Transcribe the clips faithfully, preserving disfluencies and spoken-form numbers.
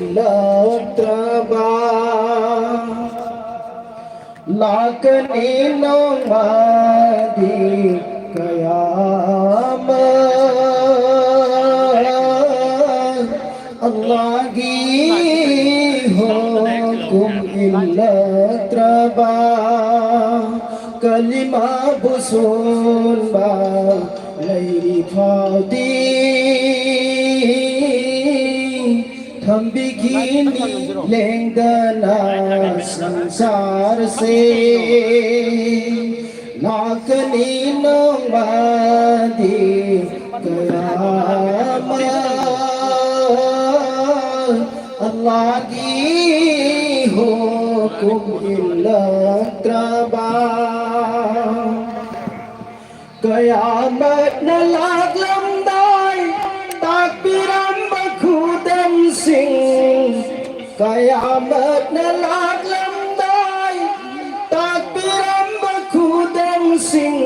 ꯂꯥꯛꯇ꯭ꯔꯕ ꯂꯥꯛꯀꯅꯤ ꯅꯣꯡꯃꯗꯤ ꯀꯌꯥꯃꯠ꯫ ꯑꯜꯂꯥꯒꯤ ꯍꯨꯀꯨꯝ ꯏꯜꯂꯛꯇ꯭ꯔꯕ ꯀꯂꯤꯃꯥꯕꯨ ꯁꯣꯟꯕ ꯂꯩꯔꯤ ꯐꯥꯎꯗꯤ ꯊꯝꯕꯤꯈꯤꯅꯤ ꯂꯦꯡꯗꯅ ꯁꯪꯁꯥꯔꯁꯦ꯫ ꯂꯥꯛꯀꯅꯤ ꯅꯣꯡꯃꯗꯤ ꯀꯌꯥꯃꯠ꯫ ꯑꯜꯂꯥꯒꯤ ꯍꯨꯀꯨꯝ ꯏꯜꯂꯛꯇ꯭ꯔꯕ ꯀꯌꯥꯃꯠꯅ ꯂꯥꯛꯂꯝꯗꯥꯏ ꯇꯥꯛꯄꯤꯔꯝꯕ ꯈꯨꯗꯝꯁꯤꯡ꯫ ꯀꯌꯥꯃꯠꯅ ꯂꯥꯛꯂꯝꯗꯥꯏ ꯇꯥꯛꯄꯤꯔꯝꯕ ꯈꯨꯗꯝꯁꯤꯡ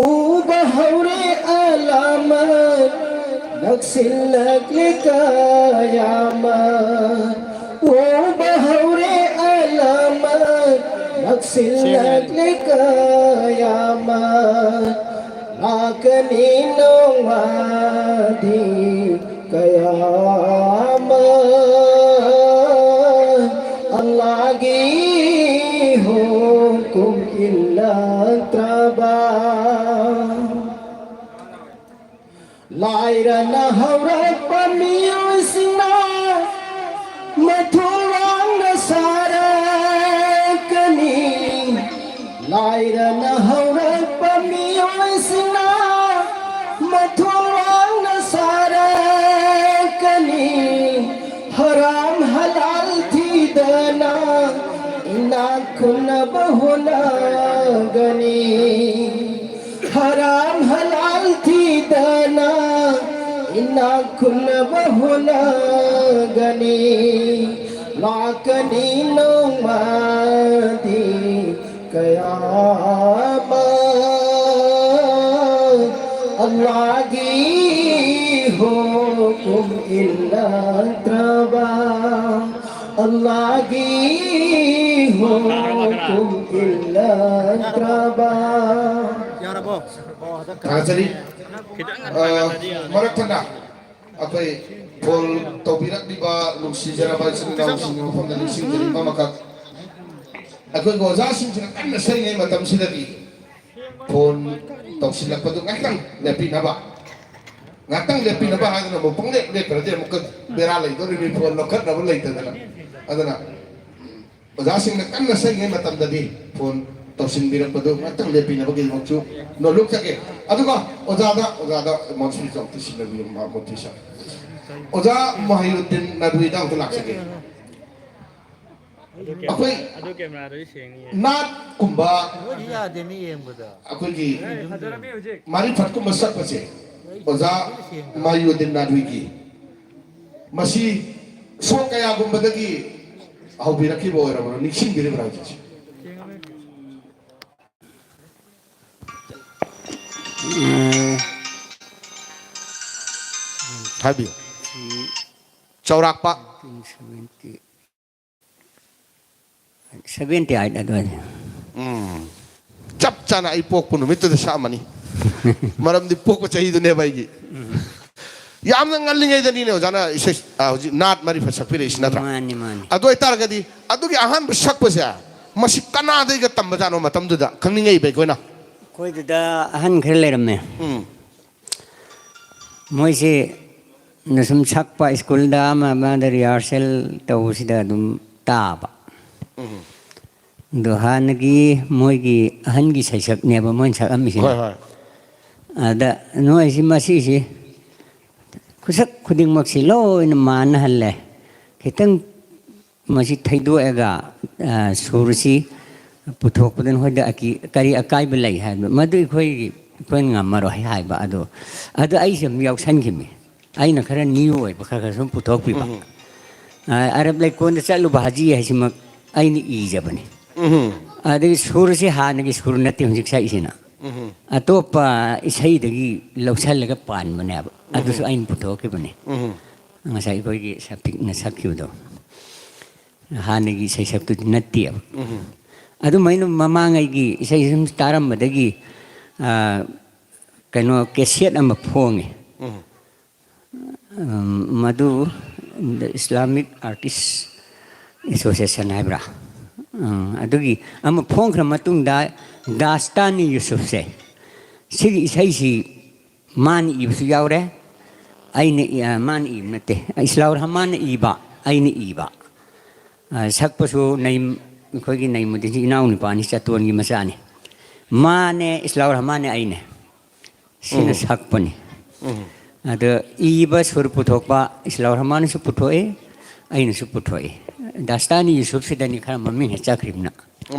ꯎꯕ ꯍꯧꯔꯦ ꯑꯂꯥꯃꯠ ꯅꯛꯁꯤꯜꯂꯛꯂꯦ ꯀꯌꯥꯃꯠ꯫ ꯎꯕ ꯍꯧꯔꯦ ꯑꯂꯥꯃꯠ ꯅꯛꯁꯤꯜꯂꯛꯂꯦ ꯀꯌꯥꯃꯠ꯫ ꯂꯥꯛꯀꯅꯤ ꯅꯣꯡꯃꯗꯤ ꯀꯌꯥꯃꯠ꯫ ꯑꯜꯂꯥꯒꯤ ꯍꯨꯀꯨꯝ ꯏꯜꯂꯛꯇ꯭ꯔꯕ ꯂꯥꯏꯔꯅ ꯍꯧꯔꯛꯄ ꯃꯤꯑꯣꯏꯁꯤꯡꯅ ꯃꯊꯣꯜ ꯋꯥꯡꯅ ꯁꯥꯔꯛꯀꯅꯤ꯫ ꯂꯥꯏꯔꯅ ꯍꯧꯔꯛꯄ ꯃꯤꯑꯣꯏꯁꯤꯡꯅ ꯃꯊꯣꯜ ꯋꯥꯡꯅ ꯁꯥꯔꯛꯀꯅꯤ꯫ ꯍꯔꯥꯝ ꯍꯂꯥꯜ ꯊꯤꯗꯅ ꯏꯅꯥꯛ ꯈꯨꯟꯅꯕ ꯍꯣꯠꯅꯒꯅꯤ꯫ ꯍꯔꯥꯝ ꯍꯂꯥꯜ ꯊꯤꯗꯅ ꯏꯅꯥꯛ ꯈꯨꯟꯅꯕ ꯍꯣꯠꯅꯒꯅꯤ꯫ ꯂꯥꯛꯀꯅꯤ ꯅꯣꯡꯃꯗꯤ ꯀꯌꯥꯃꯠ꯫ ꯑꯜꯂꯥꯒꯤ ꯍꯨꯀꯨꯝ ꯏꯜꯂꯛꯇ꯭ꯔꯕ ꯑꯜꯂꯥꯍꯒꯤ ꯍꯨꯀꯨꯝ ꯏꯜꯂꯛꯇ꯭ꯔꯕ꯫ ꯊꯥꯒꯠꯆꯔꯤ꯫ ꯑ, ꯃꯔꯛ ꯊꯠꯅ ꯑꯩꯈꯣꯏ ꯐꯣꯟ ꯇꯧꯕꯤꯔꯛꯂꯤꯕ ꯅꯨꯡꯁꯤꯖꯔꯕ ꯏꯆꯤꯟ ꯏꯅꯥꯎꯁꯤꯡꯒꯤ ꯃꯐꯝꯗ ꯅꯤꯡꯁꯤꯡꯖꯔꯤ꯫ ꯑꯃꯈꯛ ꯑꯩꯈꯣꯏꯒꯤ ꯑꯣꯖꯥꯁꯤꯡꯁꯤꯅ ꯀꯟꯅ ꯁꯛꯏꯉꯩ ꯃꯇꯝꯁꯤꯗꯗꯤ ꯐꯣꯟ ꯇꯧꯁꯤꯜꯂꯛꯄꯗꯨ ꯉꯥꯛꯇꯪ ꯂꯦꯞꯄꯤꯅꯕ꯫ ꯉꯥꯛꯇꯪ ꯂꯦꯞꯄꯤꯅꯕ ꯍꯥꯏꯗꯅ ꯑꯃꯨꯛ ꯄꯪꯂꯦꯞ ꯂꯦꯞꯈ꯭ꯔꯗꯤ ꯑꯃꯨꯛꯀ ꯕꯦꯔꯥ ꯂꯩꯗꯣꯔꯤꯕꯅꯤ, ꯐꯣꯟ ꯂꯧꯈꯠꯅꯕ ꯂꯩꯇꯗꯅ꯫ ꯑꯗꯨꯅ ꯑꯣꯖꯥꯁꯤꯡꯅ ꯀꯟꯅ ꯁꯛꯏꯉꯩ ꯃꯇꯝꯗꯗꯤ ꯐꯣꯟ ꯇꯧꯁꯤꯟꯕꯤꯔꯛꯄꯗꯨ ꯉꯥꯛꯇꯪ ꯂꯦꯞꯄꯤꯅꯕꯒꯤꯗꯃꯛꯁꯨ ꯅꯣꯂꯨꯛꯆꯒꯦ꯫ ꯑꯗꯨꯒ ꯑꯣꯖꯥꯗ, ꯑꯣꯖꯥꯗ ꯃꯥꯎꯁꯄꯤꯁ ꯑꯃꯨꯛꯇ ꯁꯤꯟꯅꯕꯤꯌꯨ, ꯃꯥ-, ꯃꯣꯇꯤ ꯁꯥꯔ꯫ ꯑꯣꯖꯥ ꯃꯍꯤꯔꯨꯗꯤꯟ ꯅꯗꯋꯤꯗ ꯑꯃꯨꯛꯇ ꯂꯥꯛꯆꯒꯦ꯫ ꯑꯗꯨ ꯀꯦ-, ꯑꯩꯈꯣꯏ ꯑꯗꯨ ꯀꯦꯃꯦꯔꯥꯗꯨꯗꯤ ꯁꯦꯡꯉꯤꯌꯦ꯫ ꯅꯥꯠꯀꯨꯝꯕ ꯃꯣꯏꯗꯤ ꯌꯥꯗꯦꯅꯦ ꯌꯦꯡꯕꯗ꯫ ꯑꯩꯈꯣꯏꯒꯤ ꯐꯖꯔꯝꯃꯤ ꯍꯧꯖꯤꯛ꯫ ꯃꯥꯔꯤꯐꯠꯀꯨꯝꯕ ꯁꯛꯄꯁꯦ ꯑꯣꯖꯥ ꯃꯍꯤꯔꯨꯗꯤꯟ ꯅꯗꯋꯤꯒꯤ ꯃꯁꯤ ꯁꯣꯛ ꯀꯌꯥꯒꯨꯝꯕꯗꯒꯤ ꯍꯧꯕꯤꯔꯛꯈꯤꯕ ꯑꯣꯏꯔꯕꯅꯣ, ꯅꯤꯡꯁꯤꯡꯕꯤꯔꯤꯕ꯭ꯔꯥ ꯍꯧꯖꯤꯛꯁꯦ? ꯎꯝ꯫ ꯍꯥꯏꯕꯤꯌꯨ꯫ ꯆꯥꯎꯔꯥꯛꯄ꯫ ꯁꯚꯦꯟꯇꯤ ꯑꯥꯏꯠ ꯑꯗꯨꯋꯥꯏꯗ꯫ ꯎꯝ꯫ ꯆꯞ ꯆꯥꯅ ꯑꯩ ꯄꯣꯛꯄ ꯅꯨꯃꯤꯠꯇꯨꯗ ꯁꯛꯑꯝꯃꯅꯤ꯫ ꯃꯔꯝꯗꯤ ꯄꯣꯛꯄ ꯆꯍꯤꯗꯨꯅꯦꯕ ꯑꯩꯒꯤ꯫ ꯌꯥꯝꯅ ꯉꯜꯂꯤꯉꯩꯗꯅꯤꯅꯦ ꯑꯣꯖꯥꯅ ꯏꯁꯩ, ꯑ, ꯍꯧꯖꯤꯛ ꯅꯥꯠ ꯃꯔꯤꯐꯠ ꯁꯛꯄꯤꯔꯛꯏꯁꯤ ꯅꯠꯇ꯭ꯔꯥ? ꯃꯥꯅꯤ, ꯃꯥꯅꯤ꯫ ꯑꯗꯨ ꯑꯣꯏꯇꯥꯔꯒꯗꯤ ꯑꯗꯨꯒꯤ ꯑꯍꯥꯟꯕ ꯁꯛꯄꯁꯦ ꯃꯁꯤ ꯀꯅꯥꯗꯩꯒ ꯇꯝꯕꯖꯥꯠꯅꯣ ꯃꯇꯝꯗꯨꯗ ꯈꯪꯅꯤꯡꯉꯛꯏꯕ ꯑꯩꯈꯣꯏꯅ꯫ ꯑꯩꯈꯣꯏꯗꯨꯗ ꯑꯍꯟ ꯈꯔ ꯂꯩꯔꯝꯃꯦ꯫ ꯎꯝ꯫ ꯃꯣꯏꯁꯦ ꯅ ꯁꯨꯝ ꯁꯛꯄ ꯁ꯭ꯀꯨꯜꯗ ꯑꯃ ꯑꯃꯗ ꯔꯤꯍꯥꯔꯁꯦꯜ ꯇꯧꯕꯁꯤꯗ ꯑꯗꯨꯝ ꯇꯥꯕ꯫ ꯎꯝ꯫ ꯑꯗꯣ ꯍꯥꯟꯅꯒꯤ ꯃꯣꯏꯒꯤ ꯑꯍꯟꯒꯤ ꯁꯩꯁꯛꯅꯦꯕ ꯃꯣꯏꯅ ꯁꯛꯑꯝꯃꯤꯁꯤꯅ꯫ ꯍꯣꯏ, ꯍꯣꯏ꯫ ꯑꯗ ꯅꯣꯏꯁꯤ ꯃꯁꯤꯁꯤ ꯈꯨꯁꯛ ꯈꯨꯗꯤꯡꯃꯛꯁꯤ ꯂꯣꯏꯅ ꯃꯥꯟꯅꯍꯜꯂꯦ꯫ ꯈꯤꯇꯪ ꯃꯁꯤ ꯊꯩꯗꯣꯛꯑꯒ, ꯑ, ꯁꯨꯔꯁꯤ ꯄꯨꯊꯣꯛꯄꯗ ꯅꯈꯣꯏꯗ ꯑꯀꯤ-, ꯀꯔꯤ ꯑꯀꯥꯏꯕ ꯂꯩ ꯍꯥꯏꯕ? ꯃꯗꯨ ꯑꯩꯈꯣꯏꯒꯤ, ꯑꯩꯈꯣꯏꯅ ꯉꯝꯃꯔꯣꯏ ꯍꯥꯏꯕ ꯑꯗꯣ, ꯑꯗꯨ ꯑꯩꯁꯨ ꯑꯗꯨꯝ ꯌꯥꯎꯁꯟꯈꯤꯕꯅꯤ꯫ ꯑꯩꯅ ꯈꯔ ꯅ꯭ꯌꯨ ꯑꯣꯏꯕ ꯈꯔ ꯈꯔ ꯁꯨꯝ ꯄꯨꯊꯣꯛꯄꯤꯕ꯫ ꯎꯝ꯫ ꯑ, ꯑꯔꯕ ꯂꯩꯀꯣꯟꯗ ꯆꯠꯂꯨꯕ ꯍꯥꯖꯤ ꯍꯥꯏꯁꯤꯃꯛ ꯑꯩꯅ ꯏꯖꯕꯅꯤ꯫ ꯎꯝ꯫ ꯑꯗꯒꯤ ꯁꯨꯔꯁꯤ ꯍꯥꯟꯅꯒꯤ ꯁꯨꯔ ꯅꯠꯇꯦ ꯍꯧꯖꯤꯛ ꯁꯛꯏꯁꯤꯅ꯫ ꯎꯝ꯫ ꯑꯇꯣꯞꯄ ꯏꯁꯩꯗꯒꯤ ꯂꯧꯁꯜꯂꯒ ꯄꯥꯟꯕꯅꯦꯕ꯫ ꯑꯗꯨꯁꯨ ꯎꯝ꯫ ꯑꯩꯅ ꯄꯨꯊꯣꯛꯈꯤꯕꯅꯤ꯫ ꯎꯝ꯫ ꯉꯁꯥꯏ ꯑꯩꯈꯣꯏꯒꯤ ꯁꯥꯄꯤꯛꯅ ꯁꯛꯈꯤꯕꯗꯣ꯫ ꯍꯥꯟꯅꯒꯤ ꯏꯁꯩ ꯁꯛꯇꯨꯗꯤ ꯅꯠꯇꯦꯕ꯫ ꯎꯝ꯫ ꯑꯗꯨꯃꯥꯏꯅ ꯃꯃꯥꯡꯉꯩꯒꯤ ꯏꯁꯩ ꯁꯨꯝ ꯇꯥꯔꯝꯕꯗꯒꯤ, ꯑ, ꯀꯩꯅꯣ, ꯀꯦꯁꯦꯠ ꯑꯃ ꯐꯣꯡꯉꯦ꯫ ꯎꯝ꯫ ꯎꯝ, ꯃꯗꯨ Islamic Artist Association ꯍꯥꯏꯕ꯭ꯔꯥ? ꯎꯝ, ꯑꯗꯨꯒꯤ ꯑꯃ ꯐꯣꯡꯈ꯭ꯔ ꯃꯇꯨꯡꯗ ꯗꯥꯁꯇꯥꯅꯤ ꯌꯨꯁꯨꯐꯁꯦ, ꯁꯤꯒꯤ ꯏꯁꯩꯁꯤ ꯃꯥꯅ ꯏꯕꯁꯨ ꯌꯥꯎꯔꯦ, ꯑꯩꯅ ꯏ-, ꯑ, ꯃꯥꯅ ꯏꯕ ꯅꯠꯇꯦ, ꯏꯁꯂꯥꯎ ꯔꯍꯃꯥꯟꯅ ꯏꯕ, ꯑꯩꯅ ꯏꯕ꯫ ꯑ, ꯁꯛꯄꯁꯨ ꯅꯩꯝ-, ꯑꯩꯈꯣꯏꯒꯤ ꯅꯩꯃꯨꯗꯤꯟꯁꯤ ꯏꯅꯥꯎ ꯅꯨꯄꯥꯅꯤ, ꯆꯇꯣꯟꯒꯤ ꯃꯆꯥꯅꯤ꯫ ꯃꯥꯅꯦ, ꯏꯁꯂꯥꯎ ꯔꯍꯃꯥꯟꯅꯦ, ꯑꯩꯅꯦ꯫ ꯁꯤꯅ ꯎꯝ꯫ ꯁꯛꯄꯅꯤ꯫ ꯎꯝ꯫ ꯑꯗ ꯏꯕ ꯁꯨꯔ ꯄꯨꯊꯣꯛꯄ ꯏꯁꯂꯥꯎ ꯔꯍꯃꯥꯟꯅꯁꯨ ꯄꯨꯊꯣꯛꯏ, ꯑꯩꯅꯁꯨ ꯄꯨꯊꯣꯛꯏ꯫ ꯗꯥꯁꯇꯥꯅꯤ ꯌꯨꯁꯨꯐꯁꯤꯗꯅꯤ ꯈꯔ ꯃꯃꯤꯡ ꯍꯦꯛ ꯆꯠꯈ꯭ꯔꯤꯕꯅ꯫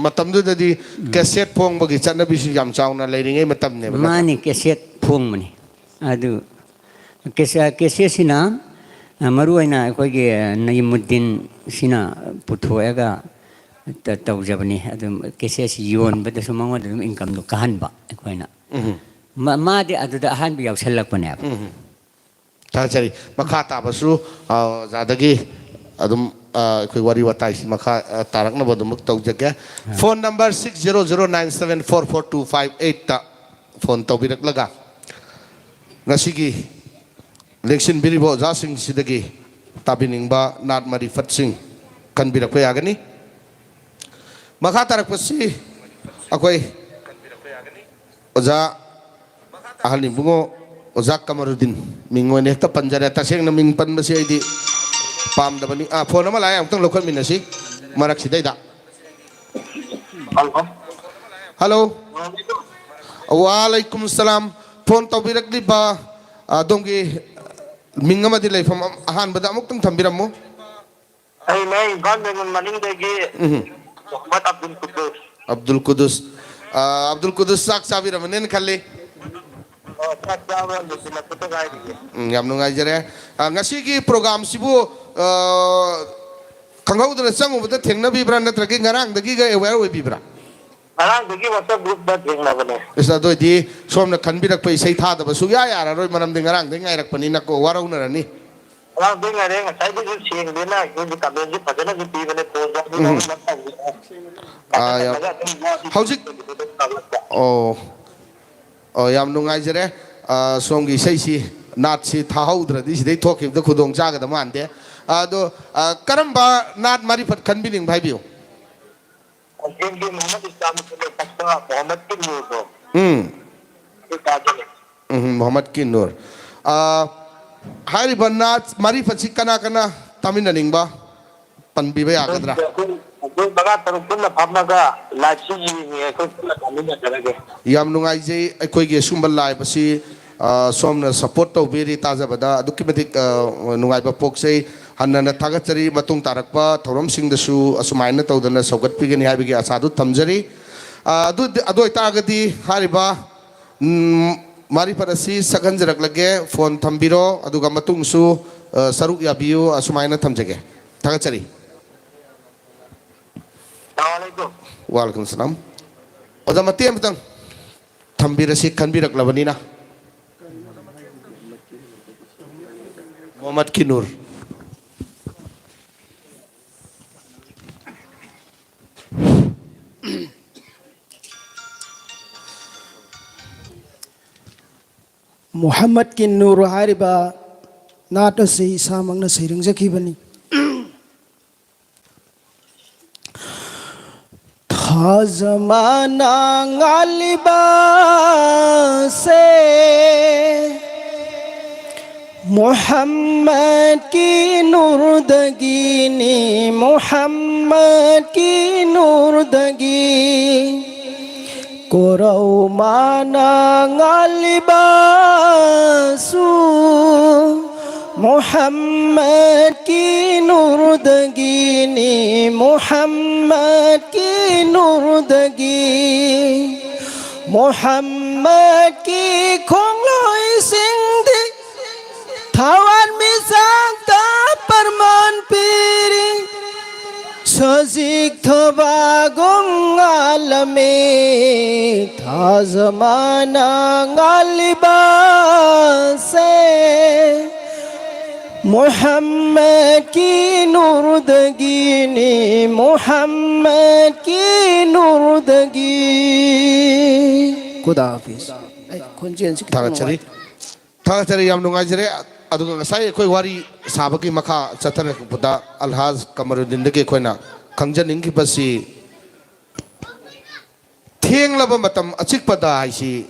ꯃꯇꯝꯗꯨꯗꯗꯤ ꯎꯝ꯫ ꯀꯦꯁꯦꯠ ꯐꯣꯡꯕꯒꯤ ꯆꯠꯅꯕꯤꯁꯨ ꯌꯥꯝ ꯆꯥꯎꯅ ꯂꯩꯔꯤꯉꯩ ꯃꯇꯝꯅꯦꯕ, ꯅꯠꯇ꯭ꯔꯥ? ꯃꯥꯅꯤ, ꯀꯦꯁꯦꯠ ꯐꯣꯡꯕꯅꯤ꯫ ꯑꯗꯨ ꯀꯦꯁꯦ-, ꯀꯦꯁꯦꯠꯁꯤꯅ, ꯑ, ꯃꯔꯨ ꯑꯣꯏꯅ ꯑꯩꯈꯣꯏꯒꯤ ꯅꯌꯤꯃꯨꯗꯤꯟꯁꯤꯅ ꯄꯨꯊꯣꯛꯑꯒ ꯇ-, ꯇꯧꯖꯕꯅꯤ꯫ ꯑꯗꯨꯝ ꯀꯦꯁꯦꯠꯁꯤ ꯌꯣꯟꯕꯗꯁꯨ ꯃꯉꯣꯟꯗ ꯑꯗꯨꯝ incomeꯗꯣ ꯀꯥꯍꯟꯕ ꯑꯩꯈꯣꯏꯅ꯫ ꯎꯝ꯫ ꯃꯥ-, ꯃꯥꯗꯤ ꯑꯗꯨꯗ ꯑꯍꯥꯟꯕ ꯌꯥꯎꯁꯜꯂꯛꯄꯅꯦꯕ꯫ ꯎꯝ꯫ ꯊꯥꯒꯠꯆꯔꯤ꯫ ꯃꯈꯥ ꯇꯥꯕꯁꯨ, ꯑ, ꯑꯣꯖꯥꯗꯒꯤ ꯑꯗꯨꯝ, ꯑ, ꯑꯩꯈꯣꯏ ꯋꯥꯔꯤ ꯋꯥꯇꯥꯏꯁꯤ ꯃꯈꯥ, ꯑ, ꯇꯥꯔꯛꯅꯕ ꯑꯗꯨꯃꯛ ꯇꯧꯖꯒꯦ꯫ ꯑ꯫ Phone number six zero zero nine seven four four two five eightꯇ phone ꯇꯧꯕꯤꯔꯛꯂꯒ ꯉꯁꯤꯒꯤ ꯂꯦꯡꯁꯤꯟꯕꯤꯔꯤꯕ ꯑꯣꯖꯥꯁꯤꯡꯁꯤꯗꯒꯤ ꯇꯥꯕꯤꯅꯤꯡꯕ ꯅꯥꯠ ꯃꯔꯤꯐꯠꯁꯤꯡ ꯈꯟꯕꯤꯔꯛꯄ ꯌꯥꯒꯅꯤ꯫ ꯃꯈꯥ ꯇꯥꯔꯛꯄꯁꯤ ꯑꯩꯈꯣꯏ ꯑꯣꯖꯥ ꯑꯍꯜ ꯏꯕꯨꯡꯉꯣ, ꯑꯣꯖꯥ ꯀꯃꯔꯨꯗꯤꯟ ꯃꯤꯡ ꯑꯣꯏꯅ ꯍꯦꯛꯇ ꯄꯟꯖꯔꯦ꯫ ꯇꯁꯦꯡꯅ ꯃꯤꯡ ꯄꯟꯕꯁꯤ ꯑꯩꯗꯤ ꯄꯥꯝꯗꯕꯅꯤ꯫ ꯑꯥ, phone ꯑꯃ ꯂꯥꯛꯑꯦ, ꯑꯃꯨꯛꯇꯪ ꯂꯧꯈꯠꯃꯤꯟꯅꯁꯤ ꯃꯔꯛꯁꯤꯗꯩꯗ꯫ ꯍꯜꯂꯣ꯫ ꯍꯜꯂꯣ꯫ ꯋꯥꯂꯩꯀꯨꯝ ꯁꯂꯥꯝ꯫ Phone ꯇꯧꯕꯤꯔꯛꯂꯤꯕ ꯑꯗꯣꯝꯒꯤ ꯃꯤꯡ ꯑꯃꯗꯤ ꯂꯩꯐꯝ ꯑꯍꯥꯟꯕꯗ ꯑꯃꯨꯛꯇꯪ ꯊꯝꯕꯤꯔꯝꯃꯨ꯫ ꯑꯩꯅꯦ ꯏꯝꯐꯥꯜ ꯃꯦꯃꯟ ꯃꯅꯤꯡꯗꯒꯤ ꯎꯝ꯫ ꯃꯣꯍꯝꯃꯗ ꯑꯕꯗꯨꯜ ꯀꯨꯗꯨꯁ꯫ ꯑꯕꯗꯨꯜ ꯀꯨꯗꯨꯁ꯫ ꯑ, ꯑꯕꯗꯨꯜ ꯀꯨꯗꯨꯁ ꯆꯥꯛ ꯆꯥꯕꯤꯔꯝꯃꯅꯦꯅ ꯈꯜꯂꯤ꯫ ꯑꯣ, ꯆꯥꯛ ꯆꯥꯕ ꯂꯣꯏꯁꯤꯜꯂꯛꯄꯗ ꯉꯥꯏꯔꯤꯌꯦ꯫ ꯎꯝ, ꯌꯥꯝ ꯅꯨꯡꯉꯥꯏꯖꯔꯦ꯫ ꯑ, ꯉꯁꯤꯒꯤ programꯁꯤꯕꯨ, ꯑ, ꯈꯪꯍꯧꯗꯅ ꯆꯪꯉꯨꯕꯗ ꯊꯦꯡꯅꯕꯤꯕ꯭ꯔꯥ, ꯅꯠꯇ꯭ꯔꯒ ꯉꯔꯥꯡꯗꯒꯤꯒ aware ꯑꯣꯏꯕꯤꯕ꯭ꯔꯥ? ꯉꯔꯥꯡꯗꯒꯤ WhatsApp groupꯇ ꯊꯦꯡꯅꯕꯅꯦ꯫ ꯑꯁ, ꯑꯗꯨ ꯑꯣꯏꯗꯤ ꯁꯣꯝꯅ ꯈꯟꯕꯤꯔꯛꯄ ꯏꯁꯩ ꯊꯥꯗꯕ ꯁꯨꯛꯌꯥ ꯌꯥꯔꯔꯣꯏ, ꯃꯔꯝꯗꯤ ꯉꯔꯥꯡꯗꯒꯤ ꯉꯥꯏꯔꯛꯄꯅꯤꯅꯀꯣ, ꯋꯥꯔꯧꯅꯔꯅꯤ꯫ ꯑꯉꯥꯡꯗꯤ ꯉꯥꯏꯔꯦ, ꯉꯁꯥꯏꯗꯩꯁꯨ ꯁꯦꯡꯗꯦꯅ ꯑꯩꯈꯣꯏꯒꯤ comment ꯁꯦ ꯐꯖꯅꯁꯨ ꯄꯤꯕꯅꯦ, ꯐꯣꯟꯁꯨ ꯑꯅꯤꯔꯛ ꯎꯝ꯫ ꯑꯍꯨꯝꯂꯛ ꯇꯧꯕꯅꯦ꯫ ꯑꯥ, ꯌꯥꯝ ꯄꯥꯈꯠꯇꯅꯒ ꯑꯗꯨꯝ ꯋꯥꯁꯤ ꯍꯧꯖꯤꯛ ꯇꯧꯕꯗ ꯑꯗꯨꯝ ꯇꯧꯔꯛꯄ꯫ ꯑꯣ꯫ ꯑꯣ, ꯌꯥꯝ ꯅꯨꯡꯉꯥꯏꯖꯔꯦ꯫ ꯑꯥ, ꯁꯣꯝꯒꯤ ꯏꯁꯩꯁꯤ, ꯅꯥꯠꯁꯤ ꯊꯥꯍꯧꯗ꯭ꯔꯗꯤ ꯁꯤꯗꯩ ꯊꯣꯛꯈꯤꯕꯗ ꯈꯨꯗꯣꯡ ꯆꯥꯒꯗꯕ ꯃꯥꯟꯗꯦ꯫ ꯑꯗꯣ, ꯑꯥ, ꯀꯔꯝꯕ ꯅꯥꯠ ꯃꯥꯔꯤꯐꯠ ꯈꯟꯕꯤꯅꯤꯡꯕ ꯍꯥꯏꯕꯤꯌꯨ? ꯈꯣꯟꯖꯦꯜꯒꯤ ꯃꯨꯍꯝꯃꯗ ꯏꯁꯂꯥꯝ ꯁꯛꯄ ꯃꯨꯍꯝꯃꯗꯀꯤ ꯅꯨꯔꯗꯣ꯫ ꯎꯝ꯫ ꯑꯗꯨ ꯇꯥꯖꯅꯤꯡꯉꯤ꯫ ꯎꯝ, ꯃꯨꯍꯝꯃꯗꯀꯤ ꯅꯨꯔ꯫ ꯑꯥ, ꯍꯥꯏꯔꯤꯕ ꯅꯥꯠ ꯃꯥꯔꯤꯐꯠꯁꯤ ꯀꯅꯥ ꯀꯅꯥ ꯇꯥꯃꯤꯟꯅꯅꯤꯡꯕ ꯄꯟꯕꯤꯕ ꯌꯥꯒꯗ꯭ꯔꯥ? ꯑꯩꯈꯣꯏ, ꯑꯩꯈꯣꯏ ꯃꯉꯥ ꯇꯔꯨꯛ ꯄꯨꯟꯅ ꯐꯝꯃꯒ live ꯁꯤ ꯌꯦꯡꯉꯦ, ꯑꯩꯈꯣꯏ ꯄꯨꯟꯅ ꯇꯥꯃꯤꯟꯅꯖꯔꯒꯦ꯫ ꯌꯥꯝ ꯅꯨꯡꯉꯥꯏꯖꯩ꯫ ꯑꯩꯈꯣꯏꯒꯤ ꯑꯁꯨꯝꯕ live ꯑꯁꯤ, ꯑ, ꯁꯣꯝꯅ support ꯇꯧꯕꯤꯔꯤ, ꯇꯥꯖꯕꯗ ꯑꯗꯨꯛꯀꯤ ꯃꯇꯤꯛ, ꯑ, ꯅꯨꯡꯉꯥꯏꯕ ꯄꯣꯛꯆꯩ꯫ ꯍꯟꯅ ꯍꯟꯅ ꯊꯥꯒꯠꯆꯔꯤ꯫ ꯃꯇꯨꯡ ꯇꯥꯔꯛꯄ ꯊꯧꯔꯝꯁꯤꯡꯗꯁꯨ ꯑꯁꯨꯃꯥꯏꯅ ꯇꯧꯗꯅ ꯁꯧꯒꯠꯄꯤꯒꯅꯤ ꯍꯥꯏꯕꯒꯤ ꯑꯁꯥꯗꯨ ꯊꯝꯖꯔꯤ꯫ ꯑ, ꯑꯗꯨ, ꯑꯗꯨ ꯑꯣꯏꯇꯥꯔꯒꯗꯤ ꯍꯥꯏꯔꯤꯕ, ꯎꯝ, ꯃꯥꯔꯤꯐꯠ ꯑꯁꯤ ꯁꯛꯍꯟꯖꯔꯛꯂꯒꯦ꯫ Phone ꯊꯝꯕꯤꯔꯣ, ꯑꯗꯨꯒ ꯃꯇꯨꯡꯁꯨ, ꯑ, ꯁꯔꯨꯛ ꯌꯥꯕꯤꯌꯨ꯫ ꯑꯁꯨꯃꯥꯏꯅ ꯊꯝꯖꯒꯦ꯫ ꯊꯥꯒꯠꯆꯔꯤ꯫ ꯋꯥꯂꯩꯀꯨꯝ ꯁꯂꯥꯝ꯫ ꯑꯣꯖꯥ, ꯃꯇꯦꯛ ꯑꯃꯇꯪ ꯊꯝꯕꯤꯔꯁꯤ, ꯈꯟꯕꯤꯔꯛꯂꯕꯅꯤꯅ꯫ ꯃꯨꯍꯝꯃꯗꯀꯤ ꯅꯨꯔ꯫ ꯃꯨꯍꯝꯃꯗꯀꯤ ꯅꯨꯔ ꯍꯥꯏꯔꯤꯕ ꯅꯥꯠ ꯑꯁꯤ ꯏꯁꯥꯃꯛꯅ ꯁꯩꯔꯦꯡꯖꯈꯤꯕꯅꯤ꯫ ꯊꯥꯖꯃꯅ ꯉꯥꯜꯂꯤꯕꯁꯦ ꯃꯨꯍꯝꯃꯗꯀꯤ ꯅꯨꯔꯗꯒꯤꯅꯤ, ꯃꯨꯍꯝꯃꯗꯀꯤ ꯅꯨꯔꯗꯒꯤ꯫ ꯀꯣꯔꯧꯃꯅ ꯉꯥꯜꯂꯤꯕꯁꯨ ꯃꯨꯍꯝꯃꯗꯀꯤ ꯅꯨꯔꯗꯒꯤꯅꯤ, ꯃꯨꯍꯝꯃꯗꯀꯤ ꯅꯨꯔꯗꯒꯤ꯫ ꯃꯨꯍꯝꯃꯗꯀꯤ ꯈꯣꯡꯂꯣꯏꯁꯤꯡꯗꯤ ꯊꯋꯥꯟꯃꯤꯆꯥꯛꯇ ꯄ꯭ꯔꯃꯥꯟ ꯄꯤꯔꯤ꯫ ꯁꯖꯤꯛ ꯊꯣꯕꯥꯒꯨꯝ ꯉꯥꯜꯂꯝꯃꯤ ꯊꯥꯖꯃꯅ ꯉꯥꯜꯂꯤꯕꯁꯦ꯫ ꯃꯨꯍꯝꯃꯗꯀꯤ ꯅꯨꯔꯗꯒꯤꯅꯤ, ꯃꯨꯍꯝꯃꯗꯀꯤ ꯅꯨꯔꯗꯒꯤ꯫ ꯈꯨꯗꯥ ꯍꯥꯐꯤꯖ꯫ ꯑꯩ ꯈꯣꯟꯖꯦꯜꯁꯤ ꯈꯤꯇꯪ ꯊꯥꯒꯠꯆꯔꯤ꯫ ꯅꯨꯡꯉꯥꯏ-, ꯊꯥꯒꯠꯆꯔꯤ, ꯌꯥꯝ ꯅꯨꯡꯉꯥꯏꯖꯔꯦ꯫ ꯑꯗꯨꯒ ꯉꯁꯥꯏ ꯑꯩꯈꯣꯏ ꯋꯥꯔꯤ ꯁꯥꯕꯒꯤ ꯃꯈꯥ ꯆꯠꯊꯔꯛꯄꯗ ꯑꯜꯍꯥꯖ ꯀꯃꯔꯨꯗꯤꯟꯗꯒꯤ ꯑꯩꯈꯣꯏꯅ ꯈꯪꯖꯅꯤꯡꯈꯤꯕꯁꯤ, ꯊꯦꯡꯂꯕ ꯃꯇꯝ ꯑꯆꯤꯛꯄꯗ ꯍꯥꯏꯁꯤ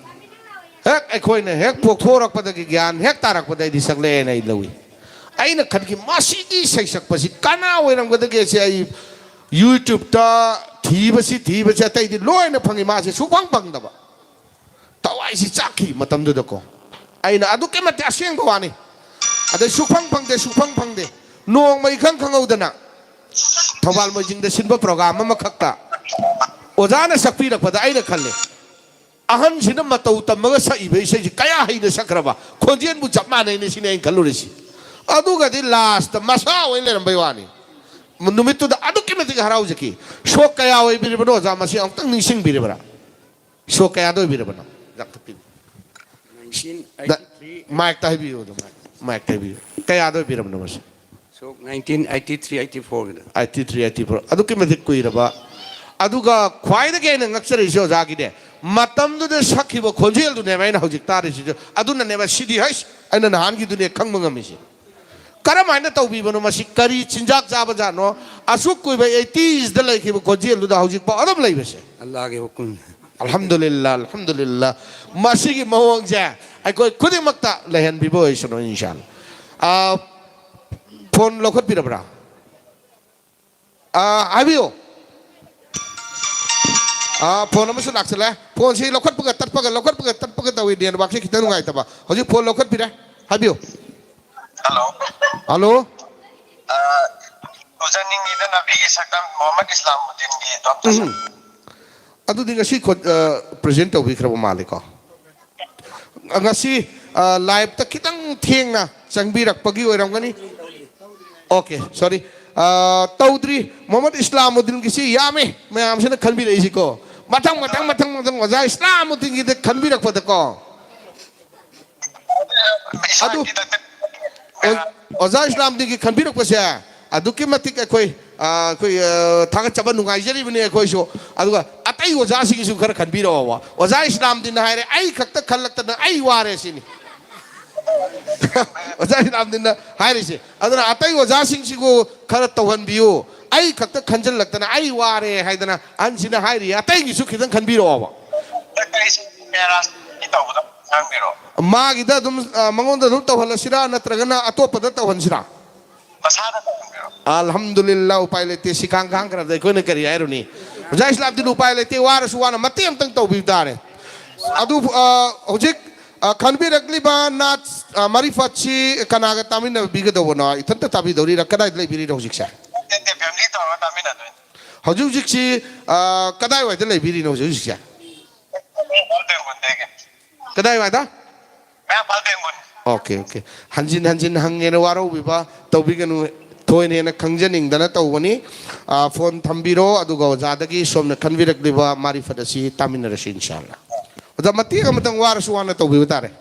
ꯍꯦꯛ ꯑꯩꯈꯣꯏꯅ ꯍꯦꯛ ꯄꯣꯛꯊꯣꯔꯛꯄꯗꯒꯤ ꯒ꯭ꯌꯥꯟ ꯍꯦꯛ ꯇꯥꯔꯛꯄꯗꯒꯤꯗꯤ ꯁꯛꯂꯛꯑꯦꯅ ꯑꯩ ꯂꯧꯏ꯫ ꯑꯩꯅ ꯈꯟꯈꯤ, "ꯃꯁꯤꯒꯤ ꯏꯁꯩ ꯁꯛꯄꯁꯤ ꯀꯅꯥ ꯑꯣꯏꯔꯝꯒꯗꯒꯦ?" ꯁꯤ ꯑꯩ YouTube-ꯇ ꯊꯤꯕꯁꯤ, ꯊꯤꯕꯁꯤ ꯑꯇꯩꯗꯤ ꯂꯣꯏꯅ ꯐꯪꯉꯤ, ꯃꯥꯁꯦ ꯁꯨꯛꯐꯪ ꯐꯪꯗꯕ꯫ ꯊꯋꯥꯏꯁꯤ ꯆꯥꯛꯈꯤ ꯃꯇꯝꯗꯨꯗꯀꯣ꯫ ꯑꯩꯅ ꯑꯗꯨꯛꯀꯤ ꯃꯇꯤꯛ ꯑꯁꯦꯡꯕ ꯋꯥꯅꯤ꯫ ꯑꯗꯩ ꯁꯨꯛꯐꯪ ꯐꯪꯗꯦ, ꯁꯨꯛꯐꯪ ꯐꯪꯗꯦ꯫ ꯅꯣꯡꯃ ꯏꯈꯪ ꯈꯪꯍꯧꯗꯅ ꯊꯧꯕꯥꯜ ꯃꯣꯏꯖꯤꯡꯗ ꯁꯤꯟꯕ program ꯑꯃꯈꯛꯇ ꯑꯣꯖꯥꯅ ꯁꯛꯄꯤꯔꯛꯄꯗ ꯑꯩꯅ ꯈꯜꯂꯦ, "ꯑꯍꯟꯁꯤꯅ ꯃꯇꯧ ꯇꯝꯃꯒ ꯁꯛꯏꯕ ꯏꯁꯩꯁꯤ ꯀꯌꯥ ꯍꯩꯅ ꯁꯛꯈ꯭ꯔꯕ, ꯈꯣꯟꯖꯦꯜꯕꯨ ꯆꯞ ꯃꯥꯟꯅꯩꯅꯦ" ꯁꯤꯅꯤ ꯑꯩꯅ ꯈꯜꯂꯨꯔꯤꯁꯤ꯫ ꯑꯗꯨꯒꯗꯤ last ꯃꯁꯥ ꯑꯣꯏꯅ ꯂꯩꯔꯝꯕꯩ ꯋꯥꯅꯤ꯫ ꯅꯨꯃꯤꯠꯇꯨꯗ ꯑꯗꯨꯛꯀꯤ ꯃꯇꯤꯛ ꯍꯔꯥꯎꯖꯈꯤ꯫ ꯁꯣꯛ ꯀꯌꯥ ꯑꯣꯏꯕꯤꯔꯤꯕꯅꯣ ꯑꯣꯖꯥ, ꯃꯁꯤ ꯑꯃꯨꯛꯇꯪ ꯅꯤꯡꯁꯤꯡꯕꯤꯔꯤꯕ꯭ꯔꯥ? ꯁꯣꯛ ꯀꯌꯥꯗ ꯑꯣꯏꯕꯤꯔꯕꯅꯣ? Nineteen eighty three. ꯃꯥꯏꯛꯇ ꯍꯥꯏꯕꯤꯌꯨ ꯑꯗꯨꯝ, ꯃꯥꯏꯛꯇ ꯍꯥꯏꯕꯤꯌꯨ꯫ ꯀꯌꯥꯗ ꯑꯣꯏꯕꯤꯔꯕꯅꯣ ꯃꯁꯤ? ꯁꯣꯛ ꯅꯥꯏꯟꯇꯤꯟ ꯑꯩꯠꯇꯤ ꯊ꯭ꯔꯤ ꯑꯩꯠꯇꯤ ꯐꯣꯔꯒꯤꯗ꯫ Eighty three eighty four. ꯑꯗꯨꯛꯀꯤ ꯃꯇꯤꯛ ꯀꯨꯏꯔꯕ꯫ ꯑꯗꯨꯒ ꯈ꯭ꯋꯥꯏꯗꯒꯤ ꯑꯩꯅ ꯉꯛꯆꯔꯤꯁꯦ ꯑꯣꯖꯥꯒꯤꯅꯦ, ꯃꯇꯝꯗꯨꯗ ꯁꯛꯈꯤꯕ ꯈꯣꯟꯖꯦꯜꯗꯨꯅꯦꯕ ꯑꯩꯅ ꯍꯧꯖꯤꯛ ꯇꯥꯔꯤꯁꯤꯁꯨ꯫ ꯑꯗꯨꯅꯅꯦꯕ ꯁꯤꯗꯤ ꯍꯩꯁ, ꯑꯩꯅ ꯅꯍꯥꯟꯒꯤꯗꯨꯅꯦ ꯈꯪꯕ ꯉꯝꯃꯤꯁꯦ꯫ ꯀꯔꯝ ꯍꯥꯏꯅ ꯇꯧꯕꯤꯕꯅꯣ ꯃꯁꯤ? ꯀꯔꯤ ꯆꯤꯟꯖꯥꯛ ꯆꯥꯕ ꯖꯥꯠꯅꯣ? ꯑꯁꯨꯛ ꯀꯨꯏꯕ ꯑꯩꯠꯇꯤꯁꯗ ꯂꯩꯈꯤꯕ ꯈꯣꯟꯖꯦꯜꯗꯨꯗ ꯍꯧꯖꯤꯛꯐꯥꯎ ꯑꯗꯨꯝ ꯂꯩꯕꯁꯦ꯫ ꯑꯜꯂꯥꯍꯒꯤ ꯍꯨꯀꯨꯝ꯫ ꯑꯜꯍꯝꯗꯨꯂꯤꯜꯂꯥ, ꯑꯜꯍꯝꯗꯨꯂꯤꯜꯂꯥ꯫ ꯃꯁꯤꯒꯤ ꯃꯑꯣꯡꯁꯦ ꯑꯩꯈꯣꯏ ꯈꯨꯗꯤꯡꯃꯛꯇ ꯂꯩꯍꯟꯕꯤꯕ ꯑꯣꯏꯁꯅꯨ, ꯏꯟꯁꯥꯜꯂꯥ꯫ ꯑꯥ, ꯐꯣꯟ ꯂꯧꯈꯠꯄꯤꯔꯕ꯭ꯔꯥ? ꯑꯥ, ꯍꯥꯏꯕꯤꯌꯨ꯫ ꯑꯥ, ꯐꯣꯟ ꯑꯃꯁꯨ ꯂꯥꯛꯁꯜꯂꯦ꯫ ꯐꯣꯟꯁꯤ ꯂꯧꯈꯠꯄꯒ ꯇꯠꯄꯒ, ꯂꯧꯈꯠꯄꯒ ꯇꯠꯄꯒ ꯇꯧꯏ, network-ꯁꯤ ꯈꯤꯇꯪ ꯅꯨꯡꯉꯥꯏꯇꯕ꯫ ꯍꯧꯖꯤꯛ ꯐꯣꯟ ꯂꯧꯈꯠꯄꯤꯔꯦ꯫ ꯍꯥꯏꯕꯤꯌꯨ꯫ ꯍꯜꯂꯣ꯫ ꯍꯜꯂꯣ꯫ ꯑꯥ, ꯎꯖꯅꯤꯡꯉꯤꯗ ꯅꯕꯤꯒꯤ ꯁꯛꯇꯝ ꯃꯨꯍꯝꯃꯗ ꯏꯁꯂꯥꯃꯨꯗꯤꯟꯒꯤ ꯗꯣꯛꯇꯔ ꯁꯥꯍꯦꯕ꯫ ꯎꯝ꯫ ꯑꯗꯨꯗꯤ ꯉꯁꯤ ꯈꯣ-, ꯑ, present ꯇꯧꯕꯤꯈ꯭ꯔꯕ ꯃꯥꯜꯂꯦꯀꯣ? ꯑ, ꯉꯁꯤ, ꯑ, live-ꯇ ꯈꯤꯇꯪ ꯊꯦꯡꯅ ꯆꯪꯕꯤꯔꯛꯄꯒꯤ ꯑꯣꯏꯔꯝꯒꯅꯤ꯫ Okay, sorry. ꯑ, ꯇꯧꯗ꯭ꯔꯤ꯫ ꯃꯨꯍꯝꯃꯗ ꯏꯁꯂꯥꯃꯨꯗꯤꯟꯒꯤꯁꯤ ꯌꯥꯝꯃꯦ ꯃꯌꯥꯝꯁꯤꯅ ꯈꯟꯕꯤꯔꯛꯏꯁꯤꯀꯣ꯫ ꯃꯊꯪ, ꯃꯊꯪ, ꯃꯊꯪ, ꯃꯊꯪ ꯑꯣꯖꯥ ꯏꯁꯂꯥꯃꯨꯗꯤꯟꯒꯤꯗ ꯈꯟꯕꯤꯔꯛꯄꯗꯀꯣ꯫ ꯑꯗꯨ ꯑꯣ-, ꯑꯣꯖꯥ ꯏꯁꯂꯥꯝꯗꯤꯟꯒꯤ ꯈꯟꯕꯤꯔꯛꯄꯁꯦ ꯑꯗꯨꯛꯀꯤ ꯃꯇꯤꯛ ꯑꯩꯈꯣꯏ, ꯑ, ꯑꯩꯈꯣꯏ, ꯑ, ꯊꯥꯒꯠꯆꯕ ꯅꯨꯡꯉꯥꯏꯖꯔꯤꯕꯅꯤ ꯑꯩꯈꯣꯏꯁꯨ꯫ ꯑꯗꯨꯒ ꯑꯇꯩ ꯑꯣꯖꯥꯁꯤꯡꯒꯤꯁꯨ ꯈꯔ ꯈꯟꯕꯤꯔꯛꯑꯣꯕ꯫ ꯑꯣꯖꯥ ꯏꯁꯂꯥꯝꯗꯤꯟꯅ ꯍꯥꯏꯔꯦ, "ꯑꯩ ꯈꯛꯇ ꯈꯜꯂꯛꯇꯅ ꯑꯩ ꯋꯥꯔꯦ" ꯁꯤꯅꯤ꯫ ꯑꯣꯖꯥ ꯏꯁꯂꯥꯝꯗꯤꯟꯅ ꯍꯥꯏꯔꯤꯁꯦ꯫ ꯑꯗꯨꯅ ꯑꯇꯩ ꯑꯣꯖꯥꯁꯤꯡꯁꯤꯕꯨ ꯈꯔ ꯇꯧꯍꯟꯕꯤꯌꯨ, "ꯑꯩ ꯈꯛꯇ ꯈꯟꯖꯜꯂꯛꯇꯅ ꯑꯩ ꯋꯥꯔꯦ" ꯍꯥꯏꯗꯅ ꯑꯍꯟꯁꯤꯅ ꯍꯥꯏꯔꯤ꯫ ꯑꯇꯩꯒꯤꯁꯨ ꯈꯤꯇꯪ ꯈꯟꯕꯤꯔꯛꯑꯣꯕ꯫ ꯃꯦꯔꯥꯖꯀꯤ ꯇꯧꯕꯗꯣ ꯈꯪꯕꯤꯔꯣ? ꯃꯥꯒꯤꯗ ꯑꯗꯨꯝ, ꯑ, ꯃꯉꯣꯟꯗ ꯑꯗꯨꯝ ꯇꯧꯍꯜꯂꯁꯤꯔꯥ, ꯅꯠꯇ꯭ꯔꯒꯅ ꯑꯇꯣꯞꯄꯗ ꯇꯧꯍꯟꯁꯤꯔꯥ? ꯃꯁꯥꯗ ꯇꯧꯍꯟꯕꯤꯔꯣ꯫ ꯑꯜꯍꯝꯗꯨꯂꯤꯜꯂꯥ, ꯎꯄꯥꯏ ꯂꯩꯇꯦ꯫ ꯁꯤ ꯈꯥꯡ ꯈꯥꯡꯈ꯭ꯔꯕꯗ ꯑꯩꯈꯣꯏꯅ ꯀꯔꯤ ꯍꯥꯏꯔꯨꯅꯤ? ꯑꯣꯖꯥ ꯏꯁꯂꯥꯝꯗꯤꯟ, ꯎꯄꯥꯏ ꯂꯩꯇꯦ, ꯋꯥꯔꯁꯨ ꯋꯥꯅ ꯃꯇꯦꯡ ꯑꯝꯇꯪ ꯇꯧꯕꯤꯕ ꯇꯥꯔꯦ꯫ ꯑꯗꯨ, ꯑ, ꯍꯧꯖꯤꯛ, ꯑ, ꯈꯟꯕꯤꯔꯛꯂꯤꯕ ꯅꯥꯠ, ꯑ, ꯃꯥꯔꯤꯐꯠꯁꯤ ꯀꯅꯥꯒ ꯇꯥꯃꯤꯟꯅꯕꯤꯒꯗꯧꯕꯅꯣ? ꯏꯊꯟꯇ ꯇꯥꯕꯤꯗꯧꯔꯤꯔꯥ? ꯀꯗꯥꯏꯗ ꯂꯩꯕꯤꯔꯤꯅꯣ ꯍꯧꯖꯤꯛꯁꯦ? ꯅꯠꯇꯦ, ꯐꯦꯃꯤꯂꯤ ꯇꯧꯔꯒ ꯇꯥꯃꯤꯟꯅꯗꯣꯏꯅꯤ꯫ ꯍꯧꯖꯤꯛ ꯍꯧꯖꯤꯛꯁꯤ, ꯑ, ꯀꯗꯥꯏꯋꯥꯏꯗ ꯂꯩꯕꯤꯔꯤꯅꯣ ꯍꯧꯖꯤꯛ ꯍꯧꯖꯤꯛꯁꯦ? ꯃꯌꯥꯡꯐꯥꯟ ꯕꯦꯡꯒꯨꯟꯗꯒꯤ꯫ ꯀꯗꯥꯏꯋꯥꯏꯗ? ꯃꯌꯥꯡꯐꯥꯟ ꯕꯦꯡꯒꯨꯟ꯫ Okay, okay. ꯍꯟꯖꯤꯟ ꯍꯟꯖꯤꯟ ꯍꯪꯉꯦꯅ ꯋꯥꯔꯧꯕꯤꯕ ꯇꯧꯕꯤꯒꯅꯨ꯫ ꯊꯣꯏꯅ ꯍꯦꯟꯅ ꯈꯪꯖꯅꯤꯡꯗꯅ ꯇꯧꯕꯅꯤ꯫ ꯑ, ꯐꯣꯟ ꯊꯝꯕꯤꯔꯣ, ꯑꯗꯨꯒ ꯑꯣꯖꯥꯗꯒꯤ ꯁꯣꯝꯅ ꯈꯟꯕꯤꯔꯛꯂꯤꯕ ꯃꯥꯔꯤꯐꯠ ꯑꯁꯤ ꯇꯥꯃꯤꯟꯅꯔꯁꯤ, ꯏꯟꯁꯥ ꯑꯜꯂꯥ꯫ ꯑꯣꯖꯥ, ꯃꯇꯦꯛ ꯑꯃꯇꯪ ꯋꯥꯔꯁꯨ ꯋꯥꯅ ꯇꯧꯕꯤꯕ ꯇꯥꯔꯦ꯫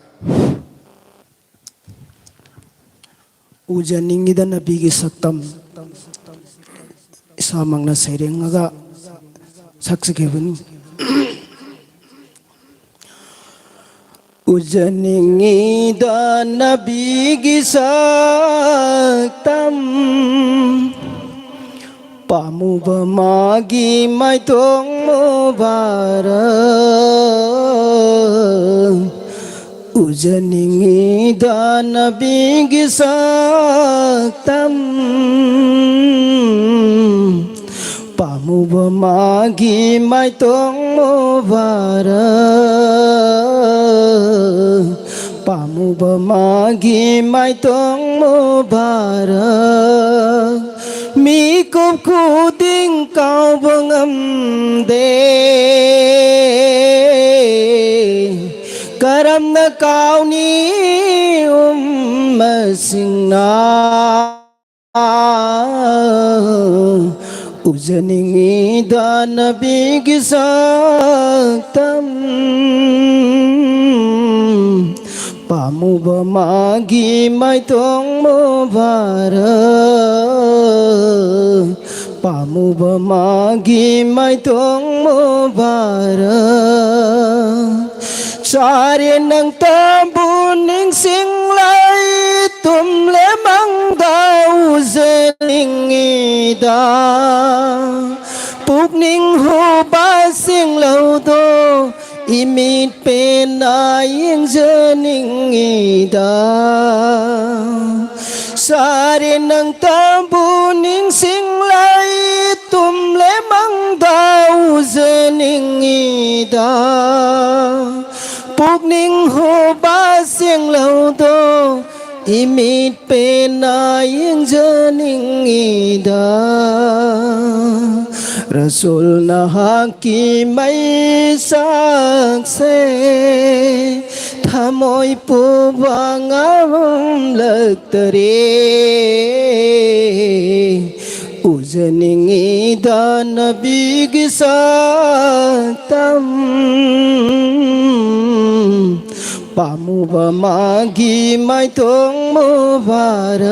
ꯎꯖꯅꯤꯡꯉꯤꯗ ꯅꯕꯤꯒꯤ ꯁꯛꯇꯝ꯫ ꯏꯁꯥꯃꯛꯅ ꯁꯩꯔꯦꯡꯉꯒ ꯁꯛꯆꯈꯤꯕꯅꯤ꯫ ꯎꯖꯅꯤꯡꯉꯤꯗ ꯅꯕꯤꯒꯤ ꯁꯛꯇꯝ, ꯄꯥꯝꯃꯨꯕ ꯃꯥꯒꯤ ꯃꯥꯏꯊꯣꯡ ꯃꯨꯕꯥꯔꯛ꯫ ꯎꯖꯅꯤꯡꯉꯤꯗ ꯅꯕꯤꯒꯤ ꯁꯛꯇꯝ, ꯄꯥꯝꯃꯨꯕ ꯃꯥꯒꯤ ꯃꯥꯏꯊꯣꯡ ꯃꯨꯕꯥꯔꯛ꯫ ꯄꯥꯝꯃꯨꯕ ꯃꯥꯒꯤ ꯃꯥꯏꯊꯣꯡ ꯃꯨꯕꯥꯔꯛ꯫ ꯃꯤꯀꯨꯞ ꯈꯨꯗꯤꯡ ꯀꯥꯎꯕ ꯉꯝꯗꯦ꯫ ꯀꯔꯝꯅ ꯀꯥꯎꯅꯤ ꯎꯝꯃꯁꯤꯡꯅ? ꯎꯖꯅꯤꯡꯉꯤꯗ ꯅꯕꯤꯒꯤ ꯁꯛꯇꯝ꯫ ꯄꯥꯝꯃꯨꯕ ꯃꯥꯒꯤ ꯃꯥꯏꯊꯣꯡ ꯃꯨꯕꯔꯛ, ꯄꯥꯝꯃꯨꯕ ꯃꯥꯒꯤ ꯃꯥꯏꯊꯣꯡ ꯃꯨꯕꯔꯛ꯫ ꯆꯥꯔꯦ ꯅꯪꯇꯕꯨ ꯅꯤꯡꯁꯤꯡꯂꯩ, ꯇꯨꯝꯂꯦ ꯃꯪꯗ ꯎꯖꯅꯤꯡꯉꯤꯗ꯫ ꯄꯨꯛꯅꯤꯡ ꯍꯨꯕ ꯁꯦꯡꯂꯧꯗꯣ, ꯏꯃꯤꯠ ꯄꯦꯟꯅ ꯌꯦꯡꯖꯅꯤꯡꯉꯤꯗ꯫ ꯆꯥꯔꯦ ꯅꯪꯇꯕꯨ ꯅꯤꯡꯁꯤꯡꯂꯩ, ꯇꯨꯝꯂꯦ ꯃꯪꯗ ꯎꯖꯅꯤꯡꯉꯤꯗ꯫ ꯄꯨꯛꯅꯤꯡ ꯍꯨꯕ ꯁꯦꯡꯂꯧꯗꯣ, ꯏꯃꯤꯠ ꯄꯦꯟꯅ ꯌꯦꯡꯖꯅꯤꯡꯉꯤꯗ꯫ ꯔꯁꯨꯜ ꯅꯍꯥꯛꯀꯤ ꯃꯩꯁꯛꯁꯦ ꯊꯃꯣꯏ ꯄꯨꯕ ꯉꯝꯂꯛꯇꯔꯦ꯫ ꯎꯖꯅꯤꯡꯉꯤꯗ ꯅꯕꯤꯒꯤ ꯁꯛꯇꯝ꯫ ꯄꯥꯝꯃꯨꯕ ꯃꯥꯒꯤ ꯃꯥꯏꯊꯣꯡ ꯃꯨꯕꯥꯔꯛ,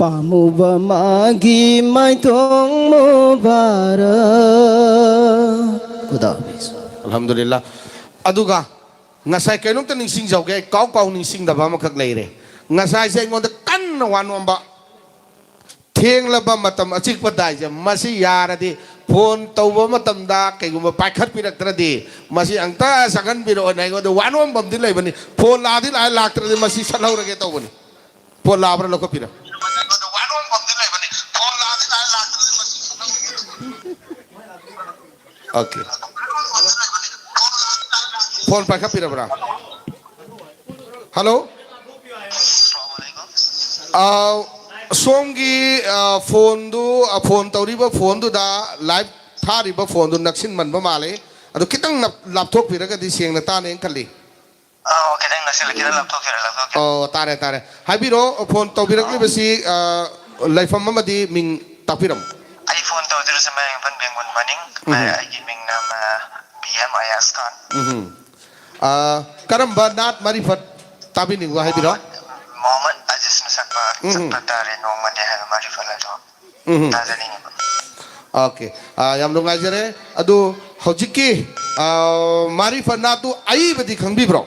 ꯄꯥꯝꯃꯨꯕ ꯃꯥꯒꯤ ꯃꯥꯏꯊꯣꯡ ꯃꯨꯕꯥꯔꯛ꯫ ꯈꯨꯗꯥ ꯍꯥꯐꯤꯖ꯫ ꯑꯜꯍꯝꯗꯨꯂꯤꯜꯂꯥ꯫ ꯑꯗꯨꯒ ꯉꯁꯥꯏ ꯀꯩꯅꯣꯝꯇ ꯅꯤꯡꯁꯤꯡꯖꯍꯧꯒꯦ, ꯑꯩ ꯀꯥꯎ ꯀꯥꯎ ꯅꯤꯡꯁꯤꯡꯗꯕ ꯑꯃꯈꯛ ꯂꯩꯔꯦ꯫ ꯉꯁꯥꯏꯁꯦ ꯑꯩꯉꯣꯟꯗ ꯀꯟꯅ ꯋꯥ ꯅꯣꯝꯕ, ꯊꯦꯡꯂꯕ ꯃꯇꯝ ꯑꯆꯤꯛꯄ ꯇꯥꯏꯁꯦ, ꯃꯁꯤ ꯌꯥꯔꯗꯤ ꯐꯣꯟ ꯇꯧꯕ ꯃꯇꯝꯗ ꯀꯩꯒꯨꯝꯕ ꯄꯥꯏꯈꯠꯄꯤꯔꯛꯇ꯭ꯔꯗꯤ, ꯃꯁꯤ ꯑꯝꯇ ꯆꯪꯍꯟꯕꯤꯔꯛꯑꯣꯅ ꯑꯩꯉꯣꯟꯗ ꯋꯥꯅꯣꯝꯕ ꯑꯃꯗꯤ ꯂꯩꯕꯅꯤ꯫ ꯐꯣꯟ ꯂꯥꯛꯑꯗꯤ ꯂꯥꯛꯑꯦ, ꯂꯥꯛꯇ꯭ꯔꯗꯤ ꯃꯁꯤ ꯆꯠꯍꯧꯔꯒꯦ ꯇꯧꯕꯅꯤ꯫ ꯐꯣꯟ ꯂꯥꯛꯑꯕ꯭ꯔꯥ ꯂꯧꯈꯠꯄꯤꯔꯣ꯫ ꯑꯣꯀꯦ꯫ ꯐꯣꯟ ꯄꯥꯏꯈꯠꯄꯤꯔꯕ꯭ꯔꯥ? ꯍꯜꯂꯣ꯫ ꯑꯥ, ꯁꯣꯝꯒꯤ, ꯑꯥ, ꯐꯣꯟꯗꯨ, ꯑꯥ, ꯐꯣꯟ ꯇꯧꯔꯤꯕ ꯐꯣꯟꯗꯨꯗ, ꯂꯥꯏꯚ ꯊꯥꯔꯤꯕ ꯐꯣꯟꯗꯨ ꯅꯛꯁꯤꯟꯃꯟꯕ ꯃꯥꯜꯂꯦ꯫ ꯑꯗꯨ ꯈꯤꯇꯪ ꯅꯞ-, ꯂꯥꯞꯊꯣꯛꯄꯤꯔꯒꯗꯤ ꯁꯦꯡꯅ ꯇꯥꯅꯦꯅ ꯈꯜꯂꯤ꯫ ꯑꯥ, ꯑꯣ, ꯈꯤꯇꯪ ꯅꯛꯁꯤꯜꯂꯦ, ꯈꯤꯇꯪ ꯂꯥꯞꯊꯣꯛꯈꯤꯔꯦ, ꯂꯥꯞꯊꯣꯛꯈꯤꯔꯦ꯫ ꯑꯣ, ꯇꯥꯔꯦ, ꯇꯥꯔꯦ꯫ ꯍꯥꯏꯕꯤꯔꯣ, ꯐꯣꯟ ꯇꯧꯕꯤꯔꯛꯂꯤꯕꯁꯤ, ꯑꯥ, ꯂꯩꯐꯝ ꯑꯃꯗꯤ ꯃꯤꯡ ꯇꯥꯛꯄꯤꯔꯝꯃꯨ꯫ ꯑꯩ ꯐꯣꯟ ꯇꯧꯖꯔꯤꯁꯦ ꯃꯌꯥꯡ ꯏꯝꯐꯥꯜ ꯕꯦꯡꯒꯨꯜ ꯃꯅꯤꯡ꯫ ꯎꯝ꯫ ꯑꯩꯒꯤ ꯃꯤꯡꯅ, ꯑꯃ, ꯕꯤ ꯑꯦꯝ ꯑꯌꯥꯁ ꯈꯥꯟ꯫ ꯎꯝ꯫ ꯑꯥ, ꯀꯔꯝꯕ ꯅꯥꯠ ꯃꯥꯔꯤꯐꯠ ꯇꯥꯕꯤꯅꯤꯡꯕ ꯍꯥꯏꯕꯤꯔꯣ? ꯃꯣꯍꯝꯃꯗ ꯑꯖꯤꯖꯅ ꯁꯛꯄ ꯎꯝ꯫ ꯆꯠꯄ ꯇꯥꯔꯦ ꯅꯣꯡꯃꯗꯤ ꯍꯥꯏꯕ ꯃꯥꯔꯤꯐꯠ ꯑꯗꯣ ꯎꯝ꯫ ꯇꯥꯖꯅꯤꯡꯉꯤꯕ꯫ ꯑꯣꯀꯦ꯫ ꯑꯥ, ꯌꯥꯝ ꯅꯨꯡꯉꯥꯏꯖꯔꯦ꯫ ꯑꯗꯨ ꯍꯧꯖꯤꯛꯀꯤ, ꯑꯥ, ꯃꯥꯔꯤꯐꯠ ꯅꯥꯠꯇꯨ ꯑꯏꯕꯗꯤ ꯈꯪꯕꯤꯕ꯭ꯔꯣ?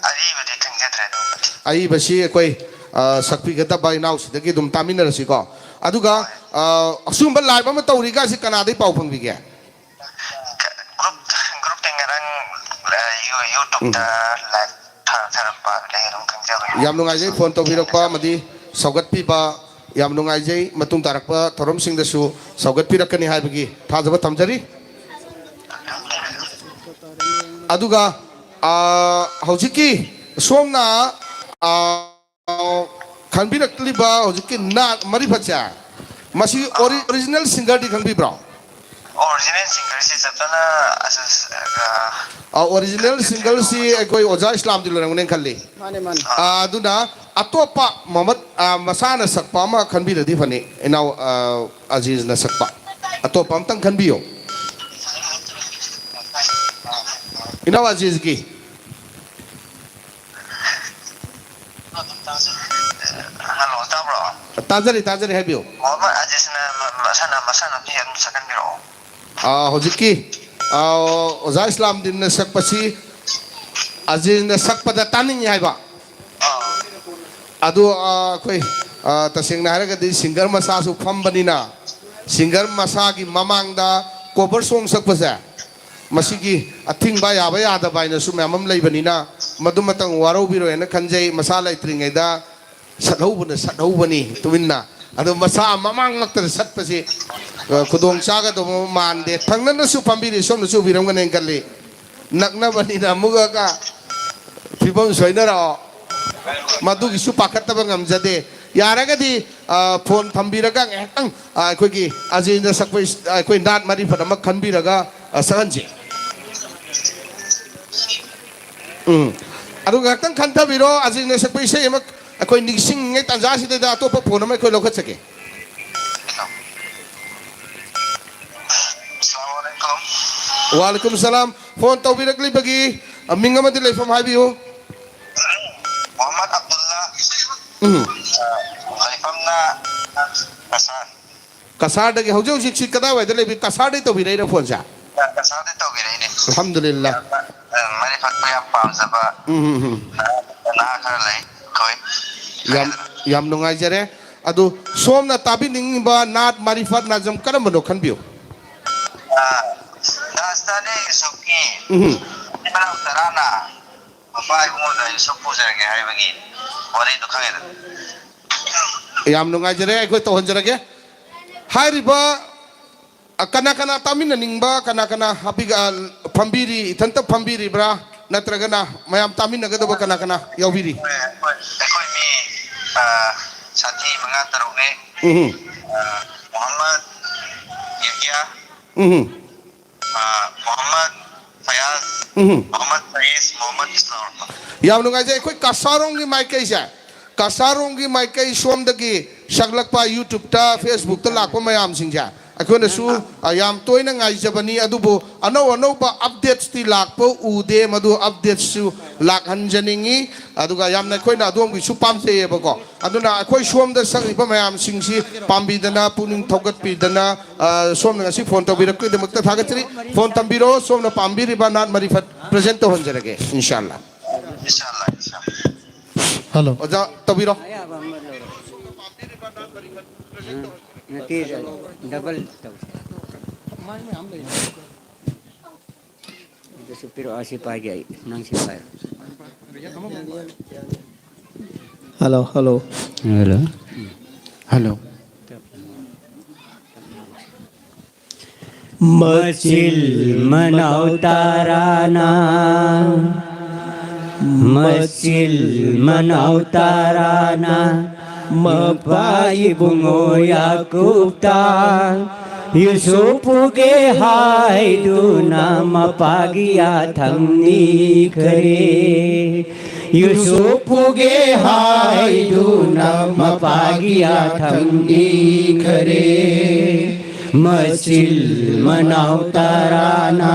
ꯑꯔꯤꯕꯗꯤ ꯈꯪꯖꯗ꯭ꯔꯦ ꯑꯗꯨꯃꯗꯤ꯫ ꯑꯏꯕꯁꯤ ꯑꯩꯈꯣꯏ, ꯑ, ꯁꯛꯄꯤꯒꯗꯕ ꯏꯅꯥꯎꯁꯤꯗꯒꯤ ꯑꯗꯨꯝ ꯇꯥꯃꯤꯟꯅꯔꯁꯤꯀꯣ꯫ ꯑꯗꯨꯒ, ꯍꯣꯏ꯫ ꯑ, ꯑꯁꯤꯒꯨꯝꯕ live ꯑꯃ ꯇꯧꯔꯤꯒꯁꯤ ꯀꯅꯥꯗꯒꯤ ꯄꯥꯎ ꯐꯪꯕꯤꯒꯦ? ꯒ꯭ꯔꯨꯞ, ꯒ꯭ꯔꯨꯞꯇ ꯉꯔꯥꯡ, ꯑ, ꯌꯨ-, ꯎꯝ꯫ YouTube-ꯇ live ꯊꯥ-, ꯊꯥꯔꯛꯄ ꯑꯗꯨꯗꯒꯤ ꯑꯗꯨꯝ ꯈꯪꯖꯕꯅꯤ꯫ ꯌꯥꯝ ꯅꯨꯡꯉꯥꯏꯖꯩ ꯐꯣꯟ ꯇꯧꯕꯤꯔꯛꯄ ꯑꯃꯗꯤ ꯁꯧꯒꯠꯄꯤꯕ꯫ ꯌꯥꯝ ꯅꯨꯡꯉꯥꯏꯖꯩ꯫ ꯃꯇꯨꯡ ꯇꯥꯔꯛꯄ ꯊꯧꯔꯝꯁꯤꯡꯗꯁꯨ ꯁꯧꯒꯠꯄꯤꯔꯛꯀꯅꯤ ꯍꯥꯏꯕꯒꯤ ꯊꯥꯖꯕ ꯊꯝꯖꯔꯤ꯫ ꯑꯗꯨꯒ, ꯑꯥ, ꯍꯧꯖꯤꯛꯀꯤ ꯁꯣꯝꯅ, ꯑꯥ, ꯈꯟꯕꯤꯔꯛꯂꯤꯕ ꯍꯧꯖꯤꯛꯀꯤ ꯅꯥꯠ ꯃꯔꯤꯐꯠꯁꯦ, ꯃꯁꯤ ꯑꯣꯔꯤ-, original singer-ꯗꯤ ꯈꯪꯕꯤꯕ꯭ꯔꯣ? Original singer-ꯁꯤ ꯆꯞ ꯆꯥꯅ ꯑꯁ, ꯑꯁ, ꯑꯥ, ꯑ, original singer-ꯁꯤ ꯑꯩꯈꯣꯏ ꯑꯣꯖꯥ ꯏꯁꯂꯥꯝꯗꯤ ꯂꯣꯏꯔꯝꯒꯅꯤ ꯈꯜꯂꯤ꯫ ꯃꯥꯅꯦ, ꯃꯥꯅꯦ꯫ ꯑꯥ, ꯑꯗꯨꯅ ꯑꯇꯣꯞꯄ ꯃꯃꯠ, ꯑꯥ, ꯃꯁꯥꯅ ꯁꯛꯄ ꯑꯃ ꯈꯟꯕꯤꯔꯗꯤ ꯐꯅꯤ, ꯏꯅꯥꯎ, ꯑꯥ, ꯑꯖꯤꯖꯅ ꯁꯛꯄ꯫ ꯑꯇꯣꯞꯄ ꯑꯝꯇꯪ ꯈꯟꯕꯤꯌꯨ꯫ ꯏꯅꯥꯎ ꯑꯖꯤꯖꯒꯤ꯫ ꯍꯜꯂꯣ, ꯇꯥꯕ꯭ꯔꯣ? ꯇꯥꯖꯔꯤ, ꯇꯥꯖꯔꯤ, ꯍꯥꯏꯕꯤꯌꯨ꯫ ꯑꯣ, ꯑꯃ ꯑꯖꯤꯖꯅ ꯃ-, ꯃꯁꯥꯅ, ꯃꯁꯥꯅ ꯑꯝꯇ ꯑꯗꯨꯝ ꯁꯛꯍꯟꯕꯤꯔꯛꯑꯣ꯫ ꯑꯥ, ꯍꯧꯖꯤꯛꯀꯤ, ꯑꯥ, ꯑꯣꯖꯥ ꯏꯁꯂꯥꯝꯗꯤꯟꯅ ꯁꯛꯄꯁꯤ ꯑꯖꯤꯖꯅ ꯁꯛꯄꯗ ꯇꯥꯅꯤꯡꯉꯤ ꯍꯥꯏꯕ꯫ ꯑꯥ꯫ ꯑꯗꯨ, ꯑꯥ, ꯑꯩꯈꯣꯏ, ꯑꯥ, ꯇꯁꯦꯡꯅ ꯍꯥꯏꯔꯒꯗꯤ singer ꯃꯁꯥꯁꯨ ꯐꯝꯕꯅꯤꯅ, singer ꯃꯁꯥꯒꯤ ꯃꯃꯥꯡꯗ cover song ꯁꯛꯄꯁꯦ, ꯃꯁꯤꯒꯤ ꯑꯊꯤꯡꯕ ꯌꯥꯕ ꯌꯥꯗꯕ ꯍꯥꯏꯅꯁꯨ ꯃꯌꯥꯝ ꯑꯃ ꯂꯩꯕꯅꯤꯅ, ꯃꯗꯨꯃꯇꯪ ꯋꯥꯔꯧꯕꯤꯔꯣꯏ ꯍꯥꯏꯅ ꯈꯟꯖꯩ꯫ ꯃꯁꯥ ꯂꯩꯇ꯭ꯔꯤꯉꯩꯗ ꯁꯠꯍꯧꯕꯅ ꯁꯠꯍꯧꯕꯅꯤ ꯇꯨꯃꯤꯟꯅ꯫ ꯑꯗꯣ ꯃꯁꯥ ꯃꯃꯥꯡꯃꯛꯇꯗ ꯁꯠꯄꯁꯤ, ꯑ, ꯈꯨꯗꯣꯡ ꯆꯥꯒꯗꯧꯕ ꯃꯥꯟꯗꯦ꯫ ꯊꯪꯅꯅꯁꯨ ꯐꯝꯕꯤꯔꯤ, ꯁꯣꯝꯅꯁꯨ ꯎꯕꯤꯔꯝꯒꯅꯤ ꯈꯜꯂꯤ꯫ ꯅꯛꯅꯕꯅꯤꯅ ꯑꯃꯨꯛꯀ ꯐꯤꯕꯝ ꯁꯣꯏꯅꯔꯛꯑꯣ꯫ ꯃꯗꯨꯒꯤꯁꯨ ꯄꯥꯈꯠꯇꯕ ꯉꯝꯖꯗꯦ꯫ ꯌꯥꯔꯒꯗꯤ, ꯑ, ꯐꯣꯟ ꯊꯝꯕꯤꯔꯒ ꯉꯥꯏꯍꯥꯛꯇꯪ, ꯑ, ꯑꯩꯈꯣꯏꯒꯤ ꯑꯖꯤꯖꯅ ꯁꯛꯄ ꯏꯁ-, ꯑ, ꯑꯩꯈꯣꯏ ꯅꯥꯠ ꯃꯔꯤꯐꯠ ꯑꯃ ꯈꯟꯕꯤꯔꯒ, ꯑ, ꯁꯛꯍꯟꯁꯤ꯫ ꯎꯝ꯫ ꯑꯗꯨ ꯉꯥꯏꯍꯥꯛꯇꯪ ꯈꯟꯊꯕꯤꯔꯣ꯫ ꯑꯖꯤꯖꯅ ꯁꯛꯄ ꯏꯁꯩ ꯑꯃ ꯑꯩꯈꯣꯏ ꯅꯤꯡꯁꯤꯡꯉꯤꯉꯩ ꯇꯥꯟꯖꯥꯁꯤꯗꯩꯗ ꯑꯇꯣꯞꯄ ꯐꯣꯟ ꯑꯃ ꯑꯩꯈꯣꯏ ꯂꯧꯈꯠꯆꯒꯦ꯫ ꯑꯁꯂꯥꯃꯨ ꯑꯂꯥꯏꯀꯨꯝ꯫ ꯋꯥꯂꯥꯏꯀꯨꯝ ꯁꯂꯥꯝ꯫ ꯐꯣꯟ ꯇꯧꯕꯤꯔꯛꯂꯤꯕꯒꯤ, ꯑ, ꯃꯤꯡ ꯑꯃꯗꯤ ꯂꯩꯐꯝ ꯍꯥꯏꯕꯤꯌꯨ꯫ ꯃꯣꯍꯝꯃꯗ ꯑꯕꯗꯨꯜꯂꯥ꯫ ꯎꯝ꯫ ꯑ, ꯂꯩꯐꯝꯅ ꯀꯁꯥꯔ꯫ ꯀꯁꯥꯔꯗꯒꯤ꯫ ꯍꯧꯖꯤꯛ ꯍꯧꯖꯤꯛꯁꯤ ꯀꯗꯥꯏꯋꯥꯏꯗ ꯂꯩꯕꯤ? ꯀꯁꯥꯔꯗꯒꯤ ꯇꯧꯕꯤꯔꯛꯏꯔꯥ ꯐꯣꯟꯁꯦ? ꯑ, ꯀꯁꯥꯔꯗꯒꯤ ꯇꯧꯕꯤꯔꯛꯏꯅꯦ꯫ ꯑꯜꯍꯝꯗꯨꯂꯤꯜꯂꯥ꯫ ꯌꯥꯝꯅ, ꯑ, ꯃꯔꯤꯐꯠꯄꯨ ꯌꯥꯝ ꯄꯥꯝꯖꯕ ꯎꯝ, ꯎꯝ, ꯎꯝ꯫ ꯅꯍꯥ, ꯅꯍꯥ ꯈꯔ ꯂꯩ ꯑꯩꯈꯣꯏ꯫ ꯌꯥꯝ, ꯌꯥꯝ ꯅꯨꯡꯉꯥꯏꯖꯔꯦ꯫ ꯑꯗꯨ ꯁꯣꯝꯅ ꯇꯥꯕꯤꯅꯤꯡꯉꯤꯕ ꯅꯥꯠ, ꯃꯥꯔꯤꯐꯠ, ꯅꯥꯖꯝ ꯀꯔꯝꯕꯅꯣ ꯈꯟꯕꯤꯌꯨ꯫ ꯑ, ꯗꯥꯁꯇꯥꯅꯦ ꯌꯨꯁꯨꯐꯀꯤ ꯎꯝ꯫ ꯃꯆꯤꯟ ꯃꯅꯥꯎ ꯇꯔꯥꯅ ꯃꯄꯥ ꯏꯕꯨꯡꯉꯣꯗ ꯌꯨꯁꯨꯐ ꯄꯨꯖꯔꯒꯦ ꯍꯥꯏꯕꯒꯤ ꯋꯥꯔꯤꯗꯨ ꯈꯪꯉꯦꯗꯅ꯫ ꯌꯥꯝ ꯅꯨꯡꯉꯥꯏꯖꯔꯦ, ꯑꯩꯈꯣꯏ ꯇꯧꯍꯟꯖꯔꯒꯦ꯫ ꯍꯥꯏꯔꯤꯕ, ꯑ, ꯀꯅꯥ ꯀꯅꯥ ꯇꯥꯃꯤꯟꯅꯅꯤꯡꯕ, ꯀꯅꯥ ꯀꯅꯥ ꯍꯥꯞꯄꯤꯒ-, ꯑ, ꯐꯝꯕꯤꯔꯤ, ꯏꯊꯟꯇ ꯐꯝꯕꯤꯔꯤꯕ꯭ꯔꯥ, ꯅꯠꯇ꯭ꯔꯒꯅ ꯃꯌꯥꯝ ꯇꯥꯃꯤꯟꯅꯒꯗꯕ ꯀꯅꯥ ꯀꯅꯥ ꯌꯥꯎꯕꯤꯔꯤ? ꯑꯩꯈꯣꯏ, ꯑꯩꯈꯣꯏ, ꯑꯩꯈꯣꯏ ꯃꯤ, ꯑ, ꯁꯥꯊꯤ ꯃꯉꯥ ꯇꯔꯨꯛꯅꯦ꯫ ꯎꯝ꯫ ꯑ, ꯃꯣꯍꯝꯃꯗ ꯌꯨꯍꯤꯌꯥ, ꯎꯝ꯫ ꯑ, ꯃꯣꯍꯝꯃꯗ ꯐꯌꯥꯖ, ꯎꯝ꯫ ꯃꯣꯍꯝꯃꯗ ꯐꯌꯤꯖ, ꯃꯣꯍꯝꯃꯗ ꯏꯁꯂꯥꯝ꯫ ꯌꯥꯝ ꯅꯨꯡꯉꯥꯏꯖꯩ꯫ ꯑꯩꯈꯣꯏ ꯀꯁꯥꯔꯣꯝꯒꯤ ꯃꯥꯏꯀꯩꯁꯦ, ꯀꯁꯥꯔꯣꯝꯒꯤ ꯃꯥꯏꯀꯩ ꯁꯣꯝꯗꯒꯤ ꯁꯛꯂꯛꯄ, YouTube-ꯇ, Facebook-ꯇ ꯂꯥꯛꯄ ꯃꯌꯥꯝꯁꯤꯡꯁꯦ ꯑꯩꯈꯣꯏꯅꯁꯨ, ꯑ, ꯌꯥꯝ ꯇꯣꯏꯅ ꯉꯥꯏꯖꯕꯅꯤ, ꯑꯗꯨꯕꯨ ꯑꯅꯧ ꯑꯅꯧꯕ updates-ꯇꯤ ꯂꯥꯛꯄ ꯎꯗꯦ, ꯃꯗꯨ updates-ꯁꯨ ꯂꯥꯛꯍꯟꯖꯅꯤꯡꯉꯤ꯫ ꯑꯗꯨꯒ ꯌꯥꯝꯅ ꯑꯩꯈꯣꯏꯅ ꯑꯗꯣꯝꯒꯤꯁꯨ ꯄꯥꯝꯖꯩꯌꯦꯕꯀꯣ꯫ ꯑꯗꯨꯅ ꯑꯩꯈꯣꯏ ꯁꯣꯝꯗ ꯁꯛꯂꯤꯕ ꯃꯌꯥꯝꯁꯤꯡꯁꯤ ꯄꯥꯝꯕꯤꯗꯅ, ꯄꯨꯛꯅꯤꯡ ꯊꯧꯒꯠꯄꯤꯗꯅ, ꯑ, ꯁꯣꯝꯅ ꯉꯁꯤ ꯐꯣꯟ ꯇꯧꯕꯤꯔꯛꯄꯒꯤꯗꯃꯛꯇ ꯊꯥꯒꯠꯆꯔꯤ꯫ ꯐꯣꯟ ꯊꯝꯕꯤꯔꯣ, ꯁꯣꯝꯅ ꯄꯥꯝꯕꯤꯔꯤꯕ ꯅꯥꯠ ꯃꯔꯤꯐꯠ present ꯇꯧꯍꯟꯖꯔꯒꯦ, ꯏꯟꯁꯥꯜꯂꯥ꯫ ꯏꯟꯁꯥꯜꯂꯥ, ꯏꯟꯁꯥꯜꯂꯥ꯫ ꯍꯜꯂꯣ꯫ ꯑꯣꯖꯥ, ꯇꯧꯕꯤꯔꯣ꯫ ꯅꯠꯇꯦ, double ꯇꯧꯁꯦ꯫ ꯑꯗꯨꯁꯨ ꯄꯤꯔꯛꯑꯣ, ꯑꯁꯤ ꯄꯥꯏꯒꯦ ꯑꯩ, ꯅꯪ ꯁꯤ ꯄꯥꯏꯔꯣ꯫ Hello, hello. ꯍꯜꯂꯣ꯫ ꯍꯜꯂꯣ꯫ ꯃꯆꯤꯜ ꯃꯅꯥꯎ ꯇꯔꯥꯅ, ꯃꯆꯤꯜ ꯃꯅꯥꯎ ꯇꯔꯥꯅ, ꯃꯄꯥ ꯏꯕꯨꯡꯉꯣ ꯌꯥꯀꯨꯕꯇ, ꯌꯨꯁꯨꯐ ꯄꯨꯒꯦ ꯍꯥꯏꯗꯨꯅ ꯃꯄꯥꯒꯤ ꯌꯥꯊꯪ ꯅꯤꯈꯔꯦ꯫ ꯌꯨꯁꯨꯐ ꯄꯨꯒꯦ ꯍꯥꯏꯗꯨꯅ ꯃꯄꯥꯒꯤ ꯌꯥꯊꯪ ꯏꯟꯈꯔꯦ꯫ ꯃꯆꯤꯜ ꯃꯅꯥꯎ ꯇꯔꯥꯅ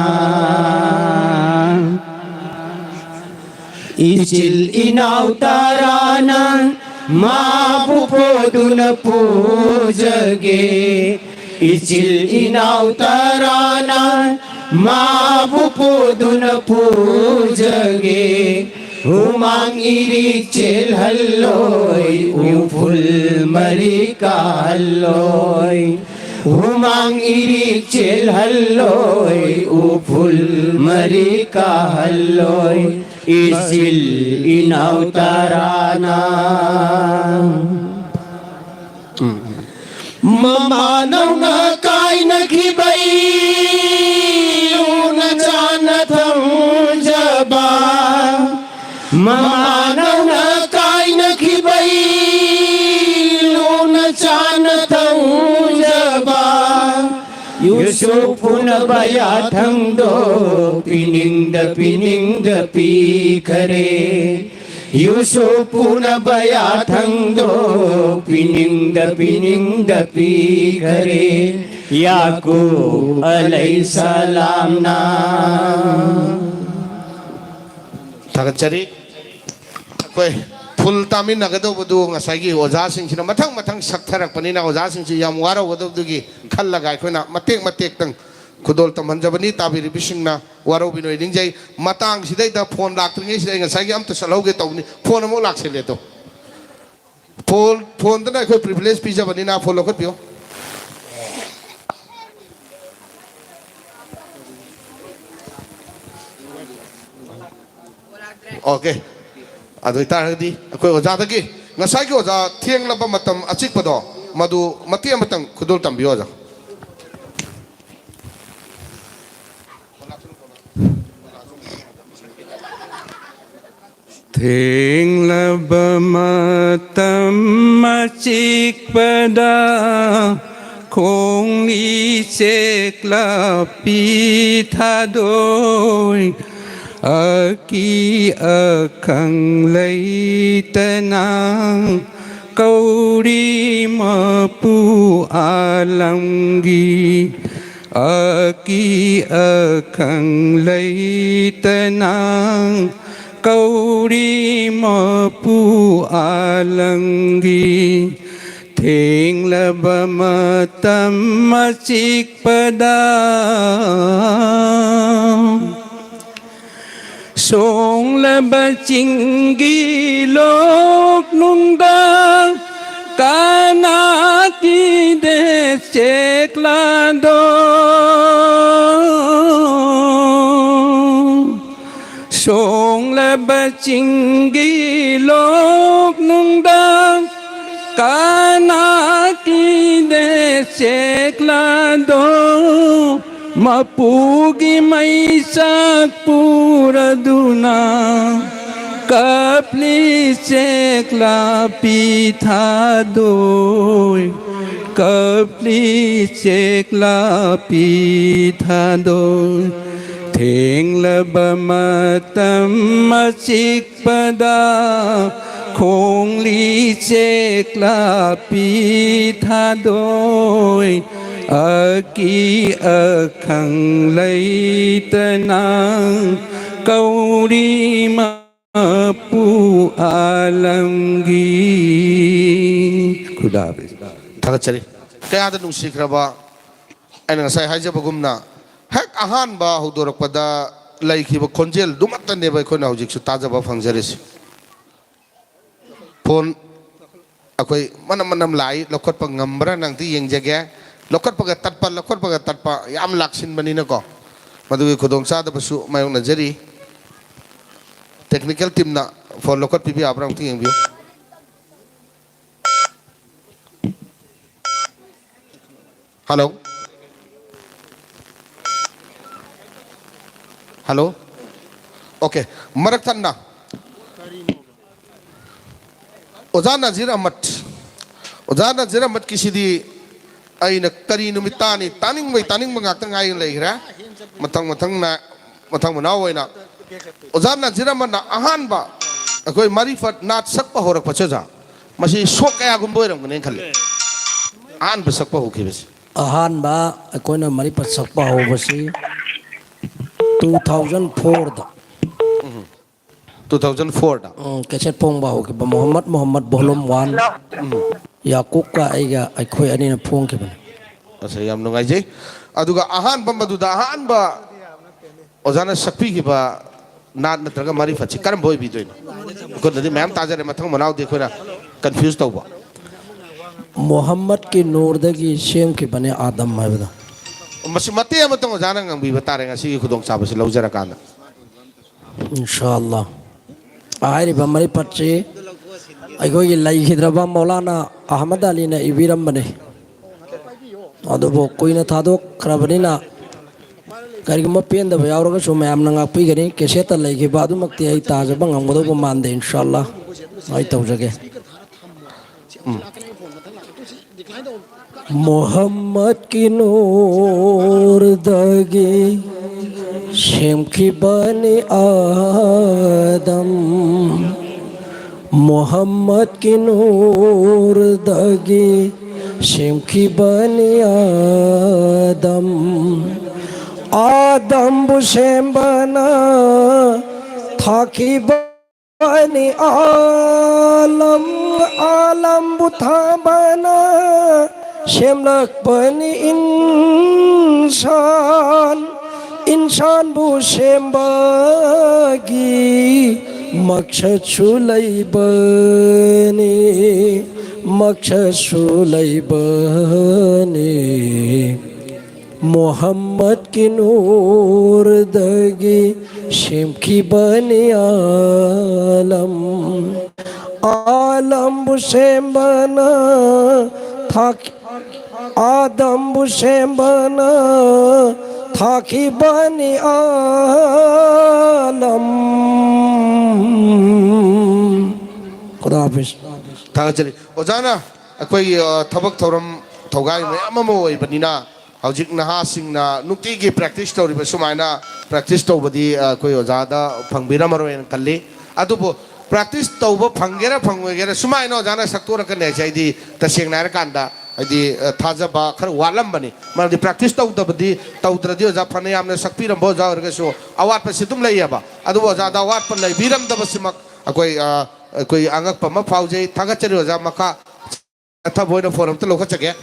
ꯏꯆꯤꯜ ꯏꯅꯥꯎ ꯇꯔꯥꯅ ꯃꯥꯕꯨ ꯄꯣꯗꯨꯅ ꯄꯨꯖꯒꯦ꯫ ꯏꯆꯤꯜ ꯏꯅꯥꯎ ꯇꯔꯥꯅ ꯃꯥꯕꯨ ꯄꯣꯗꯨꯅ ꯄꯨꯖꯒꯦ꯫ ꯍꯨꯃꯥꯡ ꯏꯔꯤꯛ ꯆꯦꯜꯍꯜꯂꯣꯏ, ꯎꯐꯨꯜ ꯃꯔꯤ ꯀꯥꯍꯜꯂꯣꯏ꯫ ꯍꯨꯃꯥꯡ ꯏꯔꯤꯛ ꯆꯦꯜꯍꯜꯂꯣꯏ, ꯎꯐꯨꯜ ꯃꯔꯤ ꯀꯥꯍꯜꯂꯣꯏ꯫ ꯏꯆꯤꯜ ꯏꯅꯥꯎ ꯇꯔꯥꯅ ꯃꯃꯥꯅꯧꯅ ꯀꯥꯏꯅꯈꯤꯕꯩ ꯂꯨꯅ ꯆꯥꯟꯅ ꯊꯝꯖꯕ꯫ ꯃꯃꯥꯅꯧꯅ ꯀꯥꯏꯅꯈꯤꯕꯩ ꯂꯨꯅ ꯆꯥꯟꯅ ꯊꯝꯖꯕ꯫ ꯌꯨꯁꯨꯞ ꯄꯨꯅꯕ ꯌꯥꯊꯪꯗꯣ ꯄꯤꯅꯤꯡꯗ ꯄꯤꯅꯤꯡꯗ ꯄꯤꯈꯔꯦ꯫ ꯌꯨꯁꯨꯞ ꯄꯨꯅꯕ ꯌꯥꯊꯪꯗꯣ ꯄꯤꯅꯤꯡꯗ ꯄꯤꯅꯤꯡꯗ ꯄꯤꯈꯔꯦ꯫ ꯌꯥꯀꯨꯕ ꯑꯂꯩꯍꯤꯁꯁꯂꯥꯝꯅ꯫ ꯊꯥꯒꯠꯆꯔꯤ꯫ ꯑꯩꯈꯣꯏ ꯐꯨꯜ ꯇꯥꯃꯤꯟꯅꯒꯗꯧꯕꯗꯨ ꯉꯁꯥꯏꯒꯤ ꯑꯣꯖꯥꯁꯤꯡꯁꯤꯅ ꯃꯊꯪ ꯃꯊꯪ ꯁꯛꯊꯔꯛꯄꯅꯤꯅ ꯑꯣꯖꯥꯁꯤꯡꯁꯤ ꯌꯥꯝ ꯋꯥꯔꯧꯒꯗꯧꯕꯗꯨꯒꯤ ꯈꯜꯂꯒ ꯑꯩꯈꯣꯏꯅ ꯃꯇꯦꯛ ꯃꯇꯦꯛꯇꯪ ꯈꯨꯗꯣꯜ ꯇꯝꯍꯟꯖꯕꯅꯤ꯫ ꯇꯥꯕꯤꯔꯤꯕꯁꯤꯡꯅ ꯋꯥꯔꯧꯕꯤꯅꯣꯏ ꯅꯤꯡꯖꯩ꯫ ꯃꯇꯥꯡꯁꯤꯗꯩꯗ ꯐꯣꯟ ꯂꯥꯛꯇ꯭ꯔꯤꯉꯩꯁꯤꯗ ꯑꯩ ꯉꯁꯥꯏꯒꯤ ꯑꯝꯇ ꯆꯠꯍꯧꯒꯦ ꯇꯧꯕꯅꯤ꯫ ꯐꯣꯟ ꯑꯃꯨꯛ ꯂꯥꯛꯁꯤꯜꯂꯦ ꯑꯗꯣ꯫ ꯐꯣꯟ, ꯐꯣꯟꯗꯅ ꯑꯩꯈꯣꯏ ꯄ꯭ꯔꯤꯚꯤꯂꯦꯖ ꯄꯤꯖꯕꯅꯤꯅ ꯐꯣꯟ ꯂꯧꯈꯠꯄꯤꯌꯨ꯫ ꯑꯣꯀꯦ꯫ ꯑꯗꯨ ꯑꯣꯏꯇꯥꯔꯒꯗꯤ ꯑꯩꯈꯣꯏ ꯑꯣꯖꯥꯗꯒꯤ ꯉꯁꯥꯏꯒꯤ ꯑꯣꯖꯥ ꯊꯦꯡꯂꯕ ꯃꯇꯝ ꯑꯆꯤꯛꯄꯗꯣ ꯃꯗꯨ ꯃꯇꯦꯛ ꯑꯃꯇꯪ ꯈꯨꯗꯣꯜ ꯇꯝꯕꯤꯌꯨ ꯑꯣꯖꯥ꯫ ꯊꯦꯡꯂꯕ ꯃꯇꯝ ꯑꯆꯤꯛꯄꯗ ꯈꯣꯡꯅꯤ ꯆꯦꯛꯂꯛꯄꯤ ꯊꯥꯗꯣꯏ ꯑꯀꯤ ꯑꯈꯪ ꯂꯩꯇꯅ ꯀꯧꯔꯤ ꯃꯄꯨ ꯑꯥꯂꯝꯒꯤ ꯑꯀꯤ ꯑꯈꯪ ꯂꯩꯇꯅ ꯀꯧꯔꯤ ꯃꯄꯨ ꯑꯥꯂꯝꯒꯤ꯫ ꯊꯦꯡꯂꯕ ꯃꯇꯝ ꯑꯆꯤꯛꯄꯗ, ꯁꯣꯡꯂꯕ ꯆꯤꯡꯒꯤ ꯂꯣꯛꯅꯨꯡꯗ ꯀꯅꯥꯒꯤ ꯗꯦꯁ ꯆꯦꯛꯂꯥꯗꯣ? ꯁꯣꯡꯂꯕ ꯆꯤꯡꯒꯤ ꯂꯣꯛꯅꯨꯡꯗ ꯀꯅꯥꯒꯤ ꯗꯦꯁ ꯆꯦꯛꯂꯥꯗꯣ? ꯃꯄꯨꯒꯤ ꯃꯩꯆꯥꯛ ꯄꯨꯔꯗꯨꯅ ꯀꯞꯂꯤ ꯆꯦꯛꯂꯥ ꯄꯤꯊꯥꯗꯣꯏ, ꯀꯞꯂꯤ ꯆꯦꯛꯂꯥ ꯄꯤꯊꯥꯗꯣꯏ꯫ ꯊꯦꯡꯂꯕ ꯃꯇꯝ ꯑꯆꯤꯛ ꯄꯗ ꯈꯣꯡꯂꯤ ꯆꯦꯛꯂꯥ ꯄꯤꯊꯥꯗꯣꯏ꯫ ꯑꯀꯤ ꯑꯈꯪ ꯂꯩꯇꯅ ꯀꯧꯔꯤ ꯃꯄꯨ ꯑꯥꯂꯝꯒꯤ꯫ ꯈꯨꯗꯥꯕꯤ꯫ ꯊꯥꯒꯠꯆꯔꯤ꯫ ꯀꯌꯥꯗ ꯅꯨꯡꯁꯤꯈ꯭ꯔꯕ, ꯑꯩꯅ ꯉꯁꯥꯏ ꯍꯥꯏꯖꯕꯒꯨꯝꯅ, ꯍꯦꯛ ꯑꯍꯥꯟꯕ ꯍꯧꯗꯣꯔꯛꯄꯗ ꯂꯩꯈꯤꯕ ꯈꯣꯟꯖꯦꯜꯗꯨꯃꯠꯇꯅꯦꯕ ꯑꯩꯈꯣꯏꯅ ꯍꯧꯖꯤꯛꯁꯨ ꯇꯥꯖꯕ ꯐꯪꯖꯔꯤꯁꯤ꯫ ꯐꯣꯟ ꯑꯩꯈꯣꯏ ꯃꯅꯝ ꯃꯅꯝ ꯂꯥꯛꯏ, ꯂꯧꯈꯠꯄ ꯉꯝꯕ꯭ꯔꯥ ꯅꯪꯗꯤ ꯌꯦꯡꯖꯒꯦ꯫ ꯂꯧꯈꯠꯄꯒ ꯇꯠꯄ, ꯂꯧꯈꯠꯄꯒ ꯇꯠꯄ ꯌꯥꯝ ꯂꯥꯛꯁꯤꯟꯕꯅꯤꯅꯀꯣ, ꯃꯗꯨꯒꯤ ꯈꯨꯗꯣꯡꯆꯥꯗꯕꯁꯨ ꯃꯥꯌꯣꯛꯅꯖꯔꯤ꯫ ꯇꯦꯛꯅꯤꯀꯦꯜ ꯇꯤꯝꯅ ꯐꯣꯟ ꯂꯧꯈꯠꯄꯤꯕ ꯌꯥꯕ꯭ꯔꯥ ꯑꯃꯨꯛꯇ ꯌꯦꯡꯕꯤꯌꯨ꯫ ꯍꯜꯂꯣ꯫ ꯍꯜꯂꯣ꯫ ꯑꯣꯀꯦ꯫ ꯃꯔꯛ ꯊꯠꯅ ꯑꯣꯖꯥ ꯅꯖꯤꯔ ꯑꯍꯃꯗ, ꯑꯣꯖꯥ ꯅꯖꯤꯔ ꯑꯍꯃꯗꯀꯤꯁꯤꯗꯤ ꯑꯩꯅ ꯀꯔꯤ ꯅꯨꯃꯤꯠ ꯇꯥꯅꯤ? ꯇꯥꯅꯤꯡꯕꯩ ꯇꯥꯅꯤꯡꯕ ꯉꯥꯛꯇ ꯉꯥꯏ ꯂꯩꯈ꯭ꯔꯦ꯫ ꯃꯊꯪ ꯃꯊꯪꯅ ꯃꯊꯪ ꯃꯅꯥꯎ ꯑꯣꯏꯅ ꯑꯣꯖꯥ ꯅꯖꯤꯔ ꯑꯍꯃꯗꯅ ꯑꯍꯥꯟꯕ ꯑꯩꯈꯣꯏ ꯃꯥꯔꯤꯐꯠ ꯅꯥꯠ ꯁꯛꯄ ꯍꯧꯔꯛꯄꯁꯦ, ꯑꯣꯖꯥ, ꯃꯁꯤ ꯁꯣꯛ ꯀꯌꯥꯒꯨꯝꯕ ꯑꯣꯏꯔꯝꯒꯅꯤ ꯈꯜꯂꯤ? ꯑꯍꯥꯟꯕ ꯁꯛꯄ ꯍꯧꯈꯤꯕꯁꯦ꯫ ꯑꯍꯥꯟꯕ ꯑꯩꯈꯣꯏꯅ ꯃꯥꯔꯤꯐꯠ ꯁꯛꯄ ꯍꯧꯕꯁꯤ two thousand fourꯗ꯫ ꯇꯨ ꯊꯥꯎꯖꯟ ꯐꯣꯔꯗ꯫ ꯎꯝ, ꯀꯦꯁꯦꯠ ꯐꯣꯡꯕ ꯍꯧꯈꯤꯕ ꯃꯣꯍꯝꯃꯗ ꯃꯣꯍꯝꯃꯗ ꯚꯣꯂꯨꯝ ꯋꯥꯟ꯫ ꯌꯥꯀꯨꯕꯀ ꯑꯩꯒ, ꯑꯩꯈꯣꯏ ꯑꯅꯤꯅ ꯐꯣꯡꯈꯤꯕꯅꯤ꯫ ꯑꯁ, ꯌꯥꯝ ꯅꯨꯡꯉꯥꯏꯖꯩ꯫ ꯑꯗꯨꯒ ꯑꯍꯥꯟꯕ, ꯃꯗꯨꯗ ꯑꯍꯥꯟꯕ ꯑꯣꯖꯥꯅ ꯁꯛꯄꯤꯈꯤꯕ ꯅꯥꯠ ꯅꯠꯇ꯭ꯔꯒ ꯃꯥꯔꯤꯐꯠꯁꯤ ꯀꯔꯝꯕ ꯑꯣꯏꯕꯤꯗꯣꯏꯅꯣ? ꯑꯩꯈꯣꯏꯅꯗꯤ ꯃꯌꯥꯝ ꯇꯥꯖꯔꯦ, ꯃꯊꯪ ꯃꯅꯥꯎꯗꯤ ꯑꯩꯈꯣꯏꯅ ꯀꯟꯐ꯭ꯌꯨꯁ ꯇꯧꯕ꯫ ꯃꯣꯍꯝꯃꯗꯀꯤ ꯅꯨꯔꯗꯒꯤ ꯁꯦꯝꯈꯤꯕꯅꯦ ꯑꯥꯗꯝ ꯍꯥꯏꯕꯗꯣ꯫ ꯃꯁꯤ ꯃꯇꯦꯛ ꯑꯃꯇꯪ ꯑꯣꯖꯥꯅ ꯉꯥꯡꯕꯤꯕ ꯇꯥꯔꯦ, ꯉꯁꯤꯒꯤ ꯈꯨꯗꯣꯡꯆꯥꯕꯁꯤ ꯂꯧꯖꯔꯀꯥꯟꯗ꯫ ꯏꯟꯁꯥ ꯑꯜꯂꯥ꯫ ꯍꯥꯏꯔꯤꯕ ꯃꯥꯔꯤꯐꯠꯁꯤ ꯑꯩꯈꯣꯏꯒꯤ ꯂꯩꯈꯤꯗ꯭ꯔꯕ ꯃꯧꯂꯥꯅꯥ ꯑꯍꯃꯗ ꯑꯂꯤꯅ ꯏꯕꯤꯔꯝꯕꯅꯤ꯫ ꯑꯗꯨꯕꯨ ꯀꯨꯏꯅ ꯊꯥꯗꯣꯛꯈ꯭ꯔꯕꯅꯤꯅ ꯀꯔꯤꯒꯨꯝꯕ ꯄꯦꯟꯗꯕ ꯌꯥꯎꯔꯒꯁꯨ ꯃꯌꯥꯝꯅ ꯉꯥꯛꯄꯤꯒꯅꯤ꯫ ꯀꯦꯁꯦꯠꯇ ꯂꯩꯈꯤꯕ ꯑꯗꯨꯃꯛꯇꯤ ꯑꯩ ꯇꯥꯖꯕ ꯉꯝꯒꯗꯧꯕ ꯃꯥꯟꯗꯦ, ꯏꯟꯁꯥ ꯑꯜꯂꯥ꯫ ꯑꯩ ꯇꯧꯖꯒꯦ꯫ ꯃꯣꯍꯝꯃꯗꯀꯤ ꯅꯨꯔꯗꯒꯤ ꯁꯦꯝꯈꯤꯕꯅꯤ ꯑꯥꯗꯝ꯫ ꯃꯣꯍꯝꯃꯗꯀꯤ ꯅꯨꯔꯗꯒꯤ ꯁꯦꯝꯈꯤꯕꯅꯤ ꯑꯥꯗꯝ꯫ ꯑꯥꯗꯝꯕꯨ ꯁꯦꯝꯕꯅ ꯊꯥꯈꯤꯕ ꯅꯤ ꯑꯥꯂꯝ, ꯑꯥꯂꯝꯕꯨ ꯊꯥꯕꯅ ꯁꯦꯝꯂꯛꯄꯅꯤ ꯏꯟꯁꯥꯟ, ꯏꯟꯁꯥꯟꯕꯨ ꯁꯦꯝꯕꯒꯤ ꯃꯛꯁꯠꯁꯨ ꯂꯩꯕꯅꯤ, ꯃꯛꯁꯠꯁꯨ ꯂꯩꯕꯅꯤ꯫ ꯃꯣꯍꯝꯃꯗꯀꯤ ꯅꯨꯔꯗꯒꯤ ꯁꯦꯝꯈꯤꯕꯅꯤ ꯑꯥꯂꯝ꯫ ꯑꯥꯂꯝꯕꯨ ꯁꯦꯝꯕꯅ ꯊꯥꯛ-, ꯑꯥꯗꯝꯕꯨ ꯁꯦꯝꯕꯅ ꯊꯥꯈꯤꯕꯅꯤ ꯑꯥꯂꯝ꯫ ꯈꯨꯗꯥ ꯍꯥꯐꯤꯖ꯫ ꯊꯥꯒꯠꯆꯔꯤ꯫ ꯑꯣꯖꯥꯅ ꯑꯩꯈꯣꯏꯒꯤ, ꯑ, ꯊꯕꯛ ꯊꯧꯔꯝ ꯊꯧꯒꯥꯏ ꯃꯌꯥꯝ ꯑꯃ ꯑꯣꯏꯕꯅꯤꯅ, ꯍꯧꯖꯤꯛ ꯅꯍꯥꯁꯤꯡꯅ ꯅꯨꯡꯇꯤꯒꯤ ꯄ꯭ꯔꯦꯛꯇꯤꯁ ꯇꯧꯔꯤꯕ ꯁꯨꯃꯥꯏꯅ ꯄ꯭ꯔꯦꯛꯇꯤꯁ ꯇꯧꯕꯗꯤ, ꯑ, ꯑꯩꯈꯣꯏ ꯑꯣꯖꯥꯗ ꯐꯪꯕꯤꯔꯝꯃꯔꯣꯏꯅ ꯈꯜꯂꯤ꯫ ꯑꯗꯨꯕꯨ ꯄ꯭ꯔꯦꯛꯇꯤꯁ ꯇꯧꯕ ꯐꯪꯒꯦꯔꯥ ꯐꯪꯉꯣꯏꯒꯦꯔꯥ, ꯁꯨꯃꯥꯏꯅ ꯑꯣꯖꯥꯅ ꯁꯛꯇꯣꯔꯛꯀꯅꯤ ꯍꯥꯏꯁꯦ ꯑꯩꯗꯤ ꯇꯁꯦꯡꯅ ꯍꯥꯏꯔꯀꯥꯟꯗ ꯍꯥꯏꯗꯤ, ꯑ, ꯊꯥꯖꯕ ꯈꯔ ꯋꯥꯠꯂꯝꯕꯅꯤ꯫ ꯃꯔꯝꯗꯤ practice ꯇꯧꯗꯕꯗꯤ, ꯇꯧꯗ꯭ꯔꯗꯤ ꯑꯣꯖꯥ ꯐꯅ ꯌꯥꯝꯅ ꯁꯛꯄꯤꯔꯝꯕ ꯑꯣꯖꯥ ꯑꯣꯏꯔꯒꯁꯨ ꯑꯋꯥꯠꯄꯁꯤ ꯑꯗꯨꯝ ꯂꯩꯌꯦꯕ꯫ ꯑꯗꯨꯕꯨ ꯑꯣꯖꯥꯗ ꯑꯋꯥꯠꯄ ꯂꯩꯕꯤꯔꯝꯗꯕꯁꯤꯃꯛ ꯑꯩꯈꯣꯏ, ꯑ, ꯑꯩꯈꯣꯏ ꯑꯉꯛꯄ ꯑꯃ ꯐꯥꯎꯖꯩ꯫ ꯊꯥꯒꯠꯆꯔꯤ ꯑꯣꯖꯥ꯫ ꯃꯈꯥ ꯆꯠꯊꯕ ꯑꯣꯏꯅ ꯐꯣꯟ ꯑꯝꯇ ꯂꯧꯈꯠꯆꯒꯦ꯫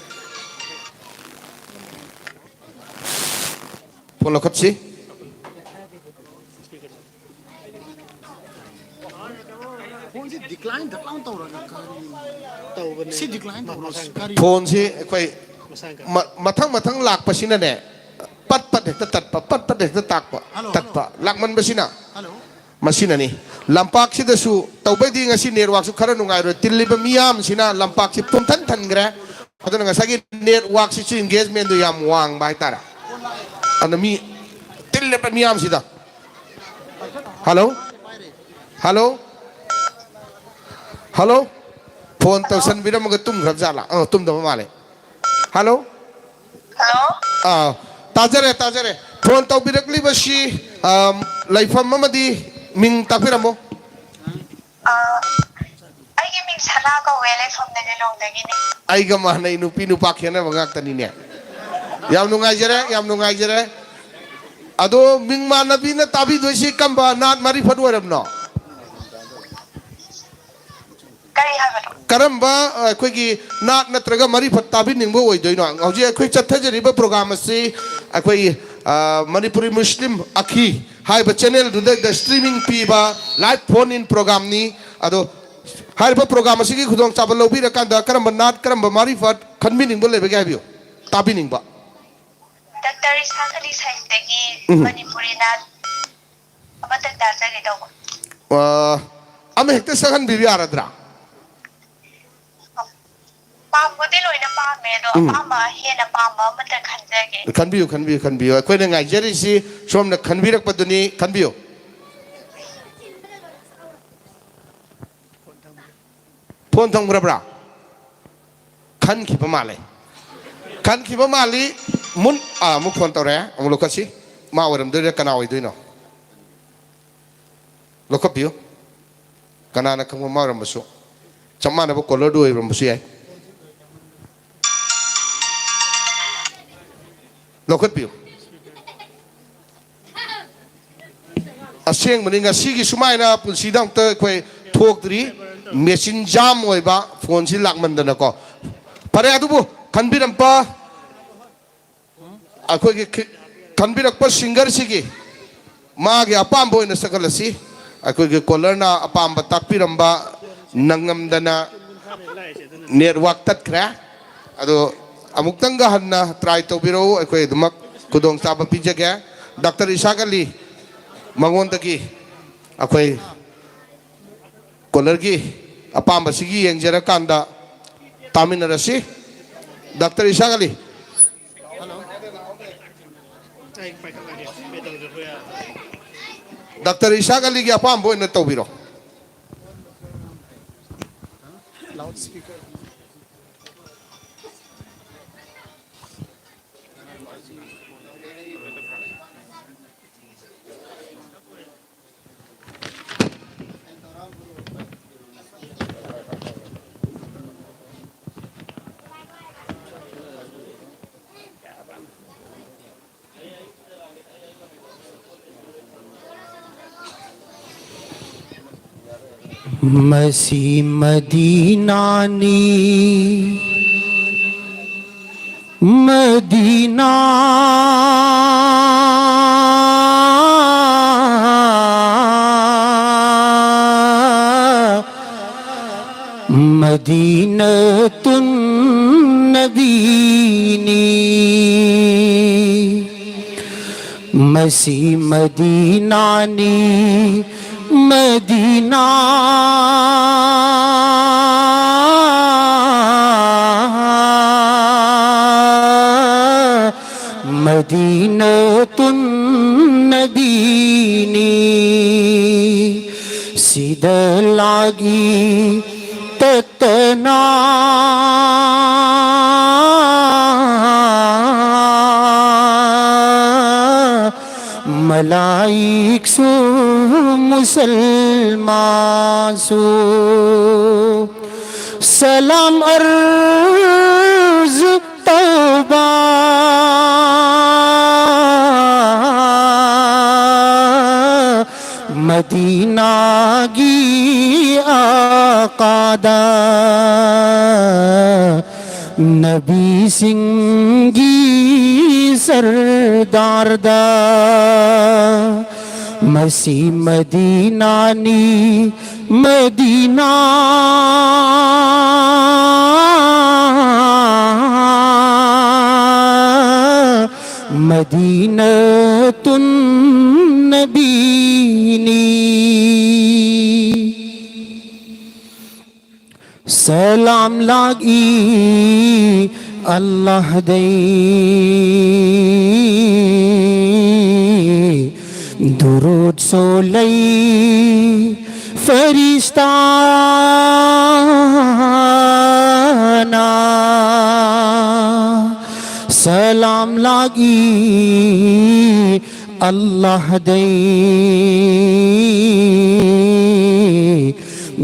ꯐꯣꯟ ꯂꯧꯈꯠꯁꯤ꯫ ꯐꯣꯟꯁꯤ decline ꯙꯛ ꯂꯥꯎꯅ ꯇꯧꯔꯒ ꯀꯔꯤ ꯇꯧꯕꯅꯦ꯫ ꯁꯤ decline ꯇꯧꯔꯣ, ꯁꯤ ꯀꯔꯤ? ꯐꯣꯟꯁꯤ ꯑꯩꯈꯣꯏ ꯃꯁꯥ ꯀ- ꯃ-, ꯃꯊꯪ ꯃꯊꯪ ꯂꯥꯛꯄꯁꯤꯅꯅꯦ, ꯄꯠ ꯄꯠ ꯍꯦꯛꯇ ꯇꯠꯄ, ꯄꯠ ꯄꯠ ꯍꯦꯛꯇ ꯇꯥꯛꯄ, ꯍꯜꯂꯣ, ꯍꯜꯂꯣ꯫ ꯇꯠꯄ ꯂꯥꯛꯃꯟꯕꯁꯤꯅ꯫ ꯍꯜꯂꯣ꯫ ꯃꯁꯤꯅꯅꯤ꯫ ꯂꯝꯄꯥꯛꯁꯤꯗꯁꯨ ꯇꯧꯕꯩꯗꯤ ꯉꯁꯤ networkꯁꯨ ꯈꯔ ꯅꯨꯡꯉꯥꯏꯔꯣꯏ꯫ ꯇꯤꯜꯂꯤꯕ ꯃꯤꯌꯥꯝꯁꯤꯅ ꯂꯝꯄꯥꯛꯁꯤ ꯄꯨꯝꯊꯟ ꯊꯟꯈ꯭ꯔꯦ꯫ ꯑꯗꯨꯅ ꯉꯁꯥꯏꯒꯤ networkꯁꯤꯁꯨ engagementꯗꯨ ꯌꯥꯝ ꯋꯥꯡꯕ ꯍꯥꯏꯇꯥꯔꯦ꯫ ꯑꯗꯨꯅ ꯃꯤ ꯇꯤꯜꯂꯤꯕ ꯃꯤꯌꯥꯝꯁꯤꯗ꯫ ꯍꯜꯂꯣ? ꯍꯜꯂꯣ? ꯍꯜꯂꯣ? ꯐꯣꯟ ꯇꯧꯁꯟꯕꯤꯔꯝꯃꯒ ꯇꯨꯝꯈ꯭ꯔꯕ ꯖꯥꯠꯂꯥ? ꯑ, ꯇꯨꯝꯗꯕ ꯃꯥꯜꯂꯦ꯫ ꯍꯜꯂꯣ? ꯍꯜꯂꯣ? ꯑꯥ, ꯇꯥꯖꯔꯦ, ꯇꯥꯖꯔꯦ꯫ ꯐꯣꯟ ꯇꯧꯕꯤꯔꯛꯂꯤꯕꯁꯤ, ꯑꯝ, ꯂꯩꯐꯝ ꯑꯃꯗꯤ ꯃꯤꯡ ꯇꯥꯛꯄꯤꯔꯝꯃꯣ꯫ ꯑꯥ, ꯑꯩꯒꯤ ꯃꯤꯡ ꯁꯅꯥ ꯀꯧꯋꯦ, ꯂꯩꯐꯝꯅ ꯂꯤꯂꯣꯡꯗꯒꯤꯅꯦ꯫ ꯑꯩꯒ ꯃꯥꯟꯅꯩ, ꯅꯨꯄꯤ ꯅꯨꯄꯥ ꯈꯦꯠꯅꯕ ꯉꯥꯛꯇꯅꯤꯅꯦ꯫ ꯌꯥꯝ ꯅꯨꯡꯉꯥꯏꯖꯔꯦ, ꯌꯥꯝ ꯅꯨꯡꯉꯥꯏꯖꯔꯦ꯫ ꯑꯗꯣ ꯃꯤꯡ ꯃꯥꯟꯅꯕꯤꯅ ꯇꯥꯕꯤꯗꯣꯏꯁꯤ ꯀꯝꯕ ꯅꯥꯠ ꯃꯔꯤꯐꯠ ꯑꯣꯏꯔꯕꯅꯣ? ꯀꯔꯤ ꯍꯥꯏꯕꯅꯣ? ꯀꯔꯝꯕ, ꯑ, ꯑꯩꯈꯣꯏꯒꯤ ꯅꯥꯠ ꯅꯠꯇ꯭ꯔꯒ ꯃꯔꯤꯐꯠ ꯇꯥꯕꯤꯅꯤꯡꯕ ꯑꯣꯏꯗꯣꯏꯅꯣ? ꯍꯧꯖꯤꯛ ꯑꯩꯈꯣꯏ ꯆꯠꯊꯖꯔꯤꯕ program ꯑꯁꯤ ꯑꯩꯈꯣꯏꯒꯤ, ꯑ, ꯃꯅꯤꯄꯨꯔꯤ ꯃꯨꯁꯂꯤꯝ ꯑꯈꯤ ꯍꯥꯏꯕ channelꯗꯨꯗ streaming ꯄꯤꯕ live phone in programꯅꯤ꯫ ꯑꯗꯣ ꯍꯥꯏꯔꯤꯕ program ꯑꯁꯤꯒꯤ ꯈꯨꯗꯣꯡꯆꯥꯕ ꯂꯧꯕꯤꯔꯀꯥꯟꯗ ꯀꯔꯝꯕ ꯅꯥꯠ, ꯀꯔꯝꯕ ꯃꯔꯤꯐꯠ ꯈꯟꯕꯤꯅꯤꯡꯕ ꯂꯩꯕꯒꯦ ꯍꯥꯏꯕꯤꯌꯨ, ꯇꯥꯕꯤꯅꯤꯡꯕ꯫ ꯗꯥꯛꯇꯔ ꯏꯁꯥꯈꯂꯤ ꯁꯥꯍꯤꯇꯒꯤ ꯎꯝ꯫ ꯃꯅꯤꯄꯨꯔꯤ ꯅꯥꯠ ꯑꯃꯇꯪ ꯇꯥꯖꯒꯦ ꯇꯧꯕ꯫ ꯑ, ꯑꯃ ꯍꯦꯛꯇ ꯁꯛꯍꯟꯕꯤꯕ ꯌꯥꯔꯗ꯭ꯔꯥ? ꯄꯥꯝꯕꯗꯤ ꯂꯣꯏꯅ ꯄꯥꯝꯃꯦ, ꯑꯗꯣ ꯎꯝ꯫ ꯑꯄꯥꯝꯕ, ꯍꯦꯟꯅ ꯄꯥꯝꯕ ꯑꯃꯇ ꯈꯟꯖꯒꯦ꯫ ꯈꯟꯕꯤꯌꯨ, ꯈꯟꯕꯤꯌꯨ, ꯈꯟꯕꯤꯌꯨ꯫ ꯑꯩꯈꯣꯏꯅ ꯉꯥꯏꯖꯔꯤꯁꯤ ꯁꯣꯝꯅ ꯈꯟꯕꯤꯔꯛꯄꯗꯨꯅꯤ, ꯈꯟꯕꯤꯌꯨ꯫ ꯐꯣꯟ ꯊꯝꯈ꯭ꯔꯕ꯭ꯔꯥ? ꯈꯟꯈꯤꯕ ꯃꯥꯜꯂꯦ꯫ ꯈꯟꯈꯤꯕ ꯃꯥꯜꯂꯤ꯫ ꯃꯨꯟ-, ꯑꯥ, ꯑꯃꯨꯛ ꯐꯣꯟ ꯇꯧꯔꯛꯑꯦ꯫ ꯑꯃꯨꯛ ꯂꯧꯈꯠꯁꯤ꯫ ꯃꯥ ꯑꯣꯏꯔꯝꯗꯣꯏꯔꯥ, ꯀꯅꯥ ꯑꯣꯏꯗꯣꯏꯅꯣ? ꯂꯧꯈꯠꯄꯤꯌꯨ꯫ ꯀꯅꯥꯅ ꯈꯪꯕ, ꯃꯥ ꯑꯣꯏꯔꯝꯕꯁꯨ꯫ ꯆꯞ ꯃꯥꯟꯅꯕ caller ꯗꯨ ꯑꯣꯏꯔꯝꯕꯁꯨ ꯌꯥꯏ꯫ ꯂꯧꯈꯠꯄꯤꯌꯨ꯫ ꯑꯁꯦꯡꯕꯅꯤ, ꯉꯁꯤꯒꯤ ꯁꯨꯃꯥꯏꯅ ꯄꯨꯟꯁꯤꯗ ꯑꯃꯨꯛꯇ ꯑꯩꯈꯣꯏ ꯊꯣꯛꯇ꯭ꯔꯤ꯫ ꯃꯦꯆꯤꯟ ꯖꯥꯝ ꯑꯣꯏꯕ ꯐꯣꯟꯁꯤ ꯂꯥꯛꯃꯟꯗꯅꯀꯣ꯫ ꯐꯔꯦ, ꯑꯗꯨꯕꯨ ꯈꯟꯕꯤꯔꯝꯕ ꯑꯩꯈꯣꯏꯒꯤ ꯈꯤ-, ꯈꯟꯕꯤꯔꯛꯄ ꯁꯤꯡꯒꯔꯁꯤꯒꯤ ꯃꯥꯒꯤ ꯑꯄꯥꯝꯕ ꯑꯣꯏꯅ ꯁꯛꯍꯜꯂꯁꯤ꯫ ꯑꯩꯈꯣꯏꯒꯤ ꯀꯣꯂꯔꯅ ꯑꯄꯥꯝꯕ ꯇꯥꯛꯄꯤꯔꯝꯕ ꯅꯪꯉꯝꯗꯅ ꯅꯦꯠꯋꯥꯛ ꯇꯠꯈ꯭ꯔꯦ꯫ ꯑꯗꯣ ꯑꯃꯨꯛꯇꯪꯒ ꯍꯟꯅ ꯇ꯭ꯔꯥꯏ ꯇꯧꯕꯤꯔꯛꯎ, ꯑꯩꯈꯣꯏ ꯑꯗꯨꯃꯛ ꯈꯨꯗꯣꯡꯆꯥꯕ ꯄꯤꯖꯒꯦ꯫ ꯗꯥꯛꯇꯔ ꯏꯁꯥꯛ ꯑꯂꯤ, ꯃꯉꯣꯟꯗꯒꯤ ꯑꯩꯈꯣꯏ ꯀꯣꯂꯔꯒꯤ ꯑꯄꯥꯝꯕꯁꯤꯒꯤ ꯌꯦꯡꯖꯔꯀꯥꯟꯗ ꯇꯥꯃꯤꯟꯅꯔꯁꯤ꯫ ꯗꯥꯛꯇꯔ ꯏꯁꯥꯛ ꯑꯂꯤ, ꯗꯥꯛꯇꯔ ꯏꯁꯥꯛ ꯑꯂꯤꯒꯤ ꯑꯄꯥꯝꯕ ꯑꯣꯏꯅ ꯇꯧꯕꯤꯔꯣ꯫ ꯃꯁꯤ ꯃꯗꯤꯅꯥꯅꯤ, ꯃꯗꯤꯅꯥ꯫ ꯃꯗꯤꯅ ꯇꯨꯟ ꯅꯕꯤꯅꯤ꯫ ꯃꯁꯤ ꯃꯗꯤꯅꯥꯅꯤ, ꯃꯗꯤꯅꯥ꯫ ꯃꯗꯤꯅ ꯇꯨꯟ ꯅꯕꯤꯅꯤ꯫ ꯁꯤꯗ ꯂꯥꯒꯤ ꯇꯠꯇꯅ ꯃꯂꯥꯏꯛꯁꯨ ꯃꯨꯁꯜꯃꯥꯟꯁꯨ ꯁꯂꯥꯝ ꯑꯔꯖ ꯇꯧꯕ꯫ ꯒꯤ ꯑꯥꯀꯥꯗ, ꯅꯕꯤꯁꯤꯡꯒꯤ ꯁꯔꯗꯥꯔꯗ, ꯃꯁꯤ ꯃꯗꯤꯅꯥꯅꯤ, ꯃꯗꯤꯅꯥ꯫ ꯃꯗꯤꯅꯥꯇꯨꯟ ꯅꯕꯤꯅꯤ꯫ ꯁꯂꯥꯝ ꯂꯥꯛꯏ ꯑꯜꯂꯥꯍꯗꯩ, ꯗꯨꯔꯨꯗ ꯁꯣꯂꯩ ꯐꯔꯤꯁꯇꯥꯅ꯫ ꯁꯂꯥꯝ ꯂꯥꯛꯏ ꯑꯜꯂꯥꯍꯗꯩ,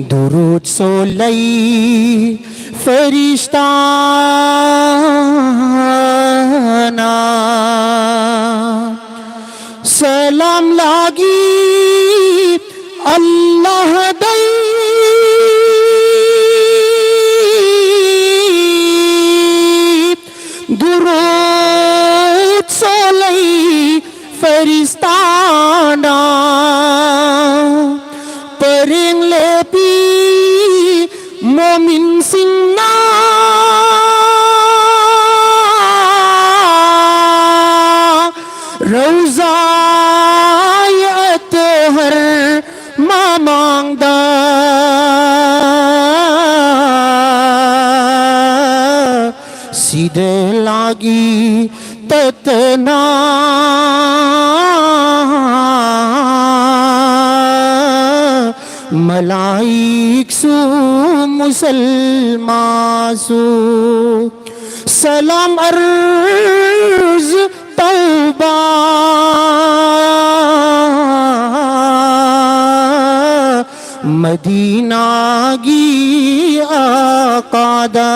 ꯗꯨꯔꯨꯗ ꯁꯣꯂꯩ ꯐꯔꯤꯁꯇꯥꯅ꯫ ꯁꯂꯥꯝ ꯂꯥꯛꯏ ꯑꯜꯂꯥꯍꯗꯩ, ꯗꯨꯔꯨꯗ ꯁꯣꯂꯩ ꯐꯔꯤꯁꯇꯥꯅ꯫ ꯄꯔꯦꯡ ꯂꯦꯞꯄꯤ ꯃꯣꯃꯤꯟꯁꯤꯡꯅ ꯔꯧꯖꯥꯏ ꯑꯠꯍꯔ ꯃꯃꯥꯡꯗ꯫ ꯁꯤꯗ ꯂꯥꯛꯏ ꯇꯠꯇꯅ ꯃꯂꯥꯏꯛꯁꯨ ꯃꯨꯁꯜꯃꯥꯁꯨ꯫ ꯁꯂꯥꯝ ꯑꯔꯖ ꯇꯧꯕ ꯃꯗꯤꯅꯥꯒꯤ ꯑꯥꯀꯥꯗ,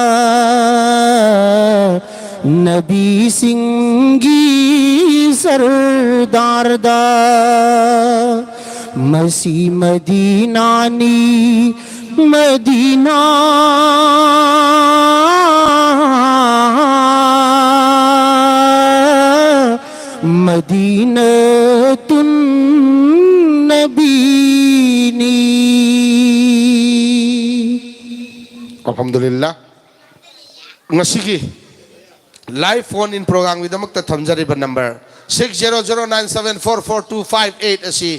ꯅꯕꯤꯁꯤꯡꯒꯤ ꯁꯔꯗꯥꯔꯗ꯫ ꯃꯁꯤ ꯃꯗꯤꯅꯥꯅꯤ, ꯃꯗꯤꯅꯥ꯫ ꯃꯗꯤꯅꯥꯇꯨꯟ ꯅꯕꯤꯅꯤ꯫ ꯑꯜꯍꯝꯗꯨꯂꯤꯜꯂꯥꯍ꯫ ꯉꯁꯤꯒꯤ live phone in programꯒꯤꯗꯃꯛꯇ ꯊꯝꯖꯔꯤꯕ number six zero zero nine seven four four two five eight ꯑꯁꯤ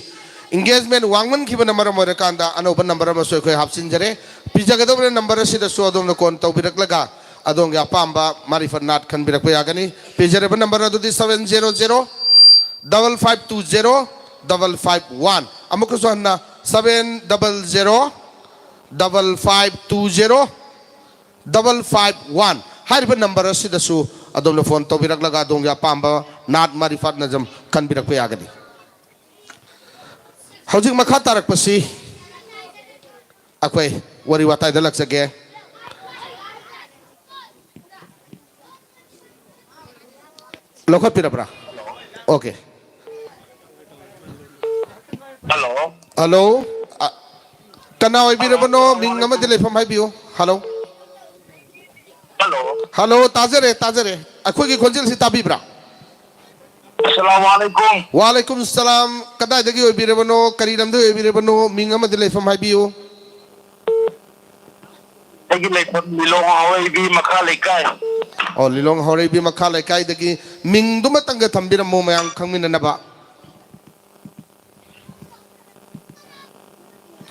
engagement ꯋꯥꯡꯃꯟꯈꯤꯕꯅ ꯃꯔꯝ ꯑꯣꯏꯔꯀꯥꯟꯗ ꯑꯅꯧꯕ number ꯑꯃꯁꯨ ꯑꯩꯈꯣꯏ ꯍꯥꯞꯆꯤꯟꯖꯔꯦ꯫ ꯄꯤꯖꯒꯗꯧꯔꯤꯕ number ꯑꯁꯤꯗꯁꯨ ꯑꯗꯣꯝꯅ call ꯇꯧꯕꯤꯔꯛꯂꯒ ꯑꯗꯣꯝꯒꯤ ꯑꯄꯥꯝꯕ ꯃꯥꯔꯤꯐꯠ ꯅꯥꯠ ꯈꯟꯕꯤꯔꯛꯄ ꯌꯥꯒꯅꯤ꯫ ꯄꯤꯖꯔꯤꯕ number ꯑꯗꯨꯗꯤ seven zero zero double five two zero double five one꯫ ꯑꯃꯨꯛꯀꯁꯨ ꯍꯟꯅ seven double zero double five two zero double five one꯫ ꯍꯥꯏꯔꯤꯕ number ꯑꯁꯤꯗꯁꯨ ꯑꯗꯣꯝꯅ phone ꯇꯧꯕꯤꯔꯛꯂꯒ ꯑꯗꯣꯝꯒꯤ ꯑꯄꯥꯝꯕ ꯅꯥꯠ ꯃꯥꯔꯤꯐꯥꯠ ꯅꯖꯝ ꯈꯟꯕꯤꯔꯛꯄ ꯌꯥꯒꯅꯤ꯫ ꯍꯧꯖꯤꯛ ꯃꯈꯥ ꯇꯥꯔꯛꯄꯁꯤ ꯑꯩꯈꯣꯏ ꯋꯥꯔꯤ ꯋꯥꯇꯥꯏꯗ ꯂꯥꯛꯆꯒꯦ꯫ ꯂꯧꯈꯠꯄꯤꯔꯕ꯭ꯔꯥ? Okay꯫ Hello꯫ Hello꯫ ꯑ, ꯀꯅꯥ ꯑꯣꯏꯕꯤꯔꯕꯅꯣ? ꯃꯤꯡ ꯑꯃꯗꯤ ꯂꯩꯐꯝ ꯍꯥꯏꯕꯤꯌꯨ꯫ Hello꯫ Hello꯫ Hello, ꯇꯥꯖꯔꯦ, ꯇꯥꯖꯔꯦ꯫ ꯑꯩꯈꯣꯏꯒꯤ ꯈꯣꯟꯖꯦꯜꯁꯤ ꯇꯥꯕꯤꯕ꯭ꯔꯥ? Assalamu alaikum꯫ ꯋꯥꯂꯩꯀꯨꯝ ꯁꯂꯥꯝ꯫ ꯀꯗꯥꯏꯗꯒꯤ ꯑꯣꯏꯕꯤꯔꯕꯅꯣ? ꯀꯔꯤ ꯂꯝꯗꯒꯤ ꯑꯣꯏꯕꯤꯔꯕꯅꯣ? ꯃꯤꯡ ꯑꯃꯗꯤ ꯂꯩꯐꯝ ꯍꯥꯏꯕꯤꯌꯨ꯫ ꯑꯩꯒꯤ ꯂꯩꯐꯝ ꯂꯤꯂꯣꯡ ꯍꯥꯎꯔꯩꯕꯤ ꯃꯈꯥ ꯂꯩꯀꯥꯏ꯫ ꯑꯣ, ꯂꯤꯂꯣꯡ ꯍꯥꯎꯔꯩꯕꯤ ꯃꯈꯥ ꯂꯩꯀꯥꯏꯗꯒꯤ꯫ ꯃꯤꯡꯗꯨꯃꯇꯪꯒ ꯊꯝꯕꯤꯔꯝꯃꯣ ꯃꯌꯥꯝ ꯈꯪꯃꯤꯟꯅꯅꯕ꯫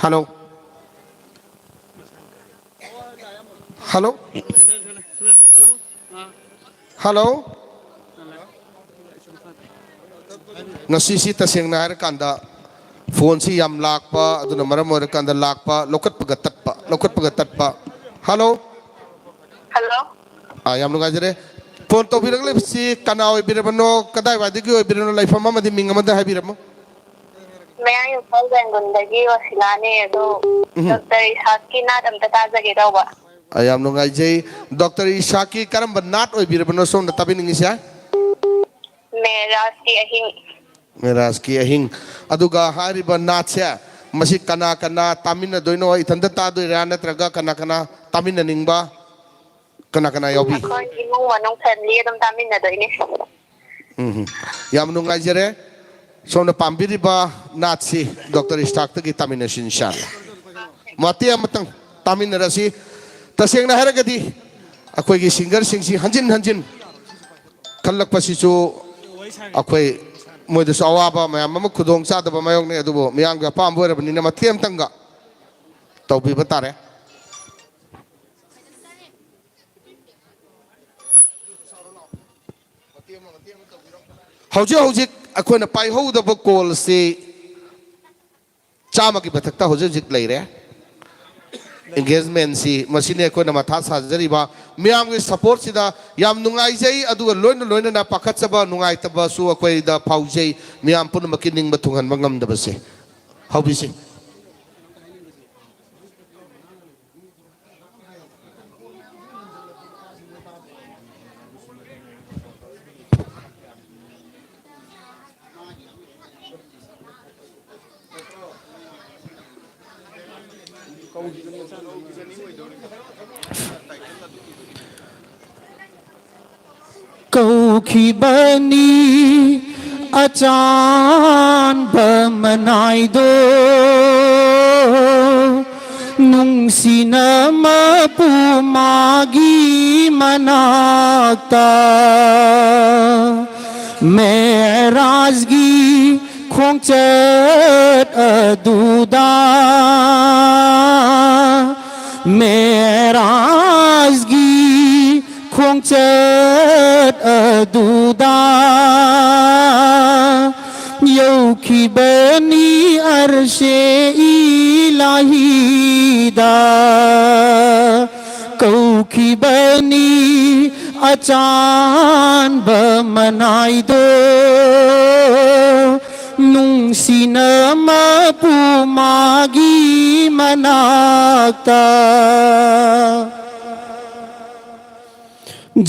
Hello꯫ Hello꯫ Hello꯫ ꯉꯁꯤꯁꯤ ꯇꯁꯦꯡꯅ ꯍꯥꯏꯔꯀꯥꯟꯗ phoneꯁꯤ ꯌꯥꯝ ꯂꯥꯛꯄ, ꯑꯗꯨꯅ ꯃꯔꯝ ꯑꯣꯏꯔꯀꯥꯟꯗ ꯂꯥꯛꯄ, ꯂꯧꯈꯠꯄꯒ ꯇꯠꯄ, ꯂꯧꯈꯠꯄꯒ ꯇꯠꯄ꯫ Hello꯫ Hello꯫ ꯑꯥ, ꯌꯥꯝ ꯅꯨꯡꯉꯥꯏꯖꯔꯦ꯫ Phone ꯇꯧꯕꯤꯔꯛꯂꯤꯕꯁꯤ ꯀꯅꯥ ꯑꯣꯏꯕꯤꯔꯕꯅꯣ? ꯀꯗꯥꯏꯋꯥꯏꯗꯒꯤ ꯑꯣꯏꯕꯤꯔꯕꯅꯣ? ꯂꯩꯐꯝ ꯑꯃꯗꯤ ꯃꯤꯡ ꯑꯃꯗ ꯍꯥꯏꯕꯤꯔꯝꯃꯨ꯫ ꯃꯌꯥꯡ ꯏꯝꯐꯥꯜ ꯌꯥꯏꯉꯪꯒꯣꯟꯗꯒꯤ ꯋꯥꯁꯤꯂꯥꯅꯦ꯫ ꯑꯗꯣ ꯎꯝ꯫ Doctor ꯏꯁꯥꯛꯀꯤ ꯅꯥꯠ ꯑꯝꯇ ꯇꯥꯖꯒꯦ ꯇꯧꯕ꯫ ꯑꯥ, ꯌꯥꯝ ꯅꯨꯡꯉꯥꯏꯖꯩ꯫ Doctor ꯏꯁꯥꯛꯀꯤ ꯀꯔꯝꯕ ꯅꯥꯠ ꯑꯣꯏꯕꯤꯔꯕꯅꯣ ꯁꯣꯝꯅ ꯇꯥꯕꯤꯅꯤꯡꯉꯤꯁꯦ? ꯃꯦꯔꯥꯖꯀꯤ ꯑꯍꯤꯡ꯫ ꯃꯦꯔꯥꯖꯀꯤ ꯑꯍꯤꯡ꯫ ꯑꯗꯨꯒ ꯍꯥꯏꯔꯤꯕ ꯅꯥꯠꯁꯦ, ꯃꯁꯤ ꯀꯅꯥ ꯀꯅꯥ ꯇꯥꯃꯤꯟꯅꯗꯣꯏꯅꯣ? ꯏꯊꯟꯇ ꯇꯥꯗꯣꯏꯔꯥ, ꯅꯠꯇ꯭ꯔꯒ ꯀꯅꯥ ꯀꯅꯥ ꯇꯥꯃꯤꯟꯅꯅꯤꯡꯕ, ꯀꯅꯥ ꯀꯅꯥ ꯌꯥꯎꯕꯤ? ꯑꯩꯈꯣꯏ ꯏꯃꯨꯡ ꯃꯅꯨꯡ family ꯑꯗꯨꯝ ꯇꯥꯃꯤꯟꯅꯗꯣꯏꯅꯦ꯫ ꯎꯝ, ꯌꯥꯝ ꯅꯨꯡꯉꯥꯏꯖꯔꯦ꯫ ꯁꯣꯝꯅ ꯄꯥꯝꯕꯤꯔꯤꯕ ꯅꯥꯠꯁꯤ ꯗꯣꯛꯇꯔ ꯏꯁꯇꯥꯛꯇꯒꯤ ꯇꯥꯃꯤꯟꯅꯁꯤ, ꯏꯟꯁꯥꯜꯂꯥ꯫ ꯃꯇꯦꯛ ꯑꯃꯇꯪ ꯇꯥꯃꯤꯟꯅꯔꯁꯤ꯫ ꯇꯁꯦꯡꯅ ꯍꯥꯏꯔꯒꯗꯤ, ꯑꯩꯈꯣꯏꯒꯤ singerꯁꯤꯡꯁꯤ ꯍꯟꯖꯤꯟ ꯍꯟꯖꯤꯟ ꯈꯜꯂꯛꯄꯁꯤꯁꯨ ꯑꯩꯈꯣꯏ ꯃꯣꯏꯗꯁꯨ ꯑꯋꯥꯕ ꯃꯌꯥꯝ ꯑꯃ, ꯈꯨꯗꯣꯡ ꯆꯥꯗꯕ ꯃꯥꯌꯣꯛꯅꯩ꯫ ꯑꯗꯨꯕꯨ ꯃꯤꯌꯥꯝꯒꯤ ꯑꯄꯥꯝꯕ ꯑꯣꯏꯔꯕꯅꯤꯅ ꯃꯇꯦꯛ ꯑꯃꯇꯪꯒ ꯇꯧꯕꯤꯕ ꯇꯥꯔꯦ꯫ ꯍꯧꯖꯤꯛ ꯍꯧꯖꯤꯛ ꯑꯩꯈꯣꯏꯅ ꯄꯥꯏꯍꯧꯗꯕ callꯁꯤ ꯆꯥꯝꯃꯒꯤ ꯃꯊꯛꯇ ꯍꯧꯖꯤꯛ ꯍꯧꯖꯤꯛ ꯂꯩꯔꯦ꯫ Engagementꯁꯤ ꯃꯁꯤꯅꯤ ꯑꯩꯈꯣꯏꯅ ꯃꯊꯥ ꯁꯥꯖꯔꯤꯕ꯫ ꯃꯤꯌꯥꯝꯒꯤ supportꯁꯤꯗ ꯌꯥꯝ ꯅꯨꯡꯉꯥꯏꯖꯩ, ꯑꯗꯨꯒ ꯂꯣꯏꯅ ꯂꯣꯏꯅꯅ ꯄꯥꯈꯠꯆꯕ, ꯅꯨꯡꯉꯥꯏꯇꯕꯁꯨ ꯑꯩꯈꯣꯏꯗ ꯐꯥꯎꯖꯩ, ꯃꯤꯌꯥꯝ ꯄꯨꯝꯅꯃꯛꯀꯤ ꯅꯤꯡꯕ ꯊꯨꯡꯍꯟꯕ ꯉꯝꯗꯕꯁꯦ꯫ ꯍꯧꯕꯤꯁꯤ꯫ ꯀꯧꯈꯤꯕꯅꯤ ꯑꯆꯥꯟꯕ ꯃꯅꯥꯏꯗꯣ, ꯅꯨꯡꯁꯤꯅ ꯃꯄꯨ ꯃꯥꯒꯤ ꯃꯅꯥꯛꯇ꯫ ꯃꯦꯔꯥꯖꯒꯤ ꯈꯣꯡꯆꯠ ꯑꯗꯨꯗ, ꯃꯦꯔꯥꯖꯒꯤ ꯈꯣꯡꯆꯠ ꯑꯗꯨꯗ ꯌꯧꯈꯤꯕꯅꯤ ꯑꯔꯁꯦ ꯏꯂꯥꯍꯤꯗ꯫ ꯀꯧꯈꯤꯕꯅꯤ ꯑꯆꯥꯟꯕ ꯃꯅꯥꯏꯗꯣ, ꯅꯨꯡꯁꯤꯅ ꯃꯄꯨ ꯃꯥꯒꯤ ꯃꯅꯥꯛꯇ꯫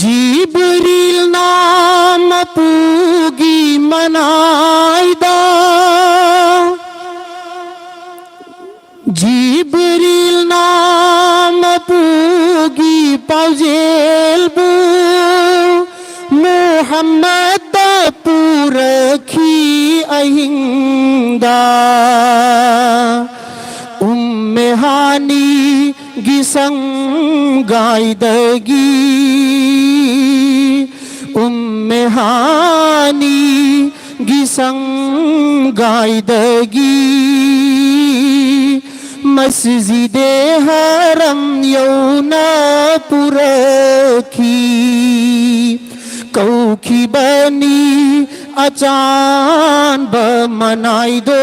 ꯖꯤꯕ꯭ꯔꯤꯜꯅ ꯃꯄꯨꯒꯤ ꯃꯅꯥꯏ ꯗꯒꯤ ꯎꯝꯃꯦꯍꯥꯅꯤꯒꯤ ꯁꯪꯒꯥꯏꯗꯒꯤ ꯃꯁꯖꯤꯗꯦ ꯍꯔꯝ ꯌꯧꯅ ꯄꯨꯔꯛꯈꯤ꯫ ꯀꯧꯈꯤꯕꯅꯤ ꯑꯆꯥꯟꯕ ꯃꯅꯥꯏꯗꯣ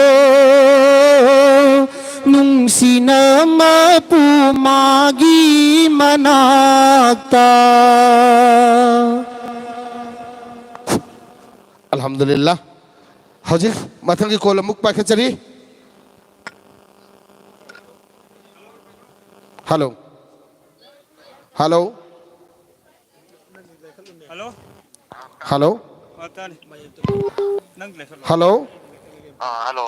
ꯅꯨꯡꯁꯤꯅ ꯃꯄꯨ ꯃꯥꯒꯤ ꯃꯅꯥꯛꯇ꯫ ꯑꯜꯍꯝꯗꯨꯂꯤꯜꯂꯥ꯫ ꯍꯧꯖꯤꯛ ꯃꯊꯪꯒꯤ ꯀꯣꯜ ꯑꯃꯨꯛ ꯄꯥꯏꯈꯠꯆꯔꯤ꯫ ꯍꯜꯂꯣ꯫ ꯍꯜꯂꯣ꯫ ꯍꯜꯂꯣ꯫ ꯍꯜꯂꯣ꯫ ꯑ, ꯇꯥꯅꯤ꯫ ꯅꯪ ꯂꯩꯈꯠꯂꯣ꯫ ꯍꯜꯂꯣ꯫ ꯑꯥ, ꯍꯜꯂꯣ꯫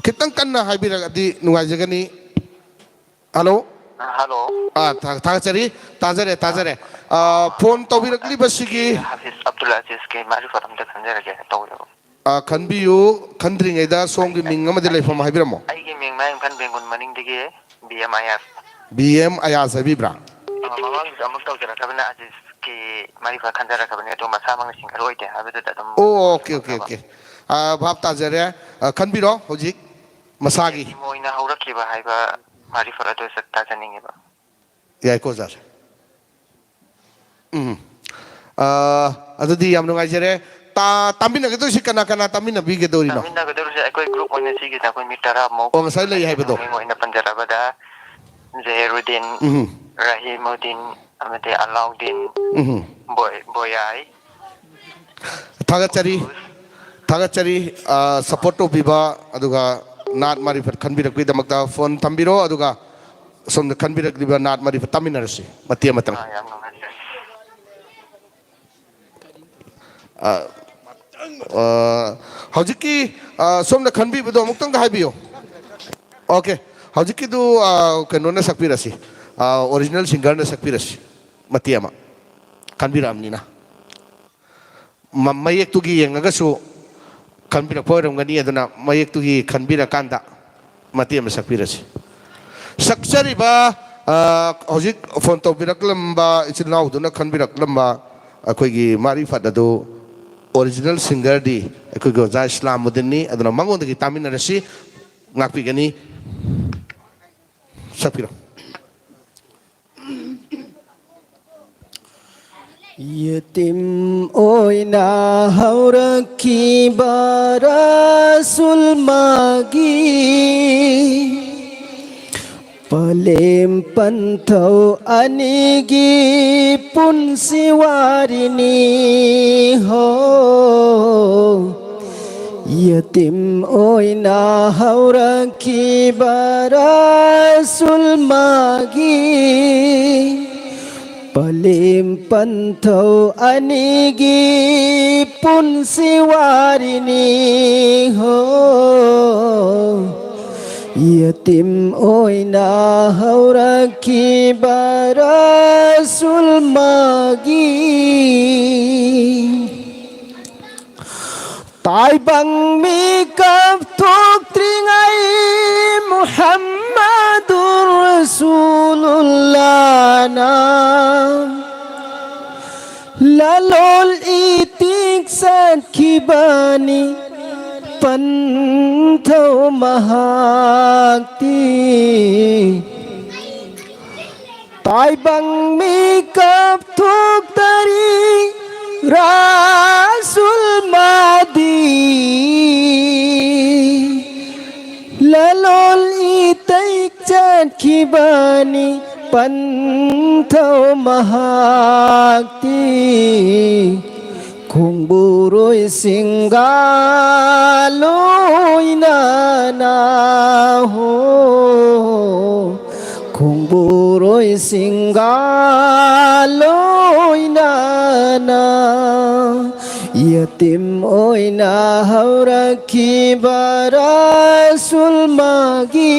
ꯈꯤꯇꯪ ꯀꯟꯅ ꯍꯥꯏꯕꯤꯔꯒꯗꯤ ꯅꯨꯡꯉꯥꯏꯖꯒꯅꯤ꯫ ꯍꯜꯂꯣ꯫ ꯑꯥ, ꯍꯜꯂꯣ꯫ ꯑꯥ, ꯊꯥ-, ꯊꯥꯒꯠꯆꯔꯤ꯫ ꯇꯥꯖꯔꯦ, ꯇꯥꯖꯔꯦ꯫ ꯑꯥ, ꯐꯣꯟ ꯇꯧꯕꯤꯔꯛꯂꯤꯕꯁꯤꯒꯤ ꯍꯥꯐꯤꯖ ꯑꯕꯗꯨꯜ ꯑꯖꯤꯖꯀꯤ ꯃꯥꯔꯤꯐꯠ ꯑꯝꯇ ꯈꯟꯖꯔꯒꯦ ꯇꯧꯕꯤꯔꯛꯑꯣ꯫ ꯑꯥ, ꯈꯟꯕꯤꯌꯨ꯫ ꯈꯟꯗ꯭ꯔꯤꯉꯩꯗ ꯁꯣꯝꯒꯤ ꯃꯤꯡ ꯑꯃꯗꯤ ꯂꯩꯐꯝ ꯍꯥꯏꯕꯤꯔꯝꯃꯣ꯫ ꯑꯩꯒꯤ ꯃꯤꯡ ꯃꯌꯥꯡ ꯏꯝꯐꯥꯜ ꯕꯦꯡꯒꯨꯟ ꯃꯅꯤꯡꯗꯒꯤ ꯕꯤ ꯑꯦꯝ ꯑꯌꯥꯁ꯫ ꯕꯤ ꯑꯦꯝ ꯑꯌꯥꯁ ꯍꯥꯏꯕꯤꯕ꯭ꯔꯥ? ꯑ, ꯃꯃꯥꯡꯗꯁꯨ ꯑꯃꯨꯛ ꯇꯧꯖꯔꯛꯈ꯭ꯔꯕꯅꯦ, ꯑꯖꯤꯁꯀꯤ ꯃꯔꯤꯐꯠ ꯈꯟꯖꯔꯛꯈ꯭ꯔꯕꯅꯦ, ꯑꯗꯣ ꯃꯁꯥꯃꯛꯅ ꯁꯤꯡꯒꯔ ꯑꯣꯏꯗꯦ ꯍꯥꯏꯕꯗꯨꯗ ꯑꯗꯨꯝ ꯑꯣ, ꯑꯣꯀꯦ, ꯑꯣꯀꯦ, ꯈꯪꯅꯕ꯫ ꯑꯣꯀꯦ꯫ ꯑ, ꯚꯥꯞ ꯇꯥꯖꯔꯦ꯫ ꯑ, ꯈꯟꯕꯤꯔꯣ ꯍꯧꯖꯤꯛ ꯃꯁꯥꯒꯤ꯫ ꯏꯃꯣꯏꯅ ꯍꯧꯔꯛꯈꯤꯕ ꯍꯥꯏꯕ ꯃꯔꯤꯐꯠ ꯑꯗꯨ ꯆꯠ-, ꯇꯥꯖꯅꯤꯡꯉꯤꯕ꯫ ꯌꯥꯏꯀꯣ, ꯁꯥꯔ? ꯎꯝ꯫ ꯑ, ꯑꯗꯨꯗꯤ ꯌꯥꯝ ꯅꯨꯡꯉꯥꯏꯖꯔꯦ꯫ ꯇꯥ-, ꯇꯥꯃꯤꯟꯅꯒꯗꯣꯏꯁꯤ ꯀꯅꯥ ꯀꯅꯥ ꯇꯥꯃꯤꯟꯅꯕꯤꯒꯗꯣꯔꯤꯅꯣ? ꯇꯥꯃꯤꯟꯅꯒꯗꯧꯔꯤꯁꯦ ꯑꯩꯈꯣꯏ ꯒ꯭ꯔꯨꯞ ꯑꯣꯏꯅ ꯁꯤꯒꯤꯗ ꯑꯩꯈꯣꯏ ꯃꯤ ꯇꯔꯥꯃꯨꯛ꯫ ꯑꯣ, ꯉꯁꯥꯏ ꯂꯩ ꯍꯥꯏꯕꯗꯣ꯫ ꯃꯤꯡ ꯑꯣꯏꯅ ꯄꯟꯖꯔꯕꯗ ꯖꯦꯍꯦꯔꯨꯗꯤꯟ, ꯎꯝ꯫ ꯔꯍꯤꯃꯨꯗꯤꯟ, ꯑꯃꯗꯤ ꯑꯂꯥꯎꯗꯤꯟ, ꯎꯝ꯫ ꯕꯣꯏ-, ꯕꯣꯌꯥꯏ꯫ ꯊꯥꯒꯠꯆꯔꯤ꯫ ꯊꯥꯒꯠꯆꯔꯤ꯫ ꯑ, ꯁꯄꯣꯔꯠ ꯇꯧꯕꯤꯕ, ꯑꯗꯨꯒ ꯅꯥꯠ ꯃꯥꯔꯤꯐꯠ ꯈꯟꯕꯤꯔꯛꯄꯒꯤꯗꯃꯛꯇ ꯐꯣꯟ ꯊꯝꯕꯤꯔꯣ, ꯑꯗꯨꯒ ꯁꯣꯝꯗ ꯈꯟꯕꯤꯔꯛꯂꯤꯕ ꯅꯥꯠ ꯃꯥꯔꯤꯐꯠ ꯇꯥꯃꯤꯟꯅꯔꯁꯤ ꯃꯇꯦꯛ ꯑꯃꯇꯪ꯫ ꯑ, ꯌꯥꯝ ꯅꯨꯡꯉꯥꯏꯖꯔꯦ꯫ ꯑ, ꯑ, ꯍꯧꯖꯤꯛꯀꯤ, ꯑ, ꯁꯣꯝꯅ ꯈꯟꯕꯤꯕꯗꯣ ꯑꯃꯨꯛꯇꯪꯒ ꯍꯥꯏꯕꯤꯌꯨ꯫ ꯑꯣꯀꯦ꯫ ꯍꯧꯖꯤꯛꯀꯤꯗꯨ, ꯑ, ꯀꯩꯅꯣꯅ ꯁꯛꯄꯤꯔꯁꯤ꯫ ꯑ, ꯑꯣꯔꯤꯖꯤꯅꯦꯜ ꯁꯤꯡꯒꯔꯅ ꯁꯛꯄꯤꯔꯁꯤ꯫ ꯃꯇꯦꯛ ꯑꯃ ꯈꯟꯕꯤꯔꯛꯑꯕꯅꯤꯅ꯫ ꯃ-, ꯃꯌꯦꯛꯇꯨꯒꯤ ꯌꯦꯡꯉꯒꯁꯨ ꯈꯟꯕꯤꯔꯛꯄ ꯑꯣꯏꯔꯝꯒꯅꯤ꯫ ꯑꯗꯨꯅ ꯃꯌꯦꯛꯇꯨꯒꯤ ꯈꯟꯕꯤꯔꯀꯥꯟꯗ ꯃꯇꯦꯛ ꯑꯃ ꯁꯛꯄꯤꯔꯁꯤ꯫ ꯁꯛꯆꯔꯤꯕ ꯑ, ꯍꯧꯖꯤꯛ ꯐꯣꯟ ꯇꯧꯕꯤꯔꯛꯂꯝꯕ ꯏꯆꯤꯜ ꯏꯅꯥꯎꯗꯨꯅ ꯈꯟꯕꯤꯔꯛꯂꯝꯕ ꯑꯩꯈꯣꯏꯒꯤ ꯃꯥꯔꯤꯐꯠ ꯑꯗꯨ ꯑꯣꯔꯤꯖꯤꯅꯦꯜ ꯁꯤꯡꯒꯔꯗꯤ ꯑꯩꯈꯣꯏꯒꯤ ꯑꯣꯖꯥ ꯏꯁꯂꯥꯃꯨꯗꯤꯟꯅꯤ꯫ ꯑꯗꯨꯅ ꯃꯉꯣꯟꯗꯒꯤ ꯇꯥꯃꯤꯟꯅꯔꯁꯤ꯫ ꯉꯥꯛꯄꯤꯒꯅꯤ꯫ ꯁꯛꯄꯤꯔꯣ꯫ ꯌꯦꯇꯤꯝ ꯑꯣꯏꯅ ꯍꯧꯔꯛꯈꯤꯕ ꯔꯁꯨꯜ ꯃꯥꯒꯤ ꯄꯂꯦꯝ ꯄꯟꯊꯧ ꯑꯅꯤꯒꯤ ꯄꯨꯟꯁꯤ ꯋꯥꯔꯤꯅꯤ ꯍꯣ꯫ ꯌꯦꯇꯤꯝ ꯑꯣꯏꯅ ꯍꯧꯔꯛꯈꯤꯕ ꯔꯁꯨꯜ ꯃꯥꯒꯤ ꯄꯂꯦꯝ ꯄꯟꯊꯧ ꯑꯅꯤꯒꯤ ꯄꯨꯟꯁꯤ ꯋꯥꯔꯤꯅꯤ ꯍꯣ꯫ ꯌꯦꯇꯤꯝ ꯑꯣꯏꯅ ꯍꯧꯔꯛꯈꯤꯕ ꯔꯁꯨꯜ ꯃꯥꯒꯤ ꯇꯥꯏꯕꯪ ꯃꯤꯀꯞ ꯊꯣꯛꯇ꯭ꯔꯤꯉꯩ ꯃꯨꯍꯝꯃꯗꯨꯔ ꯔꯁꯨꯂꯨꯜꯂꯥꯅ ꯂꯂꯣꯟ ꯏꯇꯤꯛ ꯆꯠꯈꯤꯕꯅꯤ ꯄꯟꯊꯧ ꯃꯍꯥꯛꯇꯤ꯫ ꯇꯥꯏꯕꯪ ꯃꯤꯀꯞ ꯊꯣꯛꯇꯔꯤ ꯔꯥꯁꯨꯜ ꯃꯥꯗꯤ ꯂꯂꯣꯟ ꯏꯇꯩ ꯆꯠꯈꯤꯕꯅꯤ ꯄꯟꯊꯧ ꯃꯍꯥꯛꯇꯤ꯫ ꯈꯣꯡꯕꯨꯔꯣꯏꯁꯤꯡꯒ ꯂꯣꯏꯅꯅ ꯍꯣ꯫ ꯈꯣꯡꯕꯨꯔꯣꯏꯁꯤꯡꯒ ꯂꯣꯏꯅꯅ ꯌꯦꯇꯤꯝ ꯑꯣꯏꯅ ꯍꯧꯔꯛꯈꯤꯕ ꯔꯁꯨꯜ ꯃꯥꯒꯤ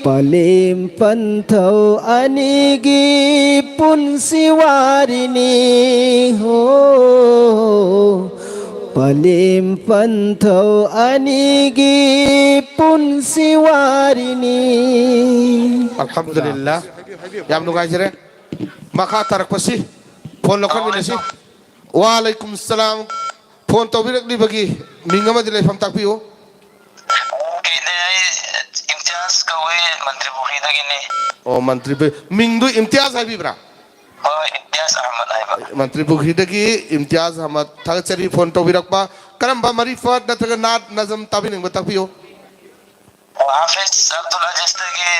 ꯄꯂꯦꯝ ꯄꯟꯊꯧ ꯑꯅꯤꯒꯤ ꯄꯨꯟꯁꯤ ꯋꯥꯔꯤꯅꯤ ꯍꯣ꯫ ꯄꯂꯦꯝ ꯄꯟꯊꯧ ꯑꯅꯤꯒꯤ ꯄꯨꯟꯁꯤ ꯋꯥꯔꯤꯅꯤ꯫ ꯑꯜꯍꯝꯗꯨꯂꯤꯜꯂꯥ꯫ ꯌꯥꯝ ꯅꯨꯡꯉꯥꯏꯖꯔꯦ꯫ ꯃꯈꯥ ꯇꯥꯔꯛꯄꯁꯤ ꯐꯣꯟ ꯂꯧꯈꯠꯃꯤꯟꯅꯁꯤ꯫ ꯋꯥꯂꯩꯀꯨꯝ ꯁꯂꯥꯝ꯫ ꯐꯣꯟ ꯇꯧꯕꯤꯔꯛꯂꯤꯕꯒꯤ ꯃꯤꯡ ꯑꯃꯗꯤ ꯂꯩꯐꯝ ꯇꯥꯛꯄꯤꯌꯨ꯫ ꯀꯩꯅꯦ, ꯑꯩ ꯏꯝꯇꯤꯌꯥꯖ ꯀꯧꯋꯦ, ꯃꯟꯇ꯭ꯔꯤ ꯄꯨꯈ꯭ꯔꯤꯗꯒꯤꯅꯦ꯫ ꯑꯣ, ꯃꯟꯇ꯭ꯔꯤ ꯄꯨ-, ꯃꯤꯡꯗꯨ ꯏꯝꯇꯤꯌꯥꯖ ꯍꯥꯏꯕꯤꯕ꯭ꯔꯥ? ꯍꯣꯏ, ꯏꯝꯇꯤꯌꯥꯖ ꯑꯍꯃꯗ ꯍꯥꯏꯕ꯫ ꯃꯟꯇ꯭ꯔꯤ ꯄꯨꯈ꯭ꯔꯤꯗꯒꯤ ꯏꯝꯇꯤꯌꯥꯖ ꯑꯍꯃꯗ, ꯊꯥꯒꯠꯆꯔꯤ ꯐꯣꯟ ꯇꯧꯕꯤꯔꯛꯄ꯫ ꯀꯔꯝꯕ ꯃꯔꯤꯐꯠ ꯅꯠꯇ꯭ꯔꯒ ꯅꯥꯠ ꯅꯖꯝ ꯇꯥꯕꯤꯅꯤꯡꯕ ꯇꯥꯛꯄꯤꯌꯨ꯫ ꯑꯣ, ꯍꯥꯐꯤꯖ ꯑꯕꯗꯨꯜ ꯑꯖꯤꯖꯇꯒꯤ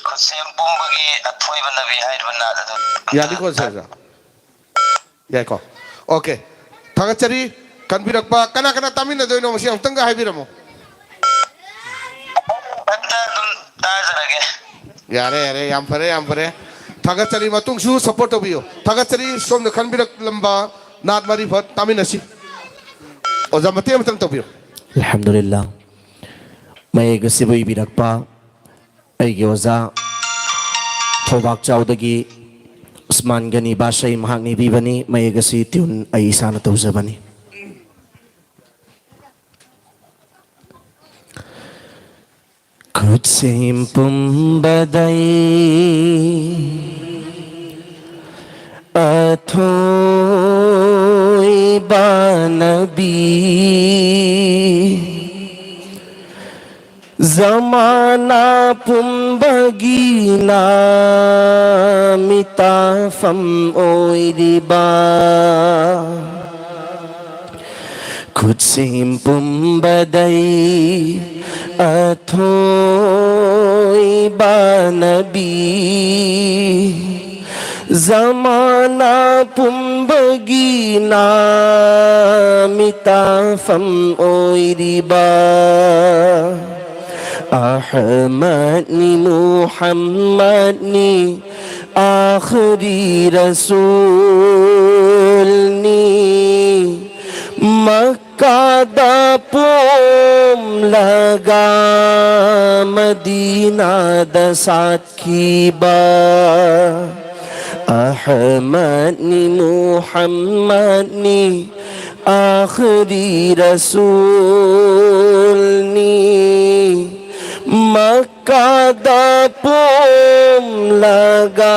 ꯈꯨꯠꯁꯦꯝ ꯄꯨꯝꯕꯒꯤ ꯑꯊꯣꯏꯕ ꯅꯕꯤ ꯍꯥꯏꯔꯤꯕ ꯅꯥꯠ ꯑꯗꯨ꯫ ꯌꯥꯅꯤꯀꯣ, ꯁꯔ? ꯌꯥꯏꯀꯣ? ꯑꯣꯀꯦ꯫ ꯊꯥꯒꯠꯆꯔꯤ꯫ ꯈꯟꯕꯤꯔꯛꯄ ꯀꯅꯥ ꯀꯅꯥ ꯇꯥꯃꯤꯟꯅꯗꯣꯏꯅꯣ, ꯃꯁꯤ ꯑꯃꯨꯛꯇꯪꯒ ꯍꯥꯏꯕꯤꯔꯝꯃꯣ꯫ ꯃꯊꯟꯇ ꯑꯗꯨꯝ ꯇꯥꯖꯔꯒꯦ꯫ ꯌꯥꯔꯦ, ꯌꯥꯔꯦ, ꯌꯥꯝ ꯐꯔꯦ, ꯌꯥꯝ ꯐꯔꯦ꯫ ꯊꯥꯒꯠꯆꯔꯤ꯫ ꯃꯇꯨꯡꯁꯨ ꯁꯄꯣꯔꯠ ꯇꯧꯕꯤꯌꯨ꯫ ꯊꯥꯒꯠꯆꯔꯤ꯫ ꯁꯣꯝꯅ ꯈꯟꯕꯤꯔꯛꯂꯝꯕ ꯅꯥꯠ ꯃꯔꯤꯐꯠ ꯇꯥꯃꯤꯟꯅꯁꯤ꯫ ꯑꯣꯖꯥ, ꯃꯇꯦꯡ ꯑꯃꯇꯪ ꯇꯧꯕꯤꯌꯨ꯫ ꯑꯜꯍꯝꯗꯨꯂꯤꯜꯂꯥ꯫ ꯃꯌꯦꯛ ꯑꯁꯤꯕꯨ ꯏꯕꯤꯔꯛꯄ ꯑꯩꯒꯤ ꯑꯣꯖꯥ ꯊꯧꯕꯥꯛ ꯆꯥꯎꯗꯒꯤ ꯎꯁꯃꯥꯟ ꯒꯅꯤ ꯕꯥꯁꯩ ꯃꯍꯥꯛꯅ ꯏꯕꯤꯕꯅꯤ꯫ ꯃꯌꯦꯛ ꯑꯁꯤ ꯇ꯭ꯌꯨꯟ ꯑꯩ ꯏꯁꯥꯅ ꯇꯧꯖꯕꯅꯤ꯫ ꯈꯨꯠꯁꯦꯝ ꯄꯨꯝꯕꯗꯩ ꯑꯊꯣꯏꯕ ꯅꯕꯤ, ꯖꯃꯥꯅꯥ ꯄꯨꯝꯕꯒꯤ ꯅꯥꯃꯤꯇꯥꯐꯝ ꯑꯣꯏꯔꯤꯕ, ꯈꯨꯠꯁꯦꯝ ꯄꯨꯝꯕꯗꯩ ꯑꯊꯣꯏꯕ ꯅꯕꯤ, ꯖꯃꯥꯅꯥ ꯄꯨꯝꯕꯒꯤ ꯅꯥꯃꯤꯇꯥꯐꯝ ꯑꯣꯏꯔꯤꯕ ꯑꯍꯃꯗꯅꯤ ꯃꯨꯍꯝꯃꯗꯅꯤ ꯑꯥꯈꯔꯤ ꯔꯁꯨꯜꯅꯤ꯫ ꯃꯛꯀꯥꯗ ꯄꯣꯝꯂꯒ ꯃꯗꯤꯅꯥꯗ ꯁꯥꯠꯈꯤꯕ ꯑꯍꯃꯗꯅꯤ ꯃꯨꯍꯝꯃꯗꯅꯤ ꯑꯥꯈꯔꯤ ꯔꯁꯨꯜꯅꯤ, ꯃꯛꯀꯥꯗ ꯄꯣꯝꯂꯒ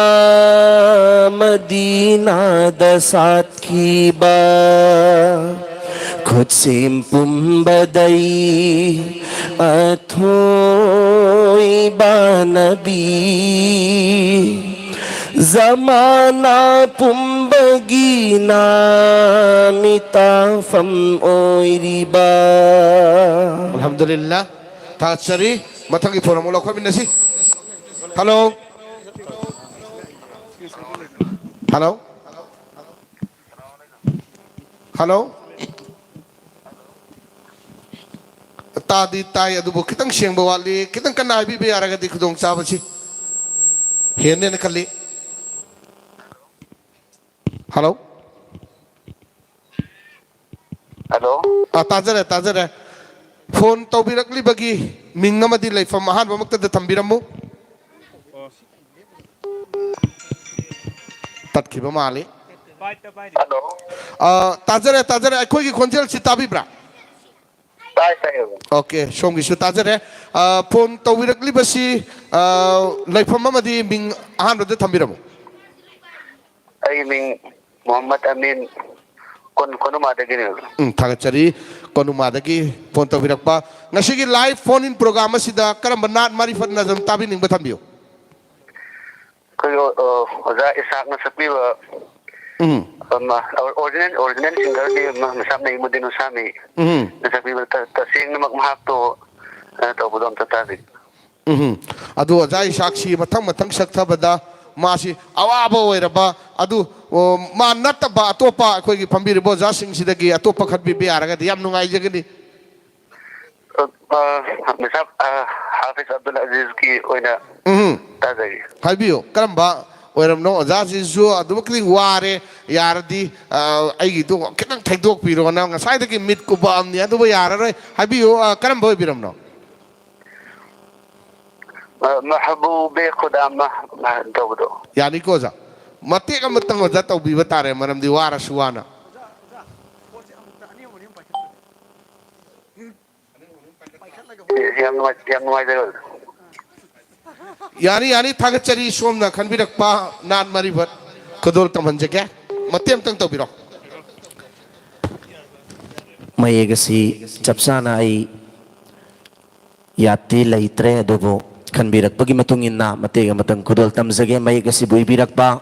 ꯃꯗꯤꯅꯥꯗ ꯁꯥꯠꯈꯤꯕ, ꯈꯨꯠꯁꯦꯝ ꯄꯨꯝꯕꯗꯩ ꯑꯊꯣꯏꯕ ꯅꯕꯤ, ꯖꯃꯥꯅꯥ ꯄꯨꯝꯕꯒꯤ ꯅꯥꯃꯤꯇꯥꯐꯝ ꯑꯣꯏꯔꯤꯕ꯫ ꯑꯜꯍꯝꯗꯨꯂꯤꯜꯂꯥ꯫ ꯊꯥꯒꯠꯆꯔꯤ꯫ ꯃꯊꯪꯒꯤ ꯐꯣꯟ ꯑꯃꯨꯛ ꯂꯧꯈꯠꯃꯤꯟꯅꯁꯤ꯫ ꯍꯜꯂꯣ꯫ ꯍꯜꯂꯣ꯫ ꯍꯜꯂꯣ꯫ ꯇꯥꯗꯤ ꯇꯥꯏ, ꯑꯗꯨꯕꯨ ꯈꯤꯇꯪ ꯁꯦꯡꯕ ꯋꯥꯠꯂꯤ꯫ ꯈꯤꯇꯪ ꯀꯟꯅ ꯍꯥꯏꯕꯤꯕ ꯌꯥꯔꯒꯗꯤ ꯈꯨꯗꯣꯡꯆꯥꯕꯁꯤ ꯍꯦꯟꯅꯦꯅ ꯈꯜꯂꯤ꯫ ꯍꯜꯂꯣ꯫ ꯍꯜꯂꯣ꯫ ꯑꯥ, ꯇꯥꯖꯔꯦ, ꯇꯥꯖꯔꯦ꯫ ꯐꯣꯟ ꯇꯧꯕꯤꯔꯛꯂꯤꯕꯒꯤ ꯃꯤꯡ ꯑꯃꯗꯤ ꯂꯩꯐꯝ ꯑꯍꯥꯟꯕꯃꯛꯇꯗ ꯊꯝꯕꯤꯔꯝꯃꯨ꯫ ꯇꯠꯈꯤꯕ ꯃꯥꯜꯂꯤ꯫ ꯍꯜꯂꯣ꯫ ꯑꯥ, ꯇꯥꯖꯔꯦ, ꯇꯥꯖꯔꯦ꯫ ꯑꯩꯈꯣꯏꯒꯤ ꯈꯣꯟꯖꯦꯜꯁꯤ ꯇꯥꯕꯤꯕ꯭ꯔꯥ? ꯇꯥꯏ, ꯇꯥꯏ꯫ ꯑꯣꯀꯦ, ꯁꯣꯝꯒꯤꯁꯨ ꯇꯥꯖꯔꯦ꯫ ꯑꯥ, ꯐꯣꯟ ꯇꯧꯕꯤꯔꯛꯂꯤꯕꯁꯤ, ꯑꯥ, ꯂꯩꯐꯝ ꯑꯃꯗꯤ ꯃꯤꯡ ꯑꯍꯥꯟꯕꯗ ꯊꯝꯕꯤꯔꯝꯃꯨ꯫ ꯑꯩꯒꯤ ꯃꯤꯡ ꯃꯨꯍꯝꯃꯗ ꯑꯃꯤꯟ, ꯀꯣꯟ-, ꯀꯣꯅꯨꯃꯥꯗꯒꯤꯅꯦ꯫ ꯎꯝ, ꯊꯥꯒꯠꯆꯔꯤ꯫ ꯀꯣꯅꯨꯃꯥꯗꯒꯤ ꯐꯣꯟ ꯇꯧꯕꯤꯔꯛꯄ꯫ ꯉꯁꯤꯒꯤ ꯂꯥꯏꯚ ꯐꯣꯟ ꯏꯟ ꯄ꯭ꯔꯣꯒ꯭ꯔꯥꯝ ꯑꯁꯤꯗ ꯀꯔꯝꯕ ꯅꯥꯠ ꯃꯥꯔꯤꯐꯠ ꯅꯖꯝ ꯇꯥꯕꯤꯅꯤꯡꯕ ꯊꯝꯕꯤꯌꯨ? ꯑꯩꯈꯣꯏꯒꯤ, ꯑ, ꯑꯣꯖꯥ ꯏꯁꯥꯛꯅ ꯁꯛꯄꯤꯕ, ꯎꯝ꯫ ꯑꯃ, ꯑꯣꯔꯤꯖꯤꯅꯦꯜ, ꯑꯣꯔꯤꯖꯤꯅꯦꯜ ꯁꯤꯡꯒꯔꯗꯤ ꯑꯃ ꯃꯁꯥꯝ ꯅꯌꯤꯃꯨꯗꯤꯟ ꯍꯨꯁꯥꯃꯤ꯫ ꯎꯝ꯫ ꯅ ꯁꯛꯄꯤꯕ ꯇ-, ꯇꯁꯦꯡꯅꯃꯛ ꯃꯍꯥꯛꯇꯣ, ꯑ, ꯇꯧꯕꯗꯣ ꯑꯝꯇ ꯇꯥꯕꯤꯌꯨ꯫ ꯎꯝ꯫ ꯑꯗꯨ ꯑꯣꯖꯥ ꯏꯁꯥꯛꯁꯤ ꯃꯊꯪ ꯃꯊꯪ ꯁꯛꯊꯕꯗ ꯃꯥꯁꯤ ꯑꯋꯥꯕ ꯑꯣꯏꯔꯕ ꯑꯗꯨ, ꯑꯣ, ꯃꯥ ꯅꯠꯇꯕ ꯑꯇꯣꯞꯄ ꯑꯩꯈꯣꯏꯒꯤ ꯐꯝꯕꯤꯔꯤꯕ ꯑꯣꯖꯥꯁꯤꯡꯁꯤꯗꯒꯤ ꯑꯇꯣꯞꯄ ꯈꯟꯕꯤꯕ ꯌꯥꯔꯒꯗꯤ ꯌꯥꯝ ꯅꯨꯡꯉꯥꯏꯖꯒꯅꯤ꯫ ꯑ, ꯑ, ꯃꯤꯁꯥꯞ, ꯑ, ꯍꯥꯐꯤꯖ ꯑꯕꯗꯨꯜ ꯑꯖꯤꯖꯀꯤ ꯑꯣꯏꯅ ꯎꯝ꯫ ꯇꯥꯖꯒꯦ꯫ ꯍꯥꯏꯕꯤꯌꯨ, ꯀꯔꯝꯕ ꯑꯣꯏꯔꯝꯅꯣ? ꯑꯣꯖꯥꯁꯤꯁꯨ ꯑꯗꯨꯃꯛꯀꯤ ꯋꯥꯔꯦ, ꯌꯥꯔꯗꯤ, ꯑ, ꯑꯩꯒꯤꯗꯨ ꯈꯤꯇꯪ ꯊꯩꯗꯣꯛꯄꯤꯔꯣꯅ꯫ ꯉꯁꯥꯏꯗꯒꯤ ꯃꯤꯠ ꯀꯨꯞꯄꯛꯑꯕꯅꯤ, ꯑꯗꯨꯕꯨ ꯌꯥꯔꯔꯣꯏ꯫ ꯍꯥꯏꯕꯤꯌꯨ, ꯑ, ꯀꯔꯝꯕ ꯑꯣꯏꯕꯤꯔꯝꯅꯣ? ꯑ, ꯃꯍꯕꯨꯕꯦ ꯈꯨꯗꯥ ꯃ-, ꯃ-, ꯇꯧꯕꯗꯣ꯫ ꯌꯥꯅꯤꯀꯣ, ꯑꯣꯖꯥ? ꯃꯇꯦꯛ ꯑꯃꯇꯪ, ꯑꯣꯖꯥ, ꯇꯧꯕꯤꯕ ꯇꯥꯔꯦ, ꯃꯔꯝꯗꯤ ꯋꯥꯔꯁꯨ ꯋꯥꯅ꯫ ꯌꯥꯝ ꯅꯨꯡꯉꯥꯏ-, ꯌꯥꯝ ꯅꯨꯡꯉꯥꯏꯖꯔꯦ ꯑꯣꯖꯥ꯫ ꯌꯥꯅꯤ, ꯌꯥꯅꯤ, ꯊꯥꯒꯠꯆꯔꯤ꯫ ꯁꯣꯝꯅ ꯈꯟꯕꯤꯔꯛꯄ ꯅꯥꯠ ꯃꯔꯤꯕꯠ ꯈꯨꯗꯣꯜ ꯇꯝꯍꯟꯖꯒꯦ꯫ ꯃꯇꯦꯛ ꯑꯃꯇꯪ ꯇꯧꯕꯤꯔꯣ꯫ ꯃꯌꯦꯛ ꯑꯁꯤ ꯆꯞ ꯆꯥꯅ ꯑꯩ ꯌꯥꯗꯤ ꯂꯩꯇ꯭ꯔꯦ, ꯑꯗꯨꯕꯨ ꯈꯟꯕꯤꯔꯛꯄꯒꯤ ꯃꯇꯨꯡ ꯏꯟꯅ ꯃꯇꯦꯛ ꯑꯃꯇꯪ ꯈꯨꯗꯣꯜ ꯇꯝꯖꯒꯦ꯫ ꯃꯌꯦꯛ ꯑꯁꯤꯕꯨ ꯏꯕꯤꯔꯛꯄ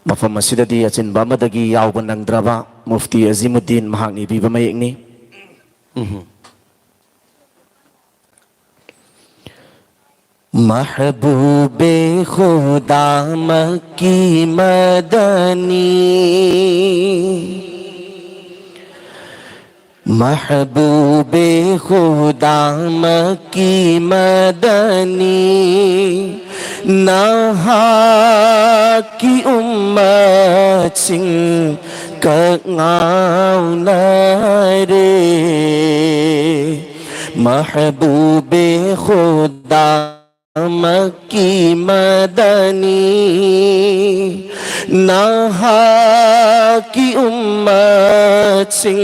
ꯃꯐꯝ ꯑꯁꯤꯗꯗꯤ ꯑꯆꯤꯟꯕ ꯑꯃꯗꯒꯤ ꯌꯥꯎꯕ ꯅꯪꯗ꯭ꯔꯕ ꯃꯨꯐꯇꯤ ꯑꯖꯤꯃꯨꯗꯗꯤꯟ ꯃꯍꯥꯛꯅ ꯏꯕꯤꯕ ꯃꯌꯦꯛꯅꯤ꯫ ꯎꯝꯍꯨꯝ꯫ محبوب خدا مکی مدنی، محبوب خدا مکی مدنی، ꯅꯍꯥꯛꯀꯤ ꯎꯝꯃꯠꯁꯤꯡ ꯀꯛ ꯉꯥꯎꯅꯔꯦ꯫ محبوب خدا مکی مدنی، ꯅꯍꯥꯛꯀꯤ ꯎꯝꯃꯠꯁꯤꯡ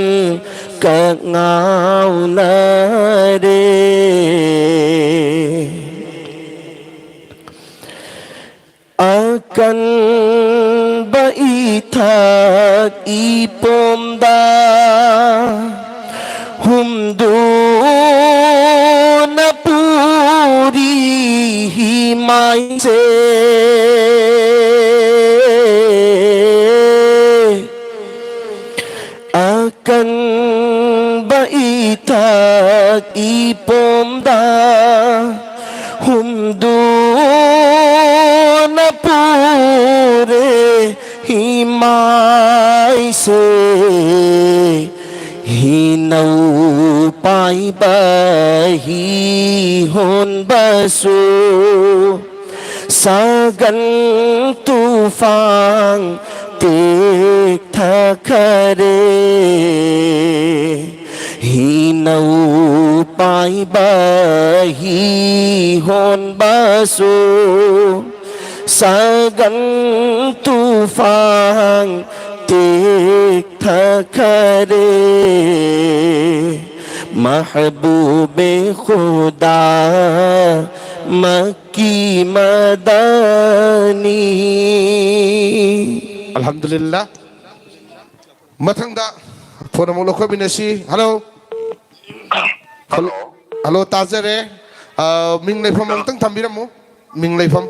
ꯀꯛ ꯉꯥꯎꯅꯔꯦ꯫ ꯑꯀꯟꯕ ꯏꯊꯛ ꯏꯄꯣꯝꯗ ꯍꯨꯝꯗꯨꯅ ꯄꯨꯔꯤ ꯍꯤꯃꯥꯏꯁꯦ꯫ ꯑꯀꯟꯕ ꯏꯊꯛ ꯏꯄꯣꯝꯗ ꯍꯨꯝꯗꯨꯅ ꯄꯨꯔꯦ ꯍꯤꯃꯥꯏꯁꯦ꯫ ꯍꯤꯅꯧ ꯄꯥꯏꯕ ꯍꯤ ꯍꯣꯟꯕꯁꯨ ꯁꯒꯟ ꯇꯨꯐꯥꯟ ꯇꯦꯛꯊꯈꯔꯦ꯫ ꯍꯤꯅꯧ ꯄꯥꯏꯕ ꯍꯤ ꯍꯣꯟꯕꯁꯨ ꯁꯒꯟ ꯇꯨꯐꯥꯟ ꯇꯦꯛꯊꯈꯔꯦ꯫ محبوب خدا مکی مدانی. ꯑꯜꯍꯝꯗꯨꯂꯤꯜꯂꯥꯍ꯫ ꯃꯊꯪꯗ ꯐꯣꯟ ꯑꯃꯨꯛ ꯂꯧꯈꯠꯃꯤꯟꯅꯁꯤ꯫ ꯍꯜꯂꯣ꯫ ꯍꯜꯂꯣ꯫ ꯍꯜꯂꯣ, ꯇꯥꯖꯔꯦ꯫ ꯑ, ꯃꯤꯡ ꯂꯩꯐꯝ ꯑꯃꯨꯛꯇꯪ ꯊꯝꯕꯤꯔꯝꯃꯨ꯫ ꯃꯤꯡ ꯂꯩꯐꯝ꯫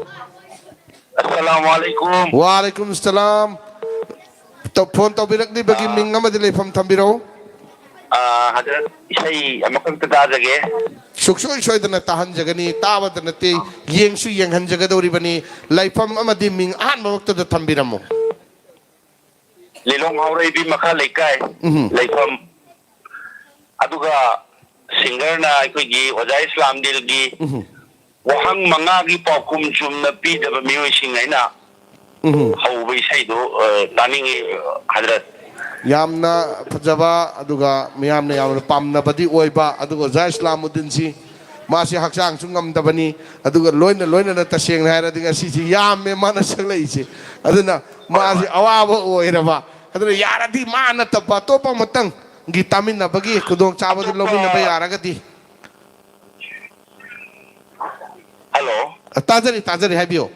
ꯑꯁꯂꯥꯃꯨ ꯑꯂꯩꯀꯨꯝ꯫ ꯋꯥꯂꯩꯀꯨꯝ ꯁꯂꯥꯝ꯫ ꯇ-, ꯐꯣꯟ ꯇꯧꯕꯤꯔꯛꯂꯤꯕꯒꯤ ꯑꯥ꯫ ꯃꯤꯡ ꯑꯃꯗꯤ ꯂꯩꯐꯝ ꯊꯝꯕꯤꯔꯛꯎ꯫ ꯑꯥ, ꯍꯖꯔꯠ, ꯏꯁꯩ ꯑꯃꯈꯛꯇ ꯇꯥꯖꯒꯦ꯫ ꯁꯨꯡꯁꯣꯏ ꯁꯣꯏꯗꯅ ꯇꯥꯍꯟꯖꯒꯅꯤ, ꯇꯥꯕꯗ ꯅꯠꯇꯦ, ꯌꯦꯡꯁꯨ ꯌꯦꯡꯍꯟꯖꯒꯗꯧꯔꯤꯕꯅꯤ꯫ ꯂꯩꯐꯝ ꯑꯃꯗꯤ ꯃꯤꯡ ꯑꯍꯥꯟꯕꯃꯛꯇꯗ ꯊꯝꯕꯤꯔꯝꯃꯨ꯫ ꯂꯤꯂꯣꯡ ꯍꯥꯎꯔꯩꯕꯤ ꯃꯈꯥ ꯂꯩꯀꯥꯏ ꯎꯝ꯫ ꯂꯩꯐꯝ꯫ ꯑꯗꯨꯒ ꯁꯤꯡꯒꯔꯅ ꯑꯩꯈꯣꯏꯒꯤ ꯑꯣꯖꯥ ꯏꯁꯂꯥꯝ ꯗꯤꯜꯒꯤ ꯎꯝ꯫ ꯋꯥꯍꯪ ꯃꯉꯥꯒꯤ ꯄꯥꯎꯈꯨꯝ ꯆꯨꯝꯅ ꯄꯤꯗꯕ ꯃꯤꯑꯣꯏꯁꯤꯡ ꯍꯥꯏꯅ ꯎꯝ꯫ ꯍꯧꯕ ꯏꯁꯩꯗꯨ, ꯑ, ꯇꯥꯅꯤꯡꯉꯤ, ꯍꯖꯔꯠ꯫ ꯌꯥꯝꯅ ꯐꯖꯕ, ꯑꯗꯨꯒ ꯃꯤꯌꯥꯝꯅ ꯌꯥꯝꯅ ꯄꯥꯝꯅꯕꯗꯤ ꯑꯣꯏꯕ, ꯑꯗꯨꯒ ꯑꯣꯖꯥ ꯏꯁꯂꯥꯃꯨꯗꯤꯟꯁꯤ, ꯃꯥꯁꯤ ꯍꯛꯆꯥꯡꯁꯨ ꯉꯝꯗꯕꯅꯤ, ꯑꯗꯨꯒ ꯂꯣꯏꯅ ꯂꯣꯏꯅꯅ ꯇꯁꯦꯡꯅ ꯍꯥꯏꯔꯗꯤ ꯉꯁꯤꯁꯤ ꯌꯥꯝꯃꯦ ꯃꯥꯅ ꯁꯛꯂꯛꯏꯁꯦ꯫ ꯑꯗꯨꯅ ꯍꯣꯏ, ꯃꯥꯁꯤ ꯍꯣꯏ꯫ ꯑꯋꯥꯕ ꯑꯣꯏꯔꯕ, ꯑꯗꯨꯅ ꯌꯥꯔꯗꯤ ꯃꯥ ꯅꯠꯇꯕ ꯑꯇꯣꯞꯄ ꯑꯃꯇꯪꯒꯤ ꯇꯥꯃꯤꯟꯅꯕꯒꯤ ꯈꯨꯗꯣꯡꯆꯥꯕꯗꯨ ꯑꯇꯣꯞꯄ ꯂꯧꯃꯤꯟꯅꯕ ꯌꯥꯔꯒꯗꯤ꯫ ꯍꯜꯂꯣ꯫ ꯇꯥꯖꯔꯤ, ꯇꯥꯖꯔꯤ, ꯍꯥꯏꯕꯤꯌꯨ꯫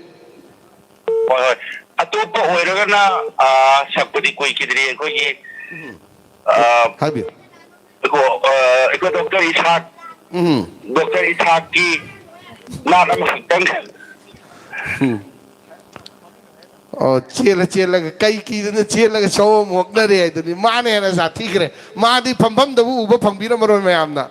ꯍꯣꯏ, ꯍꯣꯏ꯫ ꯑꯇꯣꯞꯄ ꯑꯣꯏꯔꯒꯅ, ꯑ, ꯁꯛꯄꯗꯤ ꯀꯨꯏꯈꯤꯗ꯭ꯔꯤ ꯑꯩꯈꯣꯏꯒꯤ, ꯎꯝ꯫ ꯑ, ꯍꯥꯏꯕꯤꯌꯨ꯫ ꯑꯩꯈꯣ-, ꯑ, ꯑꯩꯈꯣꯏ ꯗꯣꯛꯇꯔ ꯏꯁꯥꯛ, ꯎꯝ꯫ ꯗꯣꯛꯇꯔ ꯏꯁꯥꯛꯀꯤ ꯅꯥꯠ ꯑꯃꯈꯛꯇꯪ꯫ ꯎꯝ꯫ ꯑꯣ, ꯆꯦꯜꯂ ꯆꯦꯜꯂꯒ, ꯀꯩ ꯀꯤꯗꯅ ꯆꯦꯜꯂꯒ ꯆꯋꯣꯝ ꯑꯣꯛꯅꯔꯦ ꯍꯥꯏꯗꯨꯅꯤ꯫ ꯃꯥꯅ ꯍꯦꯟꯅ ꯁꯥꯊꯤꯈ꯭ꯔꯦ꯫ ꯃꯥꯗꯤ ꯐꯝꯐꯝꯗꯕꯨ ꯎꯕ ꯐꯪꯕꯤꯔꯝꯃꯔꯣꯏ ꯃꯌꯥꯝꯅ꯫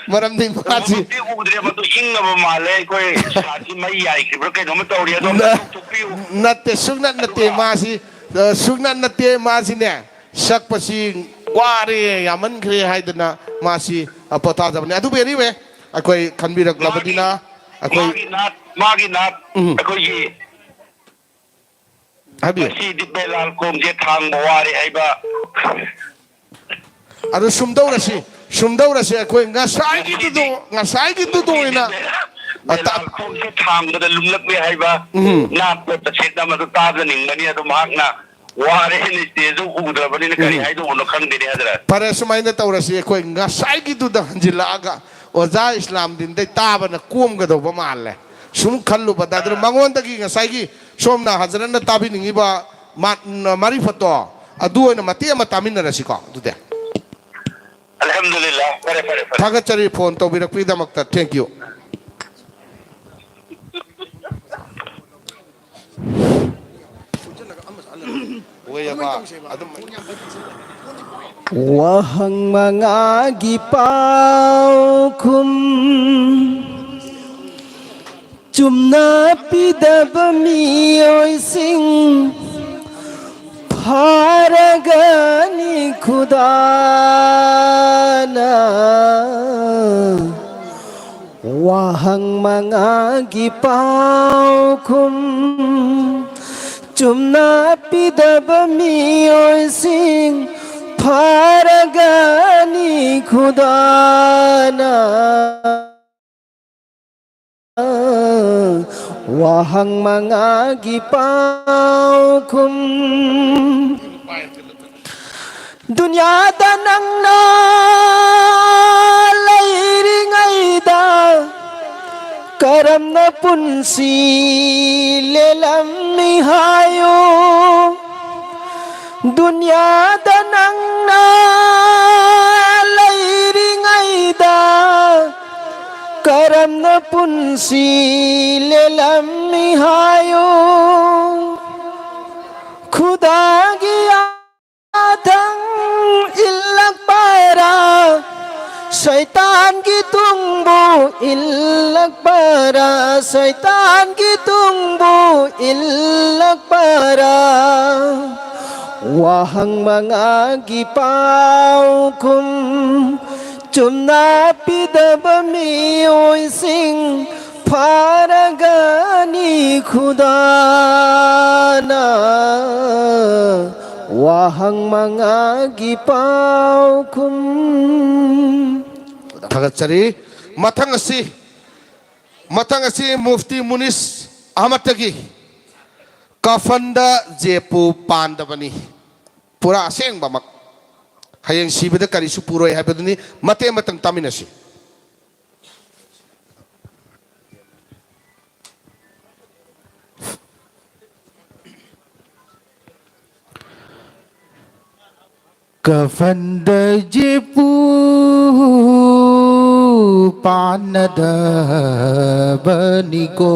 ꯃꯔꯝꯗꯤ ꯃꯥꯁꯤ ꯎꯕꯃꯛꯇꯤ ꯎꯗ꯭ꯔꯦ, ꯃꯗꯨ ꯏꯪꯉꯕ ꯃꯥꯜꯂꯦ꯫ ꯑꯩꯈꯣꯏ ꯁꯥꯁꯤ ꯃꯩ ꯌꯥꯏꯈꯤꯕ꯭ꯔꯥ ꯀꯩꯅꯣꯝꯃ ꯇꯧꯔꯤ, ꯑꯗꯣ ꯑꯝꯇ ꯅ-, ꯂꯧꯊꯣꯛꯄꯤꯌꯨ꯫ ꯅꯠꯇꯦ, ꯁꯨꯡꯅꯠ ꯅꯠꯇꯦ꯫ ꯑꯗꯨꯒ ꯃꯥꯁꯤ, ꯑ, ꯁꯨꯡꯅꯠ ꯅꯠꯇꯦ꯫ ꯃꯥꯁꯤꯅꯦ, ꯁꯛꯄꯁꯤ ꯋꯥꯔꯦ, ꯌꯥꯝꯃꯟꯈ꯭ꯔꯦ ꯍꯥꯏꯗꯅ ꯃꯥꯁꯤ, ꯑ, ꯄꯣꯊꯥꯖꯕꯅꯦ꯫ ꯑꯗꯨꯕꯨ anyway, ꯑꯩꯈꯣꯏ ꯈꯟꯕꯤꯔꯛꯂꯕꯅꯤꯅ ꯃꯥꯒꯤ, ꯑꯩꯈꯣꯏ ꯃꯥꯒꯤ ꯅꯥꯠ, ꯃꯥꯒꯤ ꯅꯥꯠ, ꯎꯝ꯫ ꯑꯩꯈꯣꯏꯒꯤ ꯍꯥꯏꯕꯤꯌꯨ꯫ ꯃꯁꯤꯗꯤ ꯕꯦꯂꯥꯜ ꯈꯣꯡꯁꯦ ꯊꯥꯡꯕ ꯋꯥꯔꯦ ꯍꯥꯏꯕ꯫ ꯑꯗꯨ ꯁꯨꯝꯗꯧꯔꯁꯤ, ꯁꯨꯝꯗꯧꯔꯁꯤ꯫ ꯑꯩꯈꯣꯏ ꯉꯁꯥꯏꯒꯤꯗꯨꯗꯣ, ꯉꯁꯤꯗꯤ, ꯉꯁꯥꯏꯒꯤꯗꯨꯗꯣ ꯉꯁꯤꯗꯤ ꯑꯣꯏꯅ, ꯕꯦꯂꯥꯜ, ꯑ, ꯇ-, ꯕꯦꯂꯥꯜ ꯈꯣꯡꯁꯦ ꯊꯥꯡꯕꯗ ꯂꯨꯝꯂꯛꯂꯦ ꯍꯥꯏꯕ ꯎꯝ꯫ ꯅꯥꯠꯇ ꯇꯁꯦꯠꯅ ꯃꯗꯨ ꯇꯥꯖꯅꯤꯡꯕꯅꯤ꯫ ꯑꯗꯨ ꯃꯍꯥꯛꯅ ꯋꯥꯔꯦꯅꯦ, ꯁ꯭ꯇꯦꯖꯇꯨ ꯎꯗ꯭ꯔꯕꯅꯤꯅ ꯀꯔꯤ ꯎꯝ꯫ ꯍꯥꯏꯗꯧꯕꯅꯣ ꯈꯪꯗꯦꯅꯦ, ꯍꯖꯔꯠ꯫ ꯐꯔꯦ, ꯁꯨꯃꯥꯏꯅ ꯇꯧꯔꯁꯤ, ꯑꯩꯈꯣꯏ ꯉꯁꯥꯏꯒꯤꯗꯨꯗ ꯍꯟꯖꯤꯜꯂꯛꯑꯒ ꯑꯣꯖꯥ ꯏꯁꯂꯥꯝꯗꯤꯟꯗꯩ ꯇꯥꯕꯅ ꯀꯣꯝꯒꯗꯧꯕ ꯃꯥꯜꯂꯦ꯫ ꯁꯨꯝ ꯈꯜꯂꯨꯕꯗ, ꯑꯗꯨꯅ ꯑꯥ꯫ ꯃꯉꯣꯟꯗꯒꯤ ꯉꯁꯥꯏꯒꯤ ꯁꯣꯝꯅ ꯍꯖꯔꯠꯅ ꯇꯥꯕꯤꯅꯤꯡꯉꯤꯕ ꯃꯥ-, ꯃꯥꯔꯤꯐꯠꯇꯣ, ꯑꯗꯨ ꯑꯣꯏꯅ ꯃꯇꯦꯛ ꯑꯃ ꯇꯥꯃꯤꯟꯅꯔꯁꯤꯀꯣ, ꯑꯗꯨꯗꯤ꯫ ꯑꯜꯍꯝꯗꯨꯂꯤꯜꯂꯥ꯫ ꯐꯔꯦ, ꯐꯔꯦ, ꯐꯔꯦ꯫ ꯊꯥꯒꯠꯆꯔꯤ ꯐꯣꯟ ꯇꯧꯕꯤꯔꯛꯄꯒꯤꯗꯃꯛꯇ꯫ Thank you꯫ ꯑꯣꯏꯌꯦꯕ꯫ ꯑꯗꯨꯝ ꯋꯥꯍꯪ ꯃꯉꯥꯒꯤ ꯄꯥꯎꯈꯨꯝ ꯆꯨꯝꯅ ꯄꯤꯗꯕ ꯃꯤꯑꯣꯏꯁꯤꯡ ꯐꯥꯔꯒꯅꯤ ꯈꯨꯗꯥꯅ꯫ ꯋꯥꯍꯪ ꯃꯉꯥꯒꯤ ꯄꯥꯎꯈꯨꯝ ꯆꯨꯝꯅ ꯄꯤꯗꯕ ꯃꯤꯑꯣꯏꯁꯤꯡ ꯐꯥꯔꯒꯅꯤ ꯈꯨꯗꯥꯅ꯫ ꯋꯥꯍꯪ ꯃꯉꯥꯒꯤ ꯄꯥꯎꯈꯨꯝ ꯗꯨꯅꯤꯌꯥꯗ ꯅꯪꯅ ꯂꯩꯔꯤꯉꯩꯗ ꯀꯔꯝꯅ ꯄꯨꯟꯁꯤ ꯂꯦꯜꯂꯝꯃꯤ ꯍꯥꯏꯌꯨ? ꯗꯨꯅꯤꯌꯥꯗ ꯅꯪꯅ ꯂꯩꯔꯤꯉꯩꯗ ꯀꯔꯝꯅ ꯄꯨꯟꯁꯤ ꯂꯦꯜꯂꯝꯃꯤ ꯍꯥꯏꯌꯨ? ꯈꯨꯗꯥꯒꯤ ꯊꯪ ꯏꯜꯂꯛꯄꯔꯥ? ꯁꯩꯇꯥꯟꯒꯤ ꯇꯨꯡꯕꯨ ꯏꯜꯂꯛꯄꯔꯥ? ꯁꯩꯇꯥꯟꯒꯤ ꯇꯨꯡꯕꯨ ꯏꯜꯂꯛꯄꯔꯥ? ꯋꯥꯍꯪ ꯃꯉꯥꯒꯤ ꯄꯥꯎꯈꯨꯝ ꯆꯨꯝꯅ ꯄꯤꯗꯕ ꯃꯤꯑꯣꯏꯁꯤꯡ ꯐꯥꯔꯒꯅꯤ ꯈꯨꯗꯥꯅ꯫ ꯋꯥꯍꯪ ꯃꯉꯥꯒꯤ ꯄꯥꯎꯈꯨꯝ꯫ ꯊꯥꯒꯠꯆꯔꯤ꯫ ꯃꯊꯪ ꯑꯁꯤ, ꯃꯊꯪ ꯑꯁꯤ ꯃꯨꯐꯇꯤ ꯃꯨꯅꯤꯁ ꯑꯍꯃꯗꯇꯒꯤ ꯀꯐꯟꯗ ꯖꯦꯄꯨ ꯄꯥꯟꯗꯕꯅꯤ꯫ ꯄꯨꯔꯥ ꯑꯁꯦꯡꯕꯃꯛ꯫ ꯍꯌꯦꯡ ꯁꯤꯕꯗ ꯀꯔꯤꯁꯨ ꯄꯨꯔꯣꯏ ꯍꯥꯏꯕꯗꯨꯅꯤ꯫ ꯃꯇꯦꯛ ꯑꯃꯇꯪ ꯇꯥꯃꯤꯟꯅꯁꯤ꯫ ꯀꯐꯟꯗ ꯖꯦꯄꯨ ꯄꯥꯟꯅꯗꯕꯅꯤꯀꯣ꯫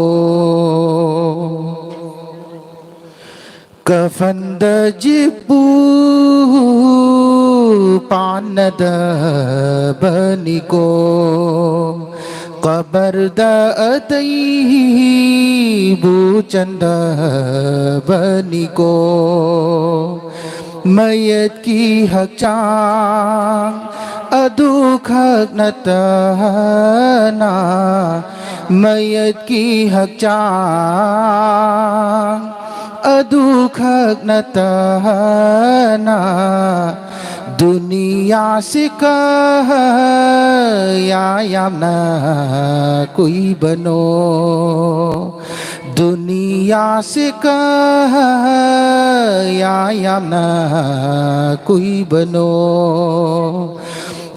ꯀꯐꯟꯗ ꯖꯦꯄꯨ ꯄꯥꯟꯅꯗꯕꯅꯤꯀꯣ꯫ ꯀꯕꯔꯗ ꯑꯇꯩꯕꯨ ꯆꯟꯗꯕꯅꯤꯀꯣ꯫ ꯃꯌꯦꯠꯀꯤ ꯍꯛꯆꯥꯡ ꯑꯗꯨꯈꯛ ꯅꯠꯇꯅ, ꯃꯌꯦꯠꯀꯤ ꯍꯛꯆꯥꯡ ꯑꯗꯨꯈꯛ ꯅꯠꯇꯅ, ꯗꯨꯅꯤꯌꯥꯁꯤ ꯀꯌꯥ ꯌꯥꯝꯅ ꯀꯨꯏꯕꯅꯣ꯫ ꯗꯨꯅꯤꯌꯥꯁꯤ ꯀꯌꯥ ꯌꯥꯝꯅ ꯀꯨꯏꯕꯅꯣ꯫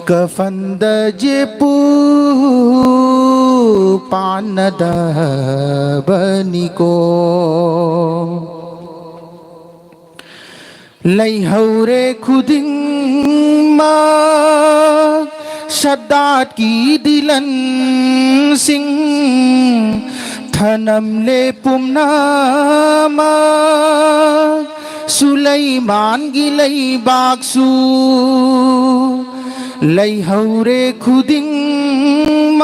ꯀꯐꯟꯗ ꯖꯦꯄꯨ ꯄꯥꯟꯅꯗꯕꯅꯤꯀꯣ꯫ ꯂꯩꯍꯧꯔꯦ ꯈꯨꯗꯤꯡꯃꯛ ꯁꯗꯥꯠꯀꯤ ꯗꯤꯂꯟꯁꯤꯡ, ꯊꯅꯝꯂꯦ ꯄꯨꯝꯅꯃꯛ ꯁꯨꯂꯩꯃꯥꯟꯒꯤ ꯂꯩꯕꯥꯛꯁꯨ꯫ ꯂꯩꯍꯧꯔꯦ ꯈꯨꯗꯤꯡꯃꯛ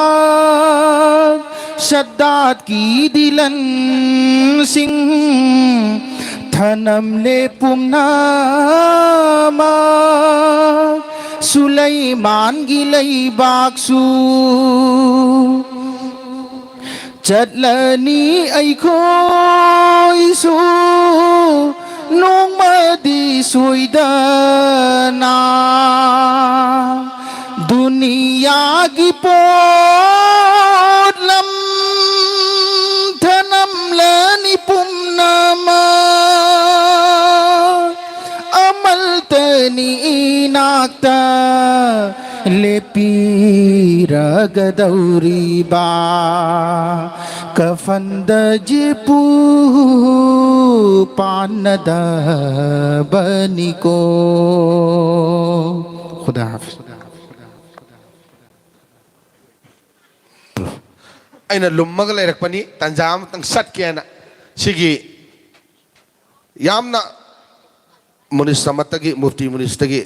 ꯁꯗꯥꯠꯀꯤ ꯗꯤꯂꯟꯁꯤꯡ, ꯊꯅꯝꯂꯦ ꯄꯨꯝꯅꯃꯛ ꯁꯨꯂꯩꯃꯥꯟꯒꯤ ꯂꯩꯕꯥꯛꯁꯨ꯫ ꯆꯠꯂꯅꯤ ꯑꯩꯈꯣꯏꯁꯨ ꯅꯣꯡꯃꯗꯤ ꯁꯣꯏꯗꯅ꯫ ꯗꯨꯅꯤꯌꯥꯒꯤ ꯄꯣꯠꯂꯝ ꯊꯅꯝꯂꯅꯤ ꯄꯨꯝꯅꯃꯛ꯫ ꯅꯤ ꯏꯅꯥꯛꯇ ꯂꯦꯞꯄꯤꯔꯒꯗꯧꯔꯤꯕ, ꯀꯐꯟꯗ ꯖꯤꯄꯨ ꯄꯥꯟꯅꯗꯕꯅꯤꯀꯣ꯫ ꯈꯨꯗꯥ ꯍꯥꯐꯤꯖ꯫ ꯑꯩꯅ ꯂꯨꯝꯃꯒ ꯂꯩꯔꯛꯄꯅꯤ, ꯇꯟꯖꯥ ꯑꯃꯇꯪ ꯆꯠꯀꯦꯅ꯫ ꯁꯤꯒꯤ ꯌꯥꯝꯅ ꯃꯨꯅꯤꯁ ꯑꯃꯠꯇꯒꯤ, ꯃꯨꯐꯇꯤ ꯃꯨꯅꯤꯁꯇꯒꯤ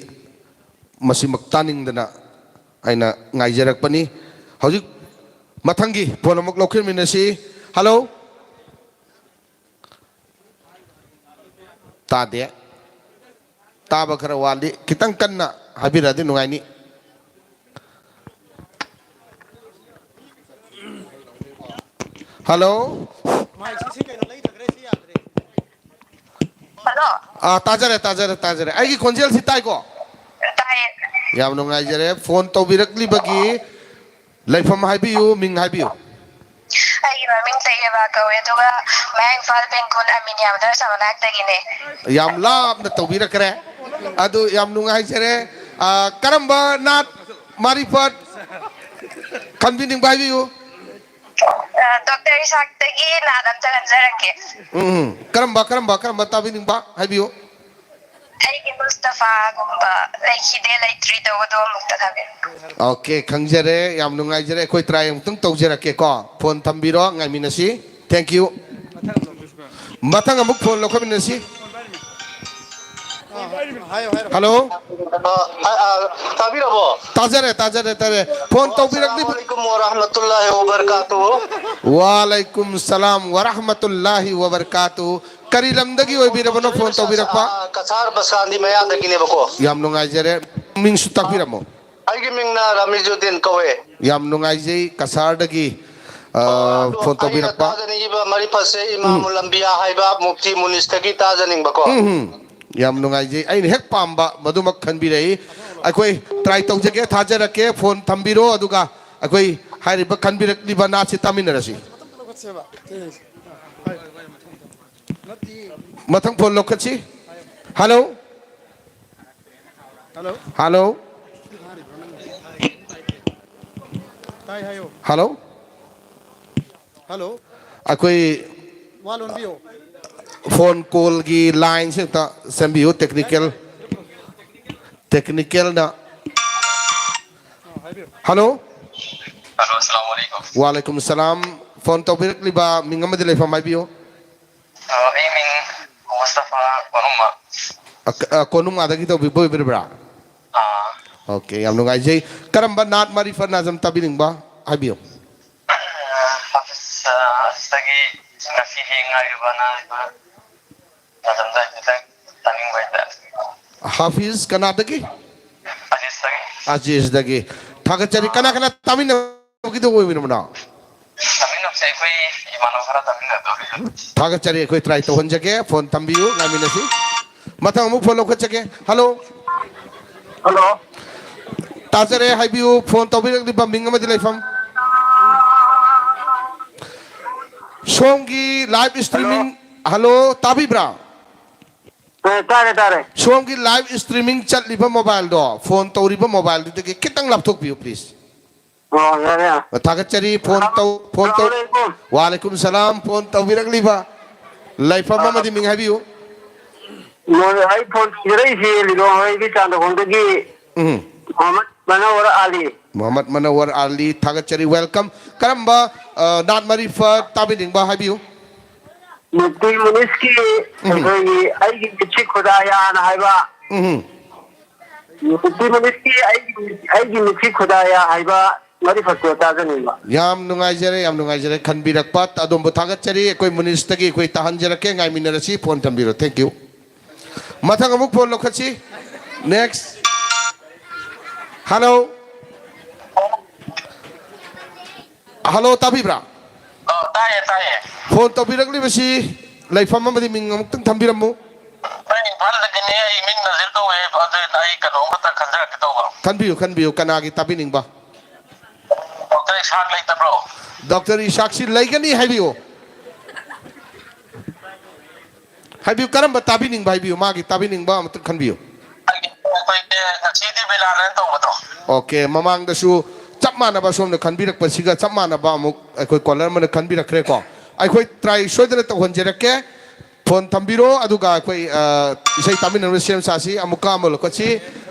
ꯃꯁꯤꯃꯛ ꯇꯥꯅꯤꯡꯗꯅ ꯑꯩꯅ ꯉꯥꯏꯖꯔꯛꯄꯅꯤ꯫ ꯍꯧꯖꯤꯛ ꯃꯊꯪꯒꯤ ꯐꯣꯟ ꯑꯃꯨꯛ ꯂꯧꯈꯠꯃꯤꯟꯅꯁꯤ꯫ ꯍꯜꯂꯣ꯫ ꯇꯥꯗꯦ꯫ ꯇꯥꯕ ꯈꯔ ꯋꯥꯠꯂꯤ꯫ ꯈꯤꯇꯪ ꯀꯟꯅ ꯍꯥꯏꯕꯤꯔꯛꯑꯗꯤ ꯅꯨꯡꯉꯥꯏꯅꯤ꯫ ꯍꯜꯂꯣ꯫ ꯍꯜꯂꯣ꯫ ꯑꯥ, ꯇꯥꯖꯔꯦ, ꯇꯥꯖꯔꯦ, ꯇꯥꯖꯔꯦ꯫ ꯑꯩꯒꯤ ꯈꯣꯟꯖꯦꯜꯁꯤ ꯇꯥꯏꯀꯣ? ꯇꯥꯏꯌꯦ꯫ ꯌꯥꯝ ꯅꯨꯡꯉꯥꯏꯖꯔꯦ꯫ ꯐꯣꯟ ꯇꯧꯕꯤꯔꯛꯂꯤꯕꯒꯤ ꯂꯩꯐꯝ ꯍꯥꯏꯕꯤꯌꯨ, ꯃꯤꯡ ꯍꯥꯏꯕꯤꯌꯨ꯫ ꯑꯩꯒꯤ ꯃꯃꯤꯡ ꯇꯩꯌꯦꯕ ꯀꯧꯋꯦ, ꯑꯗꯨꯒ ꯃꯌꯥꯡ ꯏꯝꯐꯥꯜ ꯕꯦꯡꯒꯣꯜ ꯑꯃꯤꯅꯤꯌꯥ ꯃꯗꯔꯁꯥ ꯃꯅꯥꯛꯇꯒꯤꯅꯦ꯫ ꯌꯥꯝ ꯂꯥꯞꯅ ꯇꯧꯕꯤꯔꯛꯈ꯭ꯔꯦ꯫ ꯑꯗꯨ ꯌꯥꯝ ꯅꯨꯡꯉꯥꯏꯖꯔꯦ꯫ ꯑꯥ, ꯀꯔꯝꯕ ꯅꯥꯠ ꯃꯥꯔꯤꯐꯠ ꯈꯟꯕꯤꯅꯤꯡꯕ ꯍꯥꯏꯕꯤꯌꯨ꯫ ꯑ, ꯗꯣꯛꯇꯔ ꯏꯁꯥꯛꯇꯒꯤ ꯅꯥꯠ ꯑꯝꯇ ꯈꯟꯖꯔꯛꯀꯦ꯫ ꯎꯝ, ꯎꯝ꯫ ꯀꯔꯝꯕ, ꯀꯔꯝꯕ, ꯀꯔꯝꯕ ꯇꯥꯕꯤꯅꯤꯡꯕ? ꯍꯥꯏꯕꯤꯌꯨ꯫ ꯑꯩꯒꯤ ꯃꯨꯁꯇꯐꯥꯒꯨꯝꯕ ꯂꯩꯈꯤꯗꯦ, ꯂꯩꯇ꯭ꯔꯤ ꯇꯧꯕꯗꯣ ꯑꯃꯨꯛꯇ ꯊꯥꯕꯤꯔꯛꯑꯣ꯫ ꯑꯣꯀꯦ, ꯈꯪꯖꯔꯦ꯫ ꯌꯥꯝ ꯅꯨꯡꯉꯥꯏꯖꯔꯦ꯫ ꯑꯩꯈꯣꯏ ꯇ꯭ꯔꯥꯏ ꯑꯃꯨꯛꯇꯪ ꯇꯧꯖꯔꯛꯀꯦꯀꯣ꯫ ꯐꯣꯟ ꯊꯝꯕꯤꯔꯣ, ꯉꯥꯏꯃꯤꯟꯅꯁꯤ꯫ Thank you꯫ ꯃꯊꯪ ꯑꯃꯨꯛ ꯐꯣꯟ ꯂꯧꯈꯠꯃꯤꯟꯅꯁꯤ꯫ ꯍꯜꯂꯣ꯫ ꯑ, ꯑ, ꯇꯥꯕꯤꯔꯕꯣ? ꯇꯥꯖꯔꯦ, ꯇꯥꯖꯔꯦ, ꯇꯥꯖꯔꯦ꯫ ꯐꯣꯟ ꯇꯧꯕꯤꯔꯛꯂꯤꯕ ꯑꯁꯂꯥꯃꯨ ꯑꯂꯥꯏꯀꯨꯝ ꯋꯔꯍꯃꯇꯨꯜꯂꯥꯍꯤ ꯋꯕꯔꯀꯥꯇꯨꯍꯨ꯫ ꯋꯥꯂꯥꯏꯀꯨꯝ ꯁꯂꯥꯝ ꯋꯔꯍꯃꯇꯨꯜꯂꯥꯍꯤ ꯋꯕꯔꯀꯥꯇꯨꯍꯨ꯫ ꯀꯔꯤ ꯂꯝꯗꯒꯤ ꯑꯣꯏꯕꯤꯔꯕꯅꯣ ꯐꯣꯟ ꯇꯧꯕꯤꯔꯛꯄ? ꯑ, ꯀꯁꯥꯔ ꯕꯁꯥꯟꯗꯤ ꯃꯌꯥꯗꯒꯤꯅꯦꯕꯀꯣ꯫ ꯌꯥꯝ ꯅꯨꯡꯉꯥꯏꯖꯔꯦ꯫ ꯃꯤꯡꯁꯨ ꯇꯥꯛꯄꯤꯔꯝꯃꯣ꯫ ꯑꯩꯒꯤ ꯃꯤꯡꯅ ꯔꯥꯃꯤꯖꯨꯗꯤꯟ ꯀꯧꯋꯦ꯫ ꯌꯥꯝ ꯅꯨꯡꯉꯥꯏꯖꯩ ꯀꯁꯥꯔꯗꯒꯤ, ꯑ, ꯑꯣ, ꯑꯗꯣ ꯐꯣꯟ ꯑꯩꯅ ꯇꯧꯕꯤꯔꯛꯄ꯫ ꯇꯥꯖꯅꯤꯡꯉꯤꯕ ꯃꯔꯤꯐꯠꯁꯦ ꯏꯃꯥꯃꯨꯜ ꯎꯝ꯫ ꯑꯝꯕꯤꯌꯥ ꯍꯥꯏꯕ ꯃꯨꯐꯇꯤ ꯃꯨꯅꯤꯁꯇꯒꯤ ꯇꯥꯖꯅꯤꯡꯕꯀꯣ꯫ ꯎꯝ, ꯎꯝ꯫ ꯌꯥꯝ ꯅꯨꯡꯉꯥꯏꯖꯩ꯫ ꯑꯩꯅ ꯍꯦꯛ ꯄꯥꯝꯕ ꯃꯗꯨꯃꯛ ꯈꯟꯕꯤꯔꯛꯏ꯫ ꯑꯩꯈꯣꯏ ꯇ꯭ꯔꯥꯏ ꯇꯧꯖꯒꯦ, ꯊꯥꯖꯔꯛꯀꯦ꯫ ꯐꯣꯟ ꯊꯝꯕꯤꯔꯣ, ꯑꯗꯨꯒ ꯑꯩꯈꯣꯏ ꯍꯥꯏꯔꯤꯕ ꯈꯟꯕꯤꯔꯛꯂꯤꯕ ꯅꯥꯠꯁꯤ ꯇꯥꯃꯤꯟꯅꯔꯁꯤ꯫ ꯃꯊꯪ ꯐꯣꯟ ꯂꯧꯈꯠꯁꯤ꯫ ꯍꯜꯂꯣ꯫ ꯍꯜꯂꯣ꯫ ꯍꯜꯂꯣ꯫ ꯇꯥꯏ ꯍꯥꯏꯌꯣ꯫ ꯍꯜꯂꯣ꯫ ꯍꯜꯂꯣ꯫ ꯑꯩꯈꯣꯏ ꯋꯥ ꯂꯣꯟꯕꯤꯌꯣ꯫ ꯐꯣꯟ ꯀꯣꯜꯒꯤ ꯂꯥꯏꯟꯁꯦ ꯑꯝꯇ ꯁꯦꯝꯕꯤꯌꯨ, ꯇꯦꯛꯅꯤꯀꯦꯜ, ꯇꯦꯛꯅꯤꯀꯦꯜꯅ꯫ ꯍꯜꯂꯣ꯫ ꯍꯜꯂꯣ, ꯑꯁꯂꯥꯃꯨ ꯑꯂꯩꯀꯨꯝ꯫ ꯋꯥꯂꯩꯀꯨꯝ ꯁꯂꯥꯝ꯫ ꯐꯣꯟ ꯇꯧꯕꯤꯔꯛꯂꯤꯕ ꯃꯤꯡ ꯑꯃꯗꯤ ꯂꯩꯐꯝ ꯍꯥꯏꯕꯤꯌꯨ꯫ ꯑ, ꯑꯩ ꯃꯤꯡ ꯃꯨꯁꯇꯐꯥ ꯀꯣꯅꯨꯡꯃ꯫ ꯑ, ꯀ-, ꯑ, ꯀꯣꯅꯨꯡꯃꯥꯗꯒꯤ ꯇꯧꯕꯤꯕ ꯑꯣꯏꯕꯤꯔꯕ꯭ꯔꯥ? ꯑꯥ꯫ ꯑꯣꯀꯦ, ꯌꯥꯝ ꯅꯨꯡꯉꯥꯏꯖꯩ꯫ ꯀꯔꯝꯕ ꯅꯥꯠ ꯃꯥꯔꯤꯐꯠ ꯅꯥꯖꯝ ꯇꯥꯕꯤꯅꯤꯡꯕ? ꯍꯥꯏꯕꯤꯌꯨ꯫ ꯑ, ꯍꯥꯐꯤꯖ, ꯑ, ꯍꯥꯐꯤꯖꯇꯒꯤ ꯉꯁꯤꯒꯤ ꯉꯥꯏꯔꯤꯕ ꯅꯥꯔꯤꯕ ꯅꯥꯖꯝꯗ ꯍꯥꯏꯐꯦꯠꯇꯪ ꯇꯥꯅꯤꯡꯕ ꯍꯥꯏꯇꯥꯔꯦ꯫ ꯍꯥꯐꯤꯖ ꯀꯅꯥꯗꯒꯤ? ꯑꯖꯤꯖꯇꯒꯤ꯫ ꯑꯖꯤꯖꯗꯒꯤ꯫ ꯊꯥꯒꯠꯆꯔꯤ꯫ ꯀꯅꯥ ꯀꯅꯥ ꯇꯥꯃꯤꯟꯅꯕꯒꯤꯗꯣ ꯑꯣꯏꯕꯤꯔꯕꯅꯣ? ꯇꯥꯃꯤꯟꯅꯕꯁꯦ ꯑꯩꯈꯣꯏ ꯏꯃꯥꯟꯅꯕ ꯈꯔ ꯇꯥꯃꯤꯟꯅꯗꯧꯔꯤ꯫ ꯊꯥꯒꯠꯆꯔꯤ꯫ ꯑꯩꯈꯣꯏ ꯇ꯭ꯔꯥꯏ ꯇꯧꯍꯟꯖꯒꯦ꯫ ꯐꯣꯟ ꯊꯝꯕꯤꯌꯨ, ꯉꯥꯏꯃꯤꯟꯅꯁꯤ꯫ ꯃꯊꯪ ꯑꯃꯨꯛ ꯐꯣꯟ ꯂꯧꯈꯠꯆꯒꯦ꯫ ꯍꯜꯂꯣ꯫ ꯍꯜꯂꯣ꯫ ꯇꯥꯖꯔꯦ, ꯍꯥꯏꯕꯤꯌꯨ꯫ ꯐꯣꯟ ꯇꯧꯕꯤꯔꯛꯂꯤꯕ ꯃꯤꯡ ꯑꯃꯗꯤ ꯂꯩꯐꯝ? ꯁꯣꯝꯒꯤ ꯂꯥꯏꯚ ꯍꯜꯂꯣ꯫ ꯏꯁꯇ꯭ꯔꯤꯃꯤꯡ, ꯍꯜꯂꯣ, ꯇꯥꯕꯤꯕ꯭ꯔꯥ? ꯑ, ꯇꯥꯔꯦ, ꯇꯥꯔꯦ꯫ ꯁꯣꯝꯒꯤ ꯂꯥꯏꯚ ꯏꯁꯇ꯭ꯔꯤꯃꯤꯡ ꯆꯠꯂꯤꯕ ꯃꯣꯕꯥꯏꯜꯗꯣ, ꯐꯣꯟ ꯇꯧꯔꯤꯕ ꯃꯣꯕꯥꯏꯜꯗꯨꯗꯒꯤ ꯈꯤꯇꯪ ꯂꯥꯞꯊꯣꯛꯄꯤꯌꯨ, ꯄ꯭ꯂꯤꯖ꯫ ꯑꯣ, ꯌꯥꯔꯦ, ꯌꯥꯔꯦ꯫ ꯊꯥꯒꯠꯆꯔꯤ꯫ ꯐꯣꯟ ꯇꯧ-, ꯐꯣꯟ ꯇꯧ-, ꯑꯁꯂꯥꯃꯨ ꯑꯂꯩꯀꯨꯝ꯫ ꯋꯥꯂꯩꯀꯨꯝ ꯁꯂꯥꯝ꯫ ꯐꯣꯟ ꯇꯧꯕꯤꯔꯛꯂꯤꯕ ꯂꯩꯐꯝ ꯑ, ꯑꯃꯗꯤ ꯃꯤꯡ ꯍꯥꯏꯕꯤꯌꯨ꯫ ꯃꯣꯏ, ꯑꯩ ꯐꯣꯟ ꯇꯧꯖꯔꯛꯏꯁꯤ ꯂꯤꯂꯣꯡ ꯍꯣꯏꯒꯤ ꯆꯥꯟꯗ ꯈꯣꯡꯗꯒꯤ ꯎꯝ꯫ ꯃꯣꯍꯝꯃꯗ ꯃꯅꯧꯋꯔ ꯑꯥꯂꯤ꯫ ꯃꯣꯍꯝꯃꯗ ꯃꯅꯧꯋꯔ ꯑꯥꯂꯤ, ꯊꯥꯒꯠꯆꯔꯤ, ꯋꯦꯜꯀꯝ꯫ ꯀꯔꯝꯕ, ꯑ, ꯅꯥꯠ ꯃꯔꯤꯐꯠ ꯇꯥꯕꯤꯅꯤꯡꯕ ꯍꯥꯏꯕꯤꯌꯨ? ꯃꯨꯐꯇꯤ ꯃꯨꯅꯤꯁꯀꯤ ꯎꯝ꯫ ꯑꯩꯈꯣꯏꯒꯤ ꯑꯩꯒꯤ ꯃꯤꯠꯁꯤ ꯈꯨꯗꯥꯌꯥꯅ ꯍꯥꯏꯕ ꯎꯝ꯫ ꯃꯨꯐꯇꯤ ꯃꯨꯅꯤꯁꯀꯤ ꯑꯩꯒꯤ, ꯑꯩꯒꯤ ꯃꯤꯠꯁꯤ ꯈꯨꯗꯥꯌꯥ ꯍꯥꯏꯕ ꯃꯔꯤꯐꯠꯇꯣ ꯇꯥꯖꯅꯤꯡꯕ꯫ ꯌꯥꯝ ꯅꯨꯡꯉꯥꯏꯖꯔꯦ, ꯌꯥꯝ ꯅꯨꯡꯉꯥꯏꯖꯔꯦ꯫ ꯈꯟꯕꯤꯔꯛꯄ ꯑꯗꯣꯝꯕꯨ ꯊꯥꯒꯠꯆꯔꯤ꯫ ꯑꯩꯈꯣꯏ ꯃꯨꯅꯤꯁꯇꯒꯤ ꯑꯩꯈꯣꯏ ꯇꯥꯍꯟꯖꯔꯛꯀꯦ, ꯉꯥꯏꯃꯤꯟꯅꯔꯁꯤ꯫ ꯐꯣꯟ ꯊꯝꯕꯤꯔꯣ꯫ Thank you꯫ ꯃꯊꯪ ꯑꯃꯨꯛ ꯐꯣꯟ ꯂꯧꯈꯠꯁꯤ꯫ Next꯫ ꯍꯜꯂꯣ꯫ ꯍꯜꯂꯣ, ꯇꯥꯕꯤꯕ꯭ꯔꯥ? ꯑ, ꯇꯥꯏꯌꯦ, ꯇꯥꯏꯌꯦ꯫ ꯐꯣꯟ ꯇꯧꯕꯤꯔꯛꯂꯤꯕꯁꯤ ꯂꯩꯐꯝ ꯑꯃꯗꯤ ꯃꯤꯡ ꯑꯃꯨꯛꯇꯪ ꯊꯝꯕꯤꯔꯝꯃꯨ꯫ ꯑꯩ ꯏꯝꯐꯥꯜꯗꯒꯤꯅꯦ, ꯑꯩ ꯃꯤꯡ ꯅꯖꯤꯔ ꯀꯧꯋꯦ, ꯑꯗꯨ ꯑꯩ ꯀꯩꯅꯣꯝꯈꯛꯇ ꯈꯟꯖꯔꯛꯀꯦ ꯇꯧꯕ꯫ ꯈꯟꯕꯤꯌꯨ, ꯈꯟꯕꯤꯌꯨ, ꯀꯅꯥꯒꯤ ꯇꯥꯕꯤꯅꯤꯡꯕ? ꯗꯣꯛꯇꯔ ꯏꯁꯥꯛ ꯂꯩꯇꯕ꯭ꯔꯣ? ꯗꯣꯛꯇꯔ ꯏꯁꯥꯛꯁꯤ ꯂꯩꯒꯅꯤ, ꯍꯥꯏꯕꯤꯌꯨ꯫ ꯍꯥꯏꯕꯤꯌꯨ, ꯀꯔꯝꯕ ꯇꯥꯕꯤꯅꯤꯡꯕ ꯍꯥꯏꯕꯤꯌꯨ, ꯃꯥꯒꯤ ꯇꯥꯕꯤꯅꯤꯡꯕ ꯑꯃꯇꯪ ꯈꯟꯕꯤꯌꯨ꯫ ꯑꯩꯒꯤ ꯑꯩꯈꯣꯏꯒꯤ ꯉꯁꯤꯗꯤ ꯕꯤꯂꯥꯜꯅ ꯇꯧꯕꯗꯣ꯫ ꯑꯣꯀꯦ, ꯃꯃꯥꯡꯗꯁꯨ ꯆꯞ ꯃꯥꯟꯅꯕ ꯁꯣꯝꯅ ꯈꯟꯕꯤꯔꯛꯄꯁꯤꯒ ꯆꯞ ꯃꯥꯟꯅꯕ ꯑꯃꯨꯛ ꯑꯩꯈꯣꯏ ꯀꯣꯂꯔ ꯑꯃꯅ ꯈꯟꯕꯤꯔꯛꯈ꯭ꯔꯦꯀꯣ꯫ ꯑꯩꯈꯣꯏ ꯇ꯭ꯔꯥꯏ ꯁꯣꯏꯗꯅ ꯇꯧꯍꯟꯖꯔꯛꯀꯦ꯫ ꯐꯣꯟ ꯊꯝꯕꯤꯔꯣ, ꯑꯗꯨꯒ ꯑꯩꯈꯣꯏ, ꯑ, ꯏꯁꯩ ꯇꯥꯃꯤꯟꯅꯅꯕ ꯁꯦꯝ ꯁꯥꯁꯤ꯫ ꯑꯃꯨꯛꯀ ꯑꯃ ꯂꯧꯈꯠꯁꯤ꯫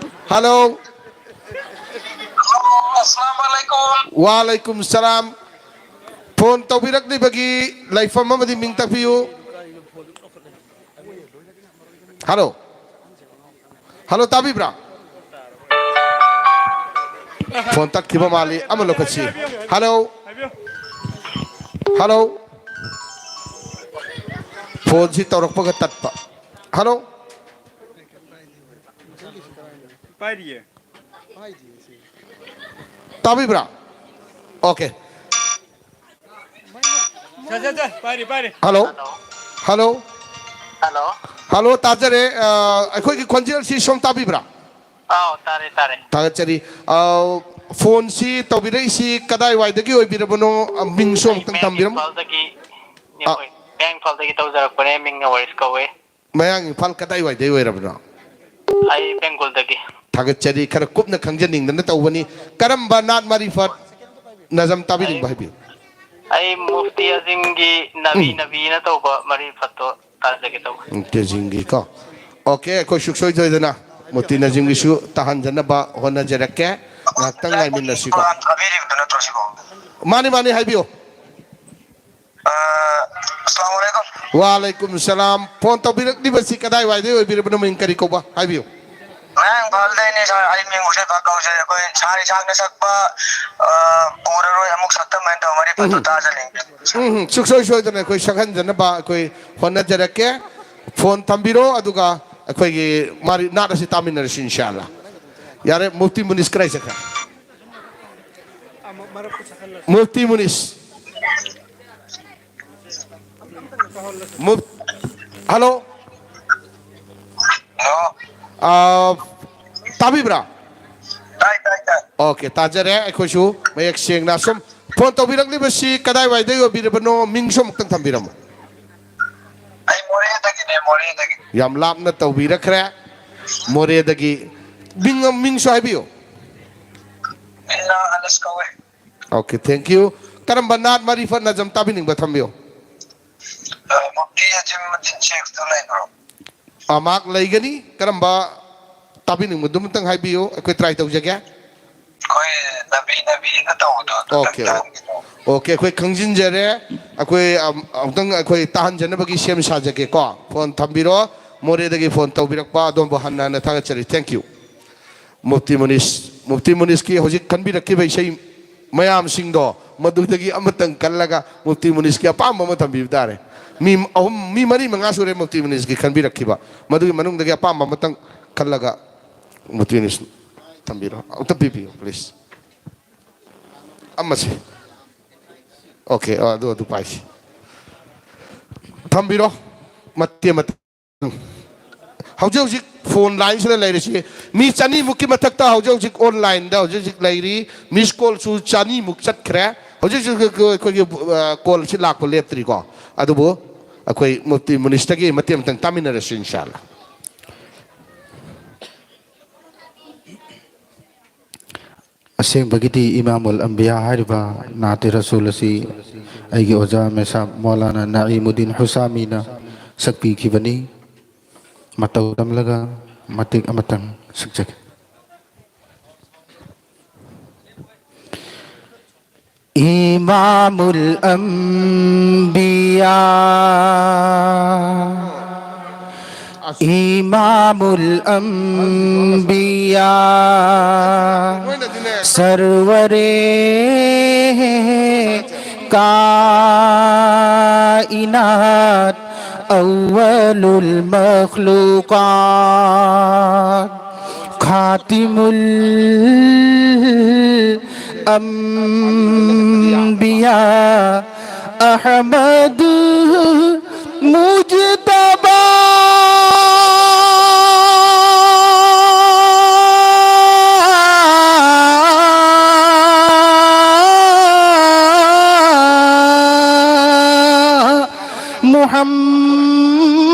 ꯍꯜꯂꯣ꯫ ꯑꯁꯂꯥꯃꯨ ꯑꯂꯥꯏꯀꯨꯝ꯫ ꯋꯥꯂꯩꯀꯨꯝ ꯁꯂꯥꯝ꯫ ꯐꯣꯟ ꯇꯧꯕꯤꯔꯛꯂꯤꯕꯒꯤ ꯂꯩꯐꯝ ꯑꯃꯗꯤ ꯃꯤꯡ ꯇꯥꯛꯄꯤꯌꯨ꯫ ꯍꯜꯂꯣ꯫ ꯍꯜꯂꯣ, ꯇꯥꯕꯤꯕ꯭ꯔꯥ? ꯐꯣꯟ ꯇꯠꯈꯤꯕ ꯃꯥꯜꯂꯤ꯫ ꯑꯃ ꯂꯧꯈꯠꯁꯤ꯫ ꯍꯜꯂꯣ꯫ ꯍꯜꯂꯣ꯫ ꯐꯣꯟꯁꯤ ꯇꯧꯔꯛꯄꯒ ꯇꯠꯄ꯫ ꯍꯜꯂꯣ꯫ ꯄꯥꯏꯔꯤꯌꯦ꯫ ꯇꯥꯕꯤꯕ꯭ꯔꯥ? ꯑꯣꯀꯦ꯫ ꯁꯦ, ꯁꯦ, ꯁꯦ, ꯄꯥꯏꯔꯤ, ꯄꯥꯏꯔꯤ꯫ Hello. Hello. Hello. Hello. Hello, ꯇꯥꯖꯔꯦ꯫ ꯑ, ꯑꯩꯈꯣꯏꯒꯤ ꯈꯣꯟꯖꯦꯜꯁꯤ ꯁꯣꯝ ꯇꯥꯕꯤꯕ꯭ꯔꯥ? ꯑꯥꯎ, ꯇꯥꯔꯦ, ꯇꯥꯔꯦ꯫ ꯊꯥꯒꯠꯆꯔꯤ꯫ ꯑ, ꯐꯣꯟꯁꯤ ꯇꯧꯕꯤꯔꯛꯏꯁꯤ ꯀꯗꯥꯏꯋꯥꯏꯗꯒꯤ ꯑꯣꯏꯕꯤꯔꯕꯅꯣ? ꯑ, ꯃꯤꯡꯁꯨ ꯑꯩ ꯑꯃꯨꯛꯇꯪ ꯃꯌꯥꯡ ꯊꯝꯕꯤꯔꯝꯃꯨ꯫ ꯏꯝꯐꯥꯜꯗꯒꯤ, ꯑ꯫ ꯃꯌꯥꯡ ꯏꯝꯐꯥꯜꯗꯒꯤ ꯇꯧꯖꯔꯛꯄꯅꯦ, ꯃꯤꯡꯅ ꯋꯥꯔꯤꯁ ꯀꯧꯋꯦ꯫ ꯃꯌꯥꯡ ꯏꯝꯐꯥꯜ ꯀꯗꯥꯏꯋꯥꯏꯗꯩ ꯑꯣꯏꯔꯕꯅꯣ? ꯑꯩ ꯕꯦꯡꯒꯣꯜꯗꯒꯤ꯫ ꯊꯥꯒꯠꯆꯔꯤ꯫ ꯈꯔ ꯀꯨꯞꯅ ꯈꯪꯖꯅꯤꯡꯗꯅ ꯇꯧꯕꯅꯤ꯫ ꯀꯔꯝꯕ ꯅꯥꯠ ꯃꯥꯔꯤꯐꯠ ꯅꯖꯝ ꯇꯥꯕꯤꯅꯤꯡꯕ ꯑꯩ, ꯍꯥꯏꯕꯤꯌꯨ꯫ ꯑꯩ ꯃꯨꯐꯇꯤ ꯑꯖꯤꯝꯒꯤ ꯅꯕꯤ ꯎꯝ꯫ ꯅꯕꯤꯅ ꯇꯧꯕ ꯃꯥꯔꯤꯐꯠꯇꯣ ꯇꯥꯖꯒꯦ ꯇꯧꯕ꯫ ꯎꯝ, ꯇꯦꯖꯤꯡꯒꯤꯀꯣ꯫ ꯑꯣꯀꯦ, ꯑꯩꯈꯣꯏ ꯁꯨꯛꯁꯣꯏ ꯁꯣꯏꯗꯅ ꯃꯨꯐꯇꯤ ꯅꯖꯤꯝꯒꯤꯁꯨ ꯇꯥꯍꯟꯖꯅꯕ ꯍꯣꯠꯅꯖꯔꯛꯀꯦ꯫ ꯉꯥꯏꯍꯥꯛꯇꯪ ꯉꯥꯏꯃꯤꯟꯅꯁꯤꯀꯣ꯫ ꯄ꯭ꯔꯣꯒ꯭ꯔꯥꯝ ꯊꯥꯕꯤꯔꯤꯕꯗꯨ ꯅꯠꯇ꯭ꯔꯣ ꯁꯤꯕꯣ? ꯃꯥꯅꯤ, ꯃꯥꯅꯤ, ꯍꯥꯏꯕꯤꯌꯨ꯫ ꯑ, ꯑꯁꯂꯥꯃꯨ ꯑꯂꯥꯏꯀꯨꯝ꯫ ꯋꯥꯂꯩꯀꯨꯝ ꯁꯂꯥꯝ꯫ ꯐꯣꯟ ꯇꯧꯕꯤꯔꯛꯂꯤꯕꯁꯤ ꯀꯗꯥꯏꯋꯥꯏꯗꯩ ꯑꯣꯏꯕꯤꯔꯕꯅꯣ? ꯃꯤꯡ ꯀꯔꯤ ꯀꯧꯕ? ꯍꯥꯏꯕꯤꯌꯨ꯫ ꯃꯌꯥꯡ ꯏꯝꯐꯥꯜꯗꯩꯅꯦ ꯁꯥꯔ, ꯑꯩ ꯃꯤꯡ ꯍꯨꯁꯦꯟ ꯐꯥꯔꯨꯛ ꯀꯧꯖꯩ꯫ ꯑꯩꯈꯣꯏ ꯁꯥꯔ ꯏꯁꯥꯛꯅ ꯁꯛꯄ, ꯑ, ꯄꯨꯔꯔꯣꯏ ꯑꯃꯨꯛ ꯁꯛꯇꯝ ꯍꯥꯏꯅ ꯇꯧꯕ ꯃꯔꯤ ꯐꯠꯇꯣ ꯎꯝ꯫ ꯇꯥꯖꯅꯤꯡꯉꯤ꯫ ꯎꯝ, ꯁꯨꯛꯁꯣꯏ ꯁꯣꯏꯗꯅ ꯑꯩꯈꯣꯏ ꯁꯛꯍꯟꯖꯅꯕ ꯑꯩꯈꯣꯏ ꯍꯣꯠꯅꯖꯔꯛꯀꯦ꯫ ꯐꯣꯟ ꯊꯝꯕꯤꯔꯣ, ꯑꯗꯨꯒ ꯑꯩꯈꯣꯏꯒꯤ ꯃꯥꯔꯤ-, ꯅꯥꯠ ꯑꯁꯤ ꯇꯥꯃꯤꯟꯅꯔꯁꯤ, ꯏꯟꯁꯥ ꯑꯜꯂꯥ꯫ ꯌꯥꯔꯦ, ꯃꯨꯐꯇꯤ ꯃꯨꯅꯤꯁ ꯀꯗꯥꯏ ꯆꯠꯈ꯭ꯔꯦ? ꯃꯨꯐꯇꯤ ꯃꯨꯅꯤꯁ꯫ ꯃꯨꯞ-, ꯍꯜꯂꯣ꯫ ꯍꯜꯂꯣ꯫ ꯑꯥ, ꯇꯥꯕꯤꯕ꯭ꯔꯥ? ꯇꯥꯏ, ꯇꯥꯏ, ꯇꯥꯏ꯫ ꯑꯣꯀꯦ, ꯇꯥꯖꯔꯦ꯫ ꯑꯩꯈꯣꯏꯁꯨ ꯃꯌꯦꯛ ꯁꯦꯡꯅ꯫ ꯁꯨꯝ ꯐꯣꯟ ꯇꯧꯕꯤꯔꯛꯂꯤꯕꯁꯤ ꯀꯗꯥꯏꯋꯥꯏꯗꯒꯤ ꯑꯣꯏꯕꯤꯔꯕꯅꯣ? ꯃꯤꯡꯁꯨ ꯑꯃꯨꯛꯇꯪ ꯊꯝꯕꯤꯔꯝꯃꯨ꯫ ꯑꯩ ꯃꯣꯔꯦꯗꯒꯤꯅꯦ, ꯃꯣꯔꯦꯗꯒꯤ꯫ ꯌꯥꯝ ꯂꯥꯞꯅ ꯇꯧꯕꯤꯔꯛꯈ꯭ꯔꯦ꯫ ꯃꯣꯔꯦꯗꯒꯤ꯫ ꯃꯤꯡ, ꯃꯤꯡꯁꯨ ꯍꯥꯏꯕꯤꯌꯨ꯫ ꯃꯤꯡꯅ ꯑꯅꯁ ꯀꯧꯋꯦ꯫ Okay, thank you. ꯀꯔꯝꯕ ꯅꯥꯠ ꯃꯔꯤꯐꯠ ꯅꯖꯝ ꯇꯥꯕꯤꯅꯤꯡꯕ ꯊꯝꯕꯤꯌꯨ꯫ ꯑ, ꯃꯨꯐꯇꯤ ꯑꯖꯤꯃꯨꯗꯗꯤꯟ ꯁꯦꯈꯇꯨ ꯂꯩꯕ꯭ꯔꯣ? ꯑ, ꯃꯍꯥꯛ ꯂꯩꯒꯅꯤ꯫ ꯀꯔꯝꯕ ꯇꯥꯕꯤꯅꯤꯡꯕꯗꯨꯃꯇꯪ ꯍꯥꯏꯕꯤꯌꯨ, ꯑꯩꯈꯣꯏ try ꯇꯧꯖꯒꯦ꯫ ꯑꯩꯈꯣꯏ ꯅꯕꯤ ꯅꯕꯤꯅ ꯇꯧꯕꯗꯣ ꯑꯗꯨ Okay, ꯇꯪ okay꯫ ꯇꯥꯍꯟꯕꯤꯔꯛꯑꯣ꯫ Okay, ꯑꯩꯈꯣꯏ ꯈꯪꯖꯤꯟꯖꯔꯦ꯫ ꯑꯩꯈꯣꯏ, ꯑꯝ, ꯑꯃꯨꯛꯇꯪ ꯑꯩꯈꯣꯏ ꯇꯥꯍꯟꯖꯅꯕꯒꯤ ꯁꯦꯝ ꯁꯥꯖꯒꯦꯀꯣ꯫ Phone ꯊꯝꯕꯤꯔꯣ꯫ ꯃꯣꯔꯦꯗꯒꯤ phone ꯇꯧꯕꯤꯔꯛꯄ ꯑꯗꯣꯝꯕꯨ ꯍꯟꯅ ꯍꯟꯅ ꯊꯥꯒꯠꯆꯔꯤ꯫ Thank you꯫ ꯃꯨꯐꯇꯤ ꯃꯨꯅꯤꯁ, ꯃꯨꯐꯇꯤ ꯃꯨꯅꯤꯁꯀꯤ ꯍꯧꯖꯤꯛ ꯈꯟꯕꯤꯔꯛꯈꯤꯕ ꯏꯁꯩ ꯃꯌꯥꯝꯁꯤꯡꯗꯣ, ꯃꯗꯨꯗꯒꯤ ꯑꯃꯇꯪ ꯈꯜꯂꯒ ꯃꯨꯐꯇꯤ ꯃꯨꯅꯤꯁꯀꯤ ꯑꯄꯥꯝꯕ ꯑꯃ ꯊꯝꯕꯤꯕ ꯇꯥꯔꯦ꯫ ꯃꯤ ꯑꯍꯨꯝ, ꯃꯤ ꯃꯔꯤ ꯃꯉꯥ ꯁꯨꯔꯦ ꯃꯨꯐꯇꯤ ꯃꯨꯅꯤꯁꯀꯤ ꯈꯟꯕꯤꯔꯛꯈꯤꯕ꯫ ꯃꯗꯨꯒꯤ ꯃꯅꯨꯡꯗꯒꯤ ꯑꯄꯥꯝꯕ ꯑꯃꯇꯪ ꯈꯜꯂꯒ ꯃꯨꯐꯇꯤ ꯃꯨꯅꯤꯁ ꯊꯝꯕꯤꯔꯣ꯫ ꯑꯃꯨꯛꯇ ꯄꯤꯕꯤꯌꯨ, please꯫ ꯑꯃꯁꯦ꯫ Okay, ꯑ, ꯑꯗꯨ, ꯑꯗꯨ ꯄꯥꯏꯁꯤ꯫ ꯊꯝꯕꯤꯔꯣ꯫ ꯃꯇꯦꯛ, ꯃꯇꯦꯛ꯫ ꯍꯧꯖꯤꯛ ꯍꯧꯖꯤꯛ phone lineꯁꯤꯗ ꯂꯩꯔꯤꯁꯤ ꯃꯤ ꯆꯅꯤꯃꯨꯛꯀꯤ ꯃꯊꯛꯇ ꯍꯧꯖꯤꯛ ꯍꯧꯖꯤꯛ onlineꯗ ꯍꯧꯖꯤꯛ ꯍꯧꯖꯤꯛ ꯂꯩꯔꯤ꯫ Miss callꯁꯨ ꯆꯅꯤꯃꯨꯛ ꯆꯠꯈ꯭ꯔꯦ꯫ ꯍꯧꯖꯤꯛ ꯍꯧꯖꯤꯛ ꯑꯩꯈꯣꯏꯒꯤ, ꯑ, callꯁꯤ ꯂꯥꯛꯄ ꯂꯦꯞꯇ꯭ꯔꯤꯀꯣ꯫ ꯑꯗꯨꯕꯨ ꯑꯩꯈꯣꯏ ꯃꯨꯐꯇꯤ ꯃꯨꯅꯤꯁꯇꯒꯤ ꯃꯇꯦꯛ ꯑꯃꯇꯪ ꯇꯥꯃꯤꯟꯅꯔꯁꯤ, ꯏꯟꯁꯥ ꯑꯜꯂꯥ꯫ ꯑꯁꯦꯡꯕꯒꯤꯗꯤ ꯏꯃꯥꯃꯨꯜ ꯑꯝꯕꯤꯌꯥ ꯍꯥꯏꯔꯤꯕ ꯅꯥꯇꯦ ꯔꯁꯨꯜ ꯑꯁꯤ ꯑꯩꯒꯤ ꯑꯣꯖꯥ ꯃꯦꯁꯥꯕ ꯃꯧꯂꯥꯅꯥ ꯅꯏꯃꯨꯗꯤꯟ ꯍꯨꯁꯥꯃꯤꯅ ꯁꯛꯄꯤꯈꯤꯕꯅꯤ꯫ ꯃꯇꯧ ꯇꯝꯂꯒ ꯃꯇꯦꯛ ꯑꯃꯇꯪ ꯁꯛꯆꯒꯦ꯫ إمام الأنبياء، إمام الأنبياء، سرور کائنات، أول المخلوقات، خاتم الأنبياء، أحمد مجتبی،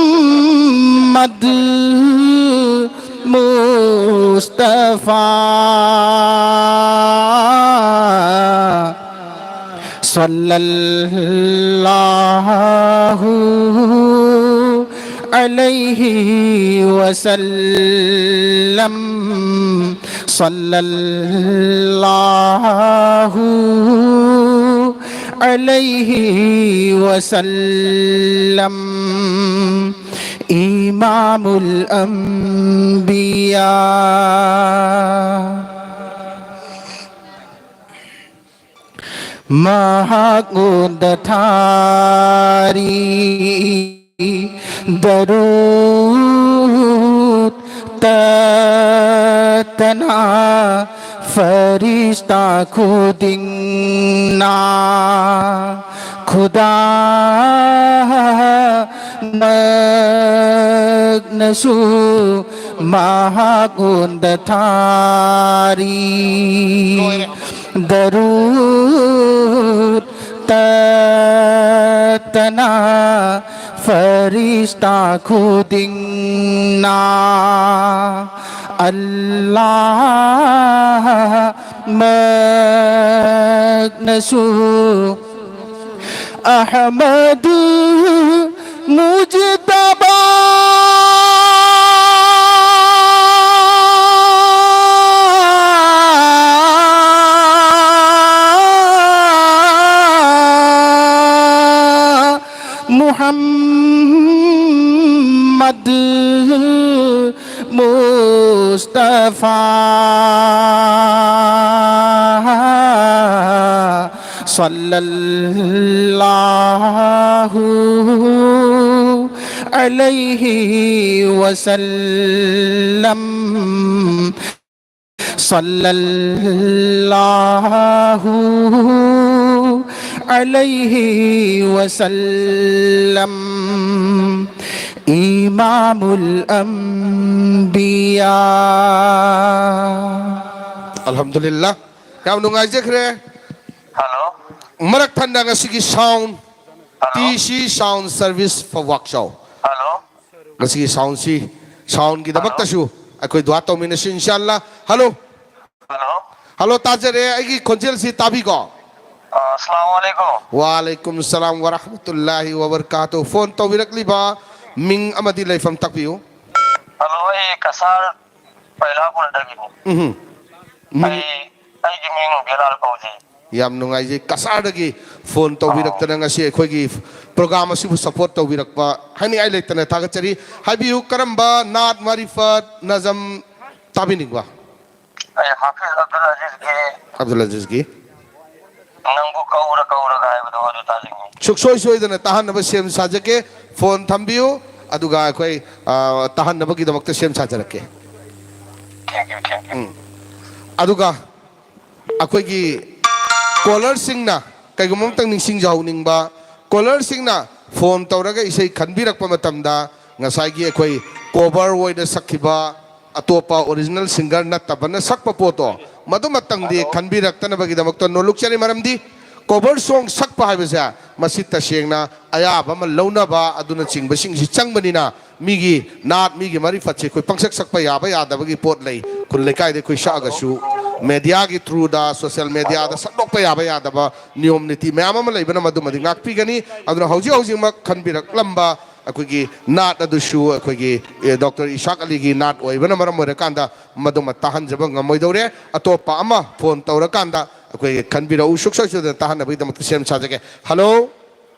محمد المصطفى صلى الله عليه وسلم، صلى الله عليه وسلم، إمام الأنبياء. ꯃꯍꯥꯛꯉꯣꯟꯗ ꯊꯥꯔꯤ ꯗꯔꯨꯗ ꯇꯠꯇꯅ ꯐꯔꯤꯁꯇꯥ ꯈꯨꯗꯤꯡꯅ꯫ ꯈꯨꯗꯥꯃꯛꯅꯁꯨ ꯃꯍꯥꯛꯉꯣꯟꯗ ꯊꯥꯔꯤ꯫ ꯂꯣꯏꯔꯦ꯫ ꯗꯔꯨꯗ ꯇꯠꯇꯅ ꯐꯔꯤꯁꯇꯥ ꯈꯨꯗꯤꯡꯅ꯫ ꯑꯜꯂꯥꯍꯃꯛꯅꯁꯨ ꯑꯍꯃꯗꯨ ꯃꯨꯖꯇꯕꯥ ꯃꯨꯍꯝꯃꯗ ꯃꯨꯁꯇꯐꯥ ꯁꯜꯂꯜꯂꯥꯍꯨ ꯁꯜꯂꯜꯂꯥꯍꯨ ዐꯂꯩꯍꯤ ꯋꯁꯜꯂꯝ. ꯁꯜꯂꯜꯂꯥꯍꯨ ዐꯂꯩꯍꯤ ꯋꯁꯜꯂꯝ. ꯏꯃꯥꯃꯨꯜ ꯑꯝꯕꯤꯌꯥ. ꯑꯜꯍꯝꯗꯨꯂꯤꯜꯂꯥꯍ. ꯌꯥꯝ ꯅꯨꯡꯉꯥꯏꯖꯈ꯭ꯔꯦ꯫ ꯍꯜꯂꯣ꯫ ꯃꯔꯛ ꯊꯠꯅ ꯉꯁꯤꯒꯤ sound, hello. T C Sound Service for Wakchao꯫ Hello. ꯉꯁꯤꯒꯤ soundꯁꯤ, soundꯒꯤꯗꯃꯛꯇꯁꯨ ꯑꯩꯈꯣꯏ ꯗꯨꯋꯥ ꯇꯧꯃꯤꯟꯅꯁꯤ, ꯏꯟꯁꯥ ꯑꯜꯂꯥ꯫ ꯍꯜꯂꯣ꯫ ꯍꯜꯂꯣ꯫ ꯍꯜꯂꯣ, ꯇꯥꯖꯔꯦ꯫ ꯑꯩꯒꯤ ꯈꯣꯟꯖꯦꯜꯁꯤ ꯇꯥꯕꯤꯀꯣ? ꯑ, ꯑꯁꯂꯥꯃꯨ ꯑꯂꯩꯀꯨꯝ꯫ ꯋꯥꯂꯩꯀꯨꯝ ꯁꯂꯥꯝ ꯋꯔꯍꯃꯇꯨꯜꯂꯥꯍꯤ ꯋꯕꯔꯀꯥꯇꯨ꯫ ꯐꯣꯟ ꯇꯧꯕꯤꯔꯛꯂꯤꯕ ꯃꯤꯡ ꯑꯃꯗꯤ ꯂꯩꯐꯝ ꯇꯥꯛꯄꯤꯌꯨ꯫ ꯍꯜꯂꯣ, ꯑꯩ ꯀꯁꯥꯔ ꯄꯩꯂꯥꯄꯨꯔꯗꯒꯤꯅꯤ꯫ ꯎꯝꯍꯨꯝ꯫ ꯃꯤꯡ ꯑꯩ, ꯑꯩꯒꯤ ꯃꯤꯡ ꯕꯤꯂꯥꯜ ꯀꯧꯖꯩ꯫ ꯌꯥꯝ ꯅꯨꯡꯉꯥꯏꯖꯩ, ꯀꯁꯥꯔꯗꯒꯤ ꯐꯣꯟ ꯇꯧꯕꯤꯔꯛꯇꯅ ꯉꯁꯤ ꯑꯩꯈꯣꯏꯒꯤ ꯄ꯭ꯔꯣꯒ꯭ꯔꯥꯝ ꯑꯁꯤꯕꯨ ꯁꯄꯣꯔꯠ ꯇꯧꯕꯤꯔꯛꯄ ꯍꯥꯏꯅꯤꯡꯉꯥꯏ ꯂꯩꯇꯅ ꯊꯥꯒꯠꯆꯔꯤ꯫ ꯍꯥꯏꯕꯤꯌꯨ, ꯀꯔꯝꯕ ꯅꯥꯠ, ꯃꯥꯔꯤꯐꯠ, ꯅꯖꯝ ꯇꯥꯕꯤꯅꯤꯡꯕ? ꯑꯩ ꯍꯥꯐꯤꯖ ꯑꯕꯗꯨꯜ ꯑꯖꯤꯖꯒꯤ ꯑꯕꯗꯨꯜ ꯑꯖꯤꯖꯒꯤ ꯅꯪꯕꯨ ꯀꯧꯔ ꯀꯧꯔꯒ ꯍꯥꯏꯕꯗꯣ ꯑꯗꯨ ꯇꯥꯅꯤꯡꯉꯤ꯫ ꯁꯨꯛꯁꯣꯏ ꯁꯣꯏꯗꯅ ꯇꯥꯍꯟꯅꯕ ꯁꯦꯝ ꯁꯥꯖꯒꯦ꯫ ꯐꯣꯟ ꯊꯝꯕꯤꯌꯨ, ꯑꯗꯨꯒ ꯑꯩꯈꯣꯏ, ꯑ, ꯇꯥꯍꯟꯅꯕꯒꯤꯗꯃꯛꯇ ꯁꯦꯝ ꯁꯥꯖꯔꯛꯀꯦ꯫ Thank you, thank you. ꯎꯝ꯫ ꯑꯗꯨꯒ ꯑꯩꯈꯣꯏꯒꯤ ꯀꯣꯂꯔꯁꯤꯡꯅ ꯀꯩꯒꯨꯝꯕ ꯑꯃꯇꯪ ꯅꯤꯡꯁꯤꯡꯖꯍꯧꯅꯤꯡꯕ, ꯀꯣꯂꯔꯁꯤꯡꯅ ꯐꯣꯟ ꯇꯧꯔꯒ ꯏꯁꯩ ꯈꯟꯕꯤꯔꯛꯄ ꯃꯇꯝꯗ ꯉꯁꯥꯏꯒꯤ ꯑꯩꯈꯣꯏ ꯀꯣꯚꯔ ꯑꯣꯏꯅ ꯁꯛꯈꯤꯕ ꯑꯇꯣꯞꯄ ꯑꯣꯔꯤꯖꯤꯅꯦꯜ ꯁꯤꯡꯒꯔ ꯅꯠꯇꯕꯅ ꯁꯛꯄ ꯄꯣꯠꯇꯣ ꯃꯗꯨꯃꯇꯪꯗꯤ ꯈꯟꯕꯤꯔꯛꯇꯅꯕꯒꯤꯗꯃꯛꯇ ꯅꯣꯜꯂꯨꯛꯆꯔꯤ꯫ ꯃꯔꯝꯗꯤ ꯀꯣꯚꯔ ꯁꯣꯡ ꯁꯛꯄ ꯍꯥꯏꯕꯁꯦ ꯃꯁꯤ ꯇꯁꯦꯡꯅ ꯑꯌꯥꯕ ꯑꯃ ꯂꯧꯅꯕ ꯑꯗꯨꯅꯆꯤꯡꯕꯁꯤꯡꯁꯤ ꯆꯪꯕꯅꯤꯅ ꯃꯤꯒꯤ ꯅꯥꯠ, ꯃꯤꯒꯤ ꯃꯔꯤꯐꯠꯁꯦ ꯑꯩꯈꯣꯏ ꯄꯪꯁꯛ ꯁꯛꯄ ꯌꯥꯕ ꯌꯥꯗꯕꯒꯤ ꯄꯣꯠ ꯂꯩ꯫ ꯈꯨꯜ ꯂꯩꯀꯥꯏꯗ ꯑꯩꯈꯣꯏ ꯁꯛꯑꯒꯁꯨ ꯃꯦꯗꯤꯌꯥꯒꯤ ꯊ꯭ꯔꯨꯗ, ꯁꯣꯁꯦꯜ ꯃꯦꯗꯤꯌꯥꯗ ꯁꯛꯇꯣꯛꯄ ꯌꯥꯕ ꯌꯥꯗꯕ ꯅꯤꯌꯣꯝ ꯅꯤꯇꯤ ꯃꯌꯥꯝ ꯑꯃ ꯂꯩꯕꯅ ꯃꯗꯨꯃꯗꯤ ꯉꯥꯛꯄꯤꯒꯅꯤ꯫ ꯑꯗꯨꯅ ꯍꯧꯖꯤꯛ ꯍꯧꯖꯤꯛꯃꯛ ꯈꯟꯕꯤꯔꯛꯂꯝꯕ ꯑꯩꯈꯣꯏꯒꯤ ꯅꯥꯠ ꯑꯗꯨꯁꯨ ꯑꯩꯈꯣꯏꯒꯤ, ꯑꯦ, ꯗꯣꯛꯇꯔ ꯏꯁꯥꯛ ꯑꯂꯤꯒꯤ ꯅꯥꯠ ꯑꯣꯏꯕꯅ ꯃꯔꯝ ꯑꯣꯏꯔꯀꯥꯟꯗ ꯃꯗꯨꯃ ꯇꯥꯍꯟꯖꯕ ꯉꯝꯃꯣꯏꯗꯧꯔꯦ꯫ ꯑꯇꯣꯞꯄ ꯑꯃ ꯐꯣꯟ ꯇꯧꯔꯀꯥꯟꯗ ꯑꯩꯈꯣꯏꯒꯤ ꯈꯟꯕꯤꯔꯛꯎ, ꯁꯨꯛꯁꯣꯏ ꯁꯣꯏꯗꯅ ꯇꯥꯍꯟꯅꯕꯒꯤꯗꯃꯛꯇ ꯁꯦꯝ ꯁꯥꯖꯒꯦ꯫ ꯍꯜꯂꯣ꯫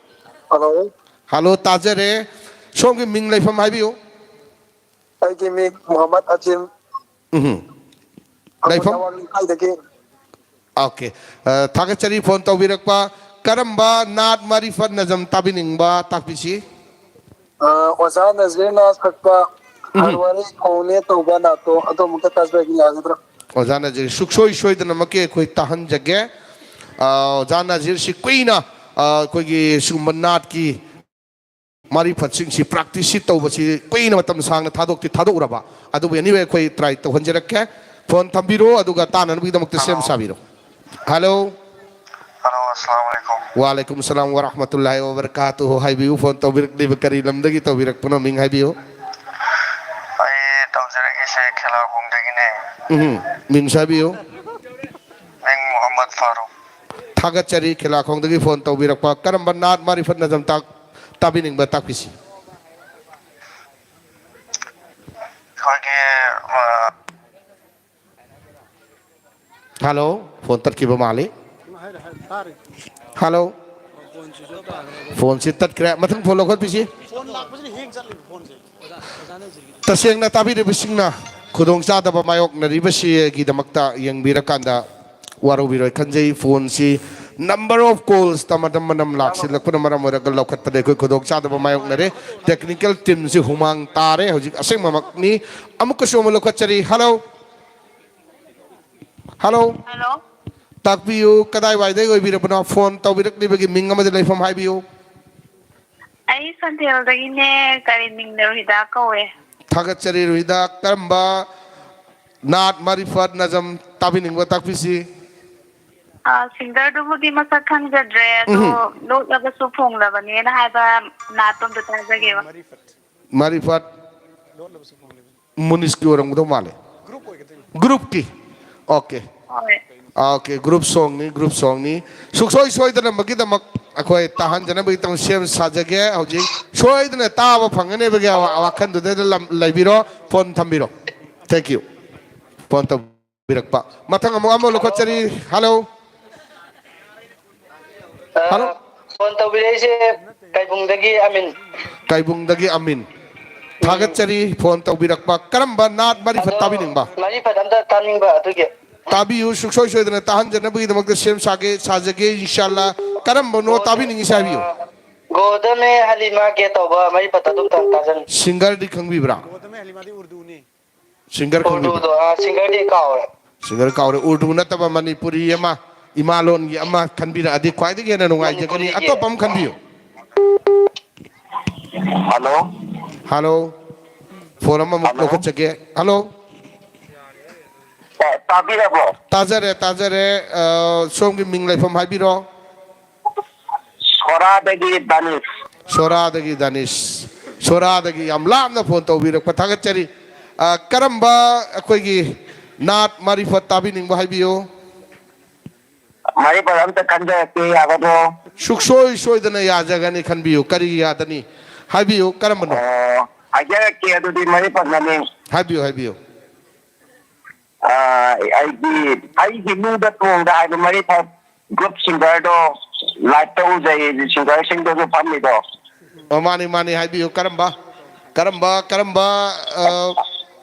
ꯍꯜꯂꯣ꯫ ꯍꯜꯂꯣ, ꯇꯥꯖꯔꯦ꯫ ꯁꯣꯝꯒꯤ ꯃꯤꯡ, ꯂꯩꯐꯝ ꯍꯥꯏꯕꯤꯌꯨ꯫ ꯑꯩꯒꯤ ꯃꯤꯡ ꯃꯨꯍꯝꯃꯗ ꯑꯖꯤꯝ꯫ ꯎꯝꯍꯨꯝ꯫ ꯂꯩꯐꯝ? ꯑꯃꯨꯛ ꯅꯋꯥꯡ ꯂꯩꯀꯥꯏꯗꯒꯤ꯫ ꯑꯣꯀꯦ꯫ ꯑ, ꯊꯥꯒꯠꯆꯔꯤ ꯐꯣꯟ ꯇꯧꯕꯤꯔꯛꯄ꯫ ꯀꯔꯝꯕ ꯅꯥꯠ, ꯃꯥꯔꯤꯐꯠ, ꯅꯖꯝ ꯇꯥꯕꯤꯅꯤꯡꯕ ꯇꯥꯛꯄꯤꯁꯤ? ꯑ, ꯑꯣꯖꯥ ꯅꯖꯤꯔꯅ ꯁꯛꯄ ꯎꯝꯍꯨꯝ꯫ ꯍꯔꯋꯥꯔꯤ ꯈꯣꯡꯅꯦ ꯇꯧꯕ ꯅꯥꯠꯇꯣ ꯑꯗꯨ ꯑꯃꯨꯛꯇ ꯇꯥꯖꯔꯒꯦ, ꯌꯥꯒꯗ꯭ꯔꯥ? ꯑꯣꯖꯥ ꯅꯖꯤꯔ ꯁꯨꯛꯁꯣꯏ ꯁꯣꯏꯗꯅꯃꯛꯀꯤ ꯑꯩꯈꯣꯏ ꯇꯥꯍꯟꯖꯒꯦ꯫ ꯑ, ꯑꯣꯖꯥ ꯅꯖꯤꯔꯁꯤ ꯀꯨꯏꯅ, ꯑ, ꯑꯩꯈꯣꯏꯒꯤ ꯁꯤꯒꯨꯝꯕ ꯅꯥꯠꯀꯤ ꯃꯥꯔꯤꯐꯠꯁꯤꯡꯁꯤ ꯄ꯭ꯔꯥꯛꯇꯤꯁꯁꯤ ꯇꯧꯕꯁꯤ ꯀꯨꯏꯅ ꯃꯇꯝ ꯁꯥꯡꯅ ꯊꯥꯗꯣꯛꯇꯤ ꯊꯥꯗꯣꯛꯎꯔꯕ꯫ ꯑꯗꯨꯕꯨ anyway ꯑꯩꯈꯣꯏ ꯇ꯭ꯔꯥꯏ ꯇꯧꯍꯟꯖꯔꯛꯀꯦ꯫ ꯐꯣꯟ ꯊꯝꯕꯤꯔꯣ, ꯑꯗꯨꯒ ꯇꯥꯅꯅꯕꯒꯤꯗꯃꯛꯇ ꯁꯦꯝ ꯍꯜꯂꯣ꯫ ꯁꯥꯕꯤꯔꯣ꯫ ꯍꯜꯂꯣ꯫ ꯍꯜꯂꯣ, ꯑꯁꯂꯥꯃꯨ ꯑꯂꯩꯀꯨꯝ꯫ ꯋꯥꯂꯩꯀꯨꯝ ꯁꯂꯥꯝ ꯋꯔꯍꯃꯇꯨꯜꯂꯥꯍꯤ ꯋꯕꯔꯀꯥꯇꯨꯍꯨ꯫ ꯍꯥꯏꯕꯤꯌꯨ, ꯐꯣꯟ ꯇꯧꯕꯤꯔꯛꯂꯤꯕ ꯀꯔꯤ ꯂꯝꯗꯒꯤ ꯇꯧꯕꯤꯔꯛꯄꯅꯣ? ꯃꯤꯡ ꯍꯥꯏꯕꯤꯌꯨ꯫ ꯑꯩ ꯇꯧꯖꯔꯒꯦ꯫ ꯑꯩꯁꯦ ꯈꯦꯂꯥꯈꯣꯡꯗꯒꯤꯅꯦ꯫ ꯎꯝ, ꯃꯤꯡꯁꯨ ꯍꯥꯏꯕꯤꯌꯨ꯫ ꯃꯤꯡ ꯃꯨꯍꯝꯃꯗ ꯐꯥꯔꯨꯛ꯫ ꯊꯥꯒꯠꯆꯔꯤ, ꯈꯦꯂꯥꯈꯣꯡꯗꯒꯤ ꯐꯣꯟ ꯇꯧꯕꯤꯔꯛꯄ꯫ ꯀꯔꯝꯕ ꯅꯥꯠ ꯃꯥꯔꯤꯐꯠ ꯅꯖꯝ ꯇꯥꯛ-, ꯇꯥꯕꯤꯅꯤꯡꯕ ꯇꯥꯛꯄꯤꯁꯤ꯫ ꯑꯩꯈꯣꯏꯒꯤ, ꯑ, ꯍꯜꯂꯣ, ꯐꯣꯟ ꯇꯠꯈꯤꯕ ꯃꯥꯜꯂꯤ꯫ ꯍꯜꯂꯣ꯫ ꯐꯣꯟꯁꯤ ꯇꯠꯈ꯭ꯔꯦ꯫ ꯃꯊꯪ ꯐꯣꯟ ꯂꯧꯈꯠꯄꯤꯁꯤ꯫ ꯇꯁꯦꯡꯅ ꯇꯥꯕꯤꯔꯤꯕꯁꯤꯡꯅ ꯈꯨꯗꯣꯡꯆꯥꯗꯕ ꯃꯥꯌꯣꯛꯅꯔꯤꯕꯁꯤꯒꯤꯗꯃꯛꯇ ꯌꯦꯡꯕꯤꯔꯀꯥꯟꯗ ꯋꯥꯔꯧꯕꯤꯔꯣꯏ ꯈꯟꯖꯩ꯫ ꯐꯣꯟꯁꯤ number of callsꯇ ꯃꯅꯝ ꯃꯅꯝ ꯂꯥꯛꯁꯤꯜꯂꯛꯄꯅ ꯃꯔꯝ ꯑꯣꯏꯔꯒ ꯂꯧꯈꯠꯄꯗ ꯑꯩꯈꯣꯏ ꯈꯨꯗꯣꯡꯆꯥꯗꯕ ꯃꯥꯌꯣꯛꯅꯔꯦ꯫ Technical teamꯁꯤ ꯍꯨꯃꯥꯡ ꯇꯥꯔꯦ꯫ ꯍꯧꯖꯤꯛ ꯑꯁꯦꯡꯕꯃꯛꯅꯤ꯫ ꯑꯃꯨꯛꯀꯁꯨ ꯑꯃꯨꯛ ꯂꯧꯈꯠꯆꯔꯤ꯫ ꯍꯜꯂꯣ꯫ ꯍꯜꯂꯣ꯫ ꯍꯜꯂꯣ꯫ ꯇꯥꯛꯄꯤꯌꯨ, ꯀꯗꯥꯏꯋꯥꯏꯗꯒꯤ ꯑꯣꯏꯕꯤꯔꯕꯅꯣ? ꯐꯣꯟ ꯇꯧꯕꯤꯔꯛꯂꯤꯕꯒꯤ ꯃꯤꯡ ꯑꯃꯗꯤ ꯂꯩꯐꯝ ꯍꯥꯏꯕꯤꯌꯨ꯫ ꯑꯩ ꯁꯟꯊꯦꯜꯗꯒꯤꯅꯦ, ꯀꯔꯤ ꯃꯤꯡꯗ ꯔꯨꯍꯤꯗꯥ ꯀꯧꯋꯦ꯫ ꯊꯥꯒꯠꯆꯔꯤ ꯔꯨꯍꯤꯗꯥ, ꯀꯔꯝꯕ ꯅꯥꯠ, ꯃꯥꯔꯤꯐꯠ, ꯅꯖꯝ ꯇꯥꯕꯤꯅꯤꯡꯕ ꯇꯥꯛꯄꯤꯁꯤ꯫ ꯑ, ꯁꯤꯡꯒꯔꯗꯨꯕꯨꯗꯤ ꯃꯁꯛ ꯈꯪꯖꯗ꯭ꯔꯦ, ꯑꯗꯣ ꯎꯝꯍꯨꯝ꯫ ꯂꯣꯠꯂꯕꯁꯨ ꯐꯣꯡꯂꯕꯅꯦꯅ ꯍꯥꯏꯕ ꯅꯥꯠꯇꯣ ꯑꯝꯇ ꯇꯥꯖꯒꯦꯕ꯫ ꯃꯥꯔꯤꯐꯠ꯫ ꯃꯨꯅꯤꯁꯀꯤ ꯑꯣꯏꯔꯝꯒꯗꯧ ꯃꯥꯜꯂꯦ꯫ ꯒ꯭ꯔꯨꯞꯀꯤ꯫ ꯑꯣꯀꯦ꯫ ꯍꯣꯏ꯫ ꯑꯣꯀꯦ, ꯒ꯭ꯔꯨꯞ ꯁꯣꯡꯅꯤ, ꯒ꯭ꯔꯨꯞ ꯁꯣꯡꯅꯤ꯫ ꯁꯨꯡꯁꯣꯏ ꯁꯣꯏꯗꯅꯕꯒꯤꯗꯃꯛ ꯑꯩꯈꯣꯏ ꯇꯥꯍꯟꯖꯅꯕꯒꯤꯗꯃꯛ ꯁꯦꯝ ꯁꯥꯖꯒꯦ꯫ ꯍꯧꯖꯤꯛ ꯁꯣꯏꯗꯅ ꯇꯥꯕ ꯐꯪꯒꯅꯦꯕꯒꯤ ꯋꯥ-, ꯋꯥꯈꯜꯗꯨꯗ ꯂꯝ-, ꯂꯩꯕꯤꯔꯣ꯫ ꯐꯣꯟ ꯊꯝꯕꯤꯔꯣ꯫ Thank you꯫ ꯐꯣꯟ ꯇꯧ-, ꯇꯧꯕꯤꯔꯛꯄ꯫ ꯃꯊꯪ ꯑꯃꯨꯛ ꯑꯃ ꯂꯧꯈꯠꯆꯔꯤ꯫ ꯍꯜꯂꯣ꯫ ꯑ, ꯍꯜꯂꯣ꯫ ꯐꯣꯟ ꯇꯧꯕꯤꯔꯛꯏꯁꯦ ꯀꯩꯕꯨꯡꯗꯒꯤ ꯑꯃꯤꯟ꯫ ꯀꯩꯕꯨꯡꯗꯒꯤ ꯑꯃꯤꯟ꯫ ꯎꯝ꯫ ꯊꯥꯒꯠꯆꯔꯤ ꯐꯣꯟ ꯇꯧꯕꯤꯔꯛꯄ꯫ ꯀꯔꯝꯕ ꯅꯥꯠ ꯃꯔꯤꯐꯠ ꯑꯗꯣ ꯇꯥꯕꯤꯅꯤꯡꯕ? ꯃꯔꯤꯐꯠ ꯑꯝꯇ ꯇꯥꯅꯤꯡꯕ ꯑꯗꯨꯒꯤ꯫ ꯇꯥꯕꯤꯌꯨ, ꯁꯨꯡꯁꯣꯏ ꯁꯣꯏꯗꯅ ꯇꯥꯍꯟꯖꯅꯕꯒꯤꯗꯃꯛꯇ ꯁꯦꯝ ꯁꯥꯒꯦ, ꯁꯥꯖꯒꯦ, ꯏꯟꯁꯥꯜꯂꯥ꯫ ꯀꯔꯝꯕꯅꯣ ꯒꯣꯗ-, ꯇꯥꯕꯤꯅꯤꯡꯉꯤꯁꯦ ꯍꯥꯏꯕꯤꯌꯨ꯫ ꯑ, ꯒꯣꯗꯃꯦ ꯍꯂꯤꯃꯥꯒꯦ ꯇꯧꯕ ꯃꯔꯤꯐꯠꯇ ꯑꯗꯨꯝꯇꯪ ꯇꯥꯖꯅꯤꯡꯉꯤ꯫ ꯁꯤꯡꯒꯔꯗꯤ ꯈꯪꯕꯤꯕ꯭ꯔꯥ? ꯁꯤꯡꯒꯔ ꯈꯪꯕꯤꯕ꯭ꯔꯥ? ꯎꯔꯗꯨꯗꯣ, ꯑ, ꯁꯤꯡꯒꯔꯗꯤ ꯀꯥꯎꯔꯦ꯫ ꯁꯤꯡꯒꯔ ꯀꯥꯎꯔꯦ꯫ ꯎꯔꯗꯨ ꯅꯠꯇꯕ ꯃꯅꯤꯄꯨꯔꯤ ꯑꯃ, ꯏꯃꯥ ꯂꯣꯟꯒꯤ ꯑꯃ ꯈꯟꯕꯤꯔꯛꯑꯗꯤ ꯈ꯭ꯋꯥꯏꯗꯒꯤ ꯍꯦꯟꯅ ꯅꯨꯡꯉꯥꯏꯖꯒꯅꯤ꯫ ꯃꯅꯤꯄꯨꯔꯤꯒꯤ꯫ ꯑꯇꯣꯞꯄ ꯑꯃ ꯈꯟꯕꯤꯌꯨ꯫ ꯍꯜꯂꯣ꯫ ꯍꯜꯂꯣ꯫ ꯐꯣꯟ ꯑꯃꯃꯨꯛ ꯍꯜꯂꯣ꯫ ꯂꯧꯈꯠꯆꯒꯦ꯫ ꯍꯜꯂꯣ꯫ ꯇꯥ-, ꯇꯥꯕꯤꯔꯕꯣ? ꯇꯥꯖꯔꯦ, ꯇꯥꯖꯔꯦ꯫ ꯑ, ꯁꯣꯝꯒꯤ ꯃꯤꯡ ꯂꯩꯐꯝ ꯍꯥꯏꯕꯤꯔꯣ꯫ ꯁꯣꯔꯥꯗꯒꯤ ꯗꯥꯅꯤꯁ꯫ ꯁꯣꯔꯥꯗꯒꯤ ꯗꯥꯅꯤꯁ꯫ ꯁꯣꯔꯥꯗꯒꯤ ꯌꯥꯝ ꯂꯥꯞꯅ ꯐꯣꯟ ꯇꯧꯕꯤꯔꯛꯄ ꯊꯥꯒꯠꯆꯔꯤ꯫ ꯑ, ꯀꯔꯝꯕ ꯑꯩꯈꯣꯏꯒꯤ ꯅꯥꯠ ꯃꯥꯔꯤꯐꯠ ꯇꯥꯕꯤꯅꯤꯡꯕ ꯍꯥꯏꯕꯤꯌꯨ? ꯃꯥꯔꯤꯐꯠ ꯑꯝꯇ ꯈꯟꯖꯔꯛꯀꯦ, ꯌꯥꯒꯗ꯭ꯔꯣ? ꯁꯨꯛꯁꯣꯏ ꯁꯣꯏꯗꯅ ꯌꯥꯖꯒꯅꯤ, ꯈꯟꯕꯤꯌꯨ꯫ ꯀꯔꯤ ꯌꯥꯗꯅꯤ? ꯍꯥꯏꯕꯤꯌꯨ, ꯀꯔꯝꯕꯅꯣ? ꯑꯣ, ꯍꯥꯏꯖꯔꯛꯀꯦ ꯑꯗꯨꯗꯤ, ꯃꯥꯔꯤꯐꯠ ꯃꯃꯤꯡ꯫ ꯍꯥꯏꯕꯤꯌꯨ, ꯍꯥꯏꯕꯤꯌꯨ꯫ ꯑ, ꯑꯩꯗꯤ ꯑꯩꯒꯤ ꯅꯨꯡꯗ ꯇꯣꯡꯗ ꯍꯥꯏꯕ ꯃꯥꯔꯤꯐꯠ ꯒ꯭ꯔꯨꯞ ꯁꯤꯡꯒꯔꯗꯣ ꯂꯥꯏꯞꯇ ꯎꯖꯩ, ꯁꯤꯡꯒꯔꯁꯤꯡꯗꯨꯁꯨ ꯐꯝꯃꯤꯗꯣ꯫ ꯑꯣ, ꯃꯥꯅꯤ, ꯃꯥꯅꯤ, ꯍꯥꯏꯕꯤꯌꯨ꯫ ꯀꯔꯝꯕ, ꯀꯔꯝꯕ, ꯀꯔꯝꯕ, ꯑ,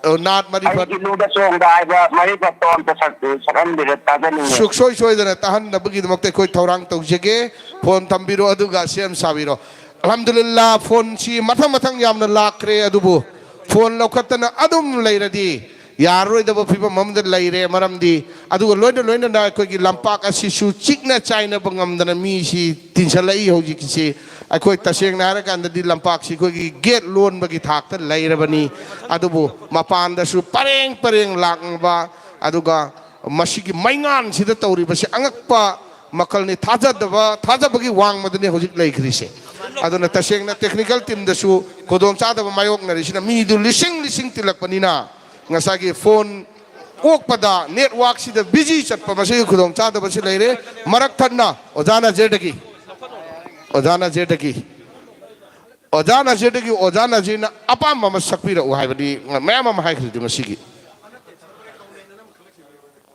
ꯑ, ꯅꯥꯠ ꯃꯥꯔꯤꯐꯠ? ꯑꯩꯒꯤ ꯅꯨꯡꯗ ꯇꯣꯡꯗ ꯍꯥꯏꯕ ꯃꯥꯔꯤꯐꯠꯇꯣ ꯑꯝꯇ ꯁꯛ-, ꯁꯛꯍꯟꯕꯤꯔ ꯇꯥꯖꯅꯤꯡꯉꯦ꯫ ꯁꯨꯛꯁꯣꯏ ꯁꯣꯏꯗꯅ ꯇꯥꯍꯟꯅꯕꯒꯤꯗꯃꯛꯇ ꯑꯩꯈꯣꯏ ꯊꯧꯔꯥꯡ ꯇꯧꯖꯒꯦ꯫ ꯐꯣꯟ ꯊꯝꯕꯤꯔꯣ, ꯑꯗꯨꯒ ꯁꯦꯝ ꯁꯥꯕꯤꯔꯣ꯫ ꯑꯜꯍꯝꯗꯨꯂꯤꯜꯂꯥ, ꯐꯣꯟꯁꯤ ꯃꯊꯪ ꯃꯊꯪ ꯌꯥꯝꯅ ꯂꯥꯛꯈ꯭ꯔꯦ, ꯑꯗꯨꯕꯨ ꯐꯣꯟ ꯂꯧꯈꯠꯇꯅ ꯑꯗꯨꯝ ꯂꯩꯔꯗꯤ ꯌꯥꯔꯔꯣꯏꯗꯕ ꯐꯤꯕꯝ ꯑꯃꯗ ꯂꯩꯔꯦ꯫ ꯃꯔꯝꯗꯤ ꯑꯗꯨꯒ ꯂꯣꯏꯅ ꯂꯣꯏꯅꯅ ꯑꯩꯈꯣꯏꯒꯤ ꯂꯝꯄꯥꯛ ꯑꯁꯤꯁꯨ ꯆꯤꯛꯅ ꯆꯥꯏꯅꯕ ꯉꯝꯗꯅ ꯃꯤꯁꯤ ꯇꯤꯟꯁꯤꯜꯂꯛꯏ ꯍꯧꯖꯤꯛꯁꯤ꯫ ꯑꯩꯈꯣꯏ ꯇꯁꯦꯡꯅ ꯍꯥꯏꯔꯀꯥꯟꯗꯗꯤ ꯂꯝꯄꯥꯛꯁꯤ ꯑꯩꯈꯣꯏꯒꯤ ꯒꯦꯠ ꯂꯣꯟꯕꯒꯤ ꯊꯥꯛꯇ ꯂꯩꯔꯕꯅꯤ꯫ ꯑꯗꯨꯕꯨ ꯃꯄꯥꯟꯗꯁꯨ ꯄꯔꯦꯡ ꯄꯔꯦꯡ ꯂꯥꯛꯅꯕ, ꯑꯗꯨꯒ ꯃꯁꯤꯒꯤ ꯃꯩꯉꯥꯟꯁꯤꯗ ꯇꯧꯔꯤꯕꯁꯤ ꯑꯉꯛꯄ ꯃꯈꯜꯅꯤ꯫ ꯊꯥꯖꯗꯕ, ꯊꯥꯖꯕꯒꯤ ꯋꯥꯡꯃꯗꯅꯤ ꯍꯧꯖꯤꯛ ꯂꯩꯈ꯭ꯔꯤꯁꯦ꯫ ꯑꯗꯨꯅ ꯇꯁꯦꯡꯅ technical teamꯗꯁꯨ ꯈꯨꯗꯣꯡꯆꯥꯗꯕ ꯃꯥꯌꯣꯛꯅꯔꯤꯁꯤꯅ ꯃꯤꯗꯨ ꯂꯤꯁꯤꯡ ꯂꯤꯁꯤꯡ ꯇꯤꯜꯂꯛꯄꯅꯤꯅ ꯉꯁꯥꯏꯒꯤ ꯐꯣꯟ ꯑꯣꯛꯄꯗ networkꯁꯤꯗ busy ꯆꯠꯄ ꯃꯁꯤꯒꯤ ꯈꯨꯗꯣꯡꯆꯥꯗꯕꯁꯤ ꯂꯩꯔꯦ꯫ ꯃꯔꯛ ꯊꯠꯅ ꯑꯣꯖꯥ ꯅꯖꯤꯔꯗꯒꯤ, ꯑꯣꯖꯥ ꯅꯖꯤꯔꯗꯒꯤ, ꯑꯣꯖꯥ ꯅꯖꯤꯔꯗꯒꯤ ꯑꯣꯖꯥ ꯅꯖꯤꯔꯅ ꯑꯄꯥꯝꯕ ꯑꯃ ꯁꯛꯄꯤꯔꯛꯎ ꯍꯥꯏꯕꯗꯤ ꯃꯌꯥꯝ ꯑꯃ ꯍꯥꯏꯈ꯭ꯔꯗꯤ ꯃꯁꯤꯒꯤ꯫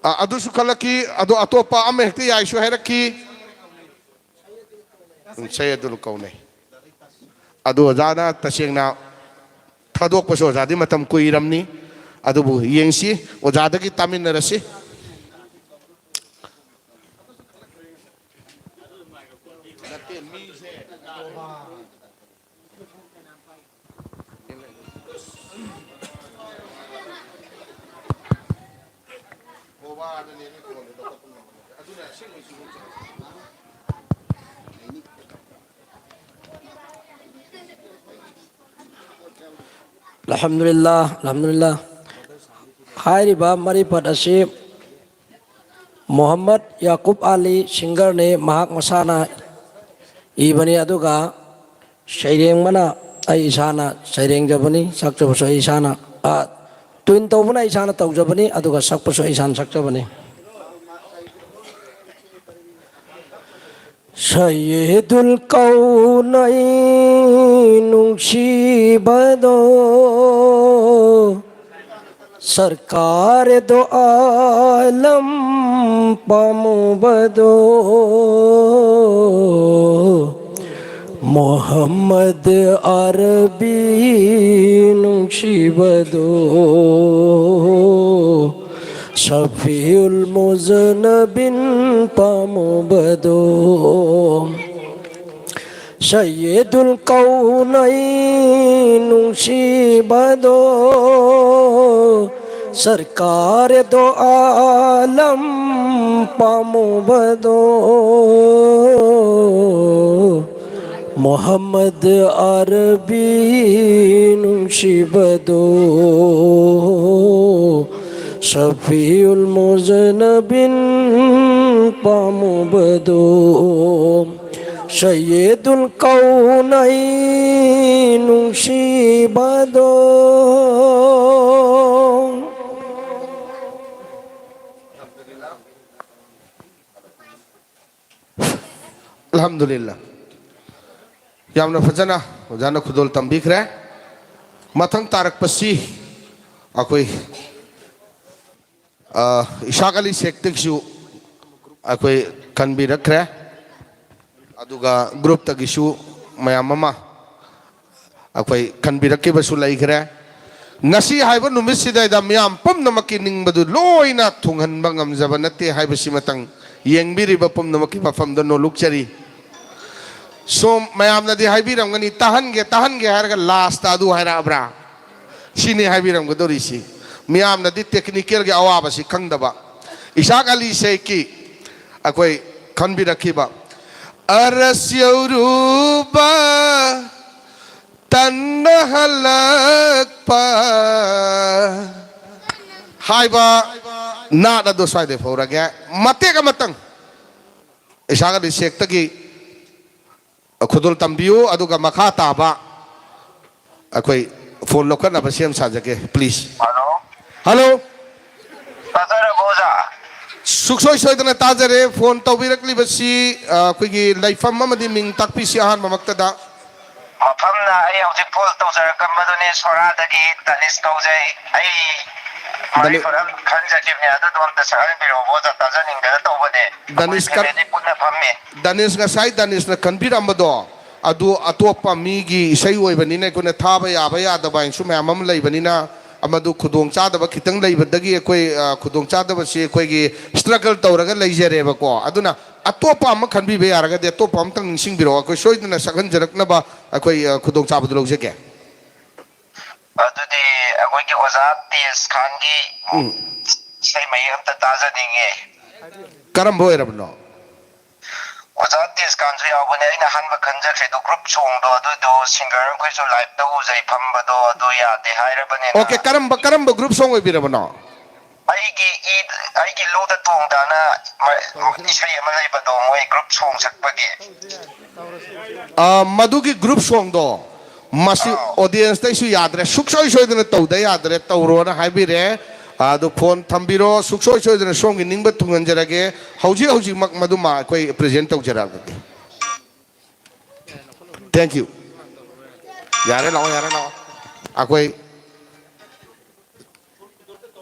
ꯑ, ꯑꯗꯨꯁꯨ ꯈꯜꯂꯛꯈꯤ, ꯑꯗꯣ ꯑꯇꯣꯞꯄ ꯑꯃ ꯍꯦꯛꯇ ꯌꯥꯏꯁꯨ ꯍꯥꯏꯔꯛꯈꯤ꯫ ꯎꯝ, ꯁꯩ ꯑꯗꯨꯅ ꯀꯧꯅꯩ꯫ ꯑꯗꯨ ꯑꯣꯖꯥꯅ ꯇꯁꯦꯡꯅ ꯊꯥꯗꯣꯛꯄꯁꯨ ꯑꯣꯖꯥꯗꯤ ꯃꯇꯝ ꯀꯨꯏꯔꯝꯅꯤ꯫ ꯑꯗꯨꯕꯨ ꯌꯦꯡꯁꯤ, ꯑꯣꯖꯥꯗꯒꯤ ꯇꯥꯃꯤꯟꯅꯔꯁꯤ꯫ ꯑꯜꯍꯝꯗꯨꯂꯤꯜꯂꯥ, ꯑꯜꯍꯝꯗꯨꯂꯤꯜꯂꯥ꯫ ꯍꯥꯏꯔꯤꯕ ꯃꯔꯤꯐꯠ ꯑꯁꯤ ꯃꯣꯍꯝꯃꯗ ꯌꯥꯀꯨꯕ ꯑꯂꯤ ꯁꯤꯡꯒꯔꯅꯤ, ꯃꯍꯥꯛ ꯃꯁꯥꯅ ꯏꯕꯅꯤ꯫ ꯑꯗꯨꯒ ꯁꯩꯔꯦꯡꯕꯅ ꯑꯩ ꯏꯁꯥꯅ ꯁꯩꯔꯦꯡꯖꯕꯅꯤ, ꯁꯛꯆꯕꯁꯨ ꯑꯩ ꯏꯁꯥꯅ꯫ ꯑ, ꯇ꯭ꯌꯨꯟ ꯇꯧꯕꯅ ꯑꯩ ꯏꯁꯥꯅ ꯇꯧꯖꯕꯅꯤ, ꯑꯗꯨꯒ ꯁꯛꯄꯁꯨ ꯑꯩ ꯏꯁꯥꯅ ꯁꯛꯆꯕꯅꯤ꯫ ꯁꯌꯤꯗꯨꯜ ꯀꯧꯅꯩꯟ ꯅꯨꯡꯁꯤꯕꯗꯣ, ꯁꯔꯀꯥꯔ ꯗꯣ ꯑꯥꯂꯝ ꯄꯥꯝꯃꯨꯕꯗꯣ, ꯃꯨꯍꯝꯃꯗ ꯑꯔꯕꯤ ꯅꯨꯡꯁꯤꯕꯗꯣ, ꯁꯐꯤꯎꯜ ꯃꯨꯖꯅꯕꯤꯟ ꯄꯥꯝꯃꯨꯕꯗꯣ꯫ ꯁꯌꯤꯗꯨꯜ ꯀꯧꯅꯩꯟ ꯅꯨꯡꯁꯤꯕꯗꯣ, ꯁꯔꯀꯥꯔ ꯗꯣ ꯑꯥꯂꯝ ꯄꯥꯝꯃꯨꯕꯗꯣ, ꯃꯨꯍꯝꯃꯗ ꯑꯔꯕꯤ ꯅꯨꯡꯁꯤꯕꯗꯣ, ꯁꯐꯤꯎꯜ ꯃꯨꯖꯅꯕꯤꯟ ꯄꯥꯝꯃꯨꯕꯗꯣ꯫ ꯁꯌꯤꯗꯨꯜ ꯀꯧꯅꯩꯟ ꯅꯨꯡꯁꯤꯕꯗꯣ꯫ ꯑꯜꯍꯝꯗꯨꯂꯤꯜꯂꯥ꯫ ꯌꯥꯝꯅ ꯐꯖꯅ ꯑꯣꯖꯥꯅ ꯈꯨꯗꯣꯜ ꯇꯝꯕꯤꯈ꯭ꯔꯦ꯫ ꯃꯊꯪ ꯇꯥꯔꯛꯄꯁꯤ ꯑꯩꯈꯣꯏ ꯑ, ꯏꯁꯥꯛ ꯑꯂꯤ ꯁꯦꯛꯇꯒꯤꯁꯨ ꯑꯩꯈꯣꯏ ꯈꯟꯕꯤꯔꯛꯈ꯭ꯔꯦ, ꯑꯗꯨꯒ ꯒ꯭ꯔꯨꯞꯇꯒꯤꯁꯨ ꯃꯌꯥꯝ ꯑꯃ ꯑꯩꯈꯣꯏ ꯈꯟꯕꯤꯔꯛꯈꯤꯕꯁꯨ ꯂꯩꯈ꯭ꯔꯦ꯫ ꯉꯁꯤ ꯍꯥꯏꯕ ꯅꯨꯃꯤꯠꯁꯤꯗꯩꯗ ꯃꯤꯌꯥꯝ ꯄꯨꯝꯅꯃꯛꯀꯤ ꯅꯤꯡꯕꯗꯨ ꯂꯣꯏꯅ ꯊꯨꯡꯍꯟꯕ ꯉꯝꯖꯕ ꯅꯠꯇꯦ ꯍꯥꯏꯕꯁꯤꯃꯇꯪ ꯌꯦꯡꯕꯤꯔꯤꯕ ꯄꯨꯝꯅꯃꯛꯀꯤ ꯃꯐꯝꯗ ꯅꯣꯜꯂꯨꯛꯆꯔꯤ꯫ ꯁꯣꯝ ꯃꯌꯥꯝꯅꯗꯤ ꯍꯥꯏꯕꯤꯔꯝꯒꯅꯤ, "ꯇꯥꯍꯟꯒꯦ, ꯇꯥꯍꯟꯒꯦ" ꯍꯥꯏꯔꯒ ꯂꯥꯁꯇ ꯑꯗꯨ ꯍꯥꯏꯔꯛꯑꯕ꯭ꯔꯥ? ꯁꯤꯅꯤ ꯍꯥꯏꯕꯤꯔꯝꯒꯗꯧꯔꯤꯁꯤ꯫ ꯃꯤꯌꯥꯝꯅꯗꯤ ꯇꯦꯛꯅꯤꯀꯦꯜꯒꯤ ꯑꯋꯥꯕꯁꯤ ꯈꯪꯗꯕ꯫ ꯏꯁꯥꯛ ꯑꯂꯤ ꯁꯦꯈꯀꯤ ꯑꯩꯈꯣꯏ ꯈꯟꯕꯤꯔꯛꯈꯤꯕ ꯑꯔꯁ ꯌꯧꯔꯨꯕ ꯇꯟꯅ ꯍꯜꯂꯛꯄ ꯍꯥꯏꯕ ꯅꯥꯠ ꯑꯗꯨ ꯁ꯭ꯋꯥꯏꯗ ꯐꯧꯔꯒꯦ꯫ ꯃꯇꯦꯛ ꯑꯃꯇꯪ ꯏꯁꯥꯛ ꯑꯂꯤ ꯁꯦꯈꯇꯒꯤ ꯈꯨꯗꯣꯜ ꯇꯝꯕꯤꯌꯨ, ꯑꯗꯨꯒ ꯃꯈꯥ ꯇꯥꯕ ꯑꯩꯈꯣꯏ ꯐꯣꯟ ꯂꯧꯈꯠꯅꯕ ꯁꯦꯝ ꯁꯥꯖꯒꯦ, please꯫ ꯍꯜꯂꯣ꯫ ꯍꯜꯂꯣ꯫ ꯇꯥꯖꯔꯕꯣ ꯑꯣꯖꯥ? ꯁꯨꯛꯁꯣꯏ ꯁꯣꯏꯗꯅ ꯇꯥꯖꯔꯦ꯫ ꯐꯣꯟ ꯇꯧꯕꯤꯔꯛꯂꯤꯕꯁꯤ, ꯑ, ꯑꯩꯈꯣꯏꯒꯤ ꯂꯩꯐꯝ ꯑꯃꯗꯤ ꯃꯤꯡ ꯇꯥꯛꯄꯤꯁꯤ ꯑꯍꯥꯟꯕꯃꯛꯇꯗ꯫ ꯃꯐꯝꯅ ꯑꯩ ꯍꯧꯖꯤꯛ ꯐꯣꯟ ꯇꯧꯖꯔꯛꯀꯟꯕꯗꯨꯅꯤ, ꯁꯣꯔꯥꯗꯒꯤ ꯗꯅꯤꯁ ꯀꯧꯖꯩ꯫ ꯑꯩ ꯃꯔꯩ ꯗꯅꯤ- ꯈꯔ ꯈꯟꯖꯈꯤꯕꯅꯦ, ꯑꯗꯨꯗꯣ ꯑꯝꯇ ꯁꯛꯍꯟꯕꯤꯔꯛꯑꯣ ꯑꯣꯖꯥ, ꯇꯥꯖꯅꯤꯡꯗꯅ ꯇꯧꯕꯅꯦ꯫ ꯑꯩꯈꯣꯏ ꯗꯅꯤꯁ ꯀꯔ- family ꯄꯨꯟꯅ ꯐꯝꯃꯤ꯫ ꯗꯅꯤꯁ, ꯉꯁꯥꯏ ꯗꯅꯤꯁꯅ ꯈꯟꯕꯤꯔꯝꯕꯗꯣ ꯑꯗꯨ ꯑꯇꯣꯞꯄ ꯃꯤꯒꯤ ꯏꯁꯩ ꯑꯣꯏꯕꯅꯤꯅ ꯑꯩꯈꯣꯏꯅ ꯊꯥꯕ ꯌꯥꯕ ꯌꯥꯗꯕ ꯍꯥꯏꯅꯁꯨ ꯃꯌꯥꯝ ꯑꯃ ꯂꯩꯕꯅꯤꯅ, ꯑꯃꯗꯨ ꯈꯨꯗꯣꯡꯆꯥꯗꯕ ꯈꯤꯇꯪ ꯂꯩꯕꯗꯒꯤ ꯑꯩꯈꯣꯏ, ꯑ, ꯈꯨꯗꯣꯡꯆꯥꯗꯕꯁꯤ ꯑꯩꯈꯣꯏꯒꯤ struggle ꯇꯧꯔꯒ ꯂꯩꯖꯔꯦꯕꯀꯣ꯫ ꯑꯗꯨꯅ ꯑꯇꯣꯞꯄ ꯑꯃ ꯈꯟꯕꯤꯕ ꯌꯥꯔꯒꯗꯤ ꯑꯇꯣꯞꯄ ꯑꯃꯇꯪ ꯅꯤꯡꯁꯤꯡꯕꯤꯔꯛꯑꯣ, ꯑꯩꯈꯣꯏ ꯁꯣꯏꯗꯅ ꯁꯛꯍꯟꯖꯔꯛꯅꯕ ꯑꯩꯈꯣꯏ, ꯑ, ꯈꯨꯗꯣꯡꯆꯥꯕꯗꯨ ꯂꯧꯖꯒꯦ꯫ ꯑꯗꯨꯗꯤ ꯑꯩꯈꯣꯏꯒꯤ ꯑꯣꯖꯥ ꯇꯦꯖ ꯈꯥꯟꯒꯤ ꯎꯝ꯫ ꯏꯁꯩ ꯃꯌꯦꯛ ꯑꯝꯇ ꯇꯥꯖꯅꯤꯡꯉꯦ꯫ ꯀꯔꯝꯕ ꯑꯣꯏꯔꯕꯅꯣ? ꯑꯣꯖꯥ ꯇꯦꯖ ꯈꯥꯟꯁꯨ ꯌꯥꯎꯕꯅꯦ, ꯑꯩꯅ ꯑꯍꯥꯟꯕ ꯈꯟꯖꯈ꯭ꯔꯤꯗꯣ group songꯗꯣ, ꯑꯗꯨꯗꯣ singer ꯑꯩꯈꯣꯏꯁꯨ liveꯇ ꯎꯖꯩ ꯐꯝꯕꯗꯣ, ꯑꯗꯨ ꯌꯥꯗꯦ ꯍꯥꯏꯔꯕꯅꯤꯅ꯫ Okay, ꯀꯔꯝꯕ, ꯀꯔꯝꯕ group song ꯑꯣꯏꯕꯤꯔꯕꯅꯣ? ꯑꯩꯒꯤ ꯏ ꯑꯩꯒꯤ ꯂꯨꯗ ꯇꯣꯡꯗꯥꯅ ꯃ- ꯏꯁꯩ ꯑꯃ ꯂꯩꯕꯗꯣ, ꯃꯣꯏ group song ꯁꯛꯄꯒꯤ꯫ ꯑ, ꯃꯗꯨꯒꯤ group songꯗꯣ ꯃꯁꯤ ꯑꯥꯎ꯫ Audienceꯇꯩꯁꯨ ꯌꯥꯗ꯭ꯔꯦ, ꯁꯨꯛꯁꯣꯏ ꯁꯣꯏꯗꯅ ꯇꯧꯗ ꯌꯥꯗ꯭ꯔꯦ, ꯇꯧꯔꯣꯅ ꯍꯥꯏꯕꯤꯔꯦ꯫ ꯑꯗꯨ phone ꯊꯝꯕꯤꯔꯣ, ꯁꯨꯛꯁꯣꯏ ꯁꯣꯏꯗꯅ ꯁꯣꯝꯒꯤ ꯅꯤꯡꯕ ꯊꯨꯡꯍꯟꯖꯔꯒꯦ꯫ ꯍꯧꯖꯤꯛ ꯍꯧꯖꯤꯛꯃꯛ ꯃꯗꯨꯃ ꯑꯩꯈꯣꯏ present ꯇꯧꯖꯔꯛꯑꯒꯦ꯫ Thank you꯫ ꯌꯥꯔꯦ, ꯂꯥꯛꯑꯣ, ꯌꯥꯔꯦ, ꯂꯥꯛꯑꯣ꯫ ꯑꯩꯈꯣꯏ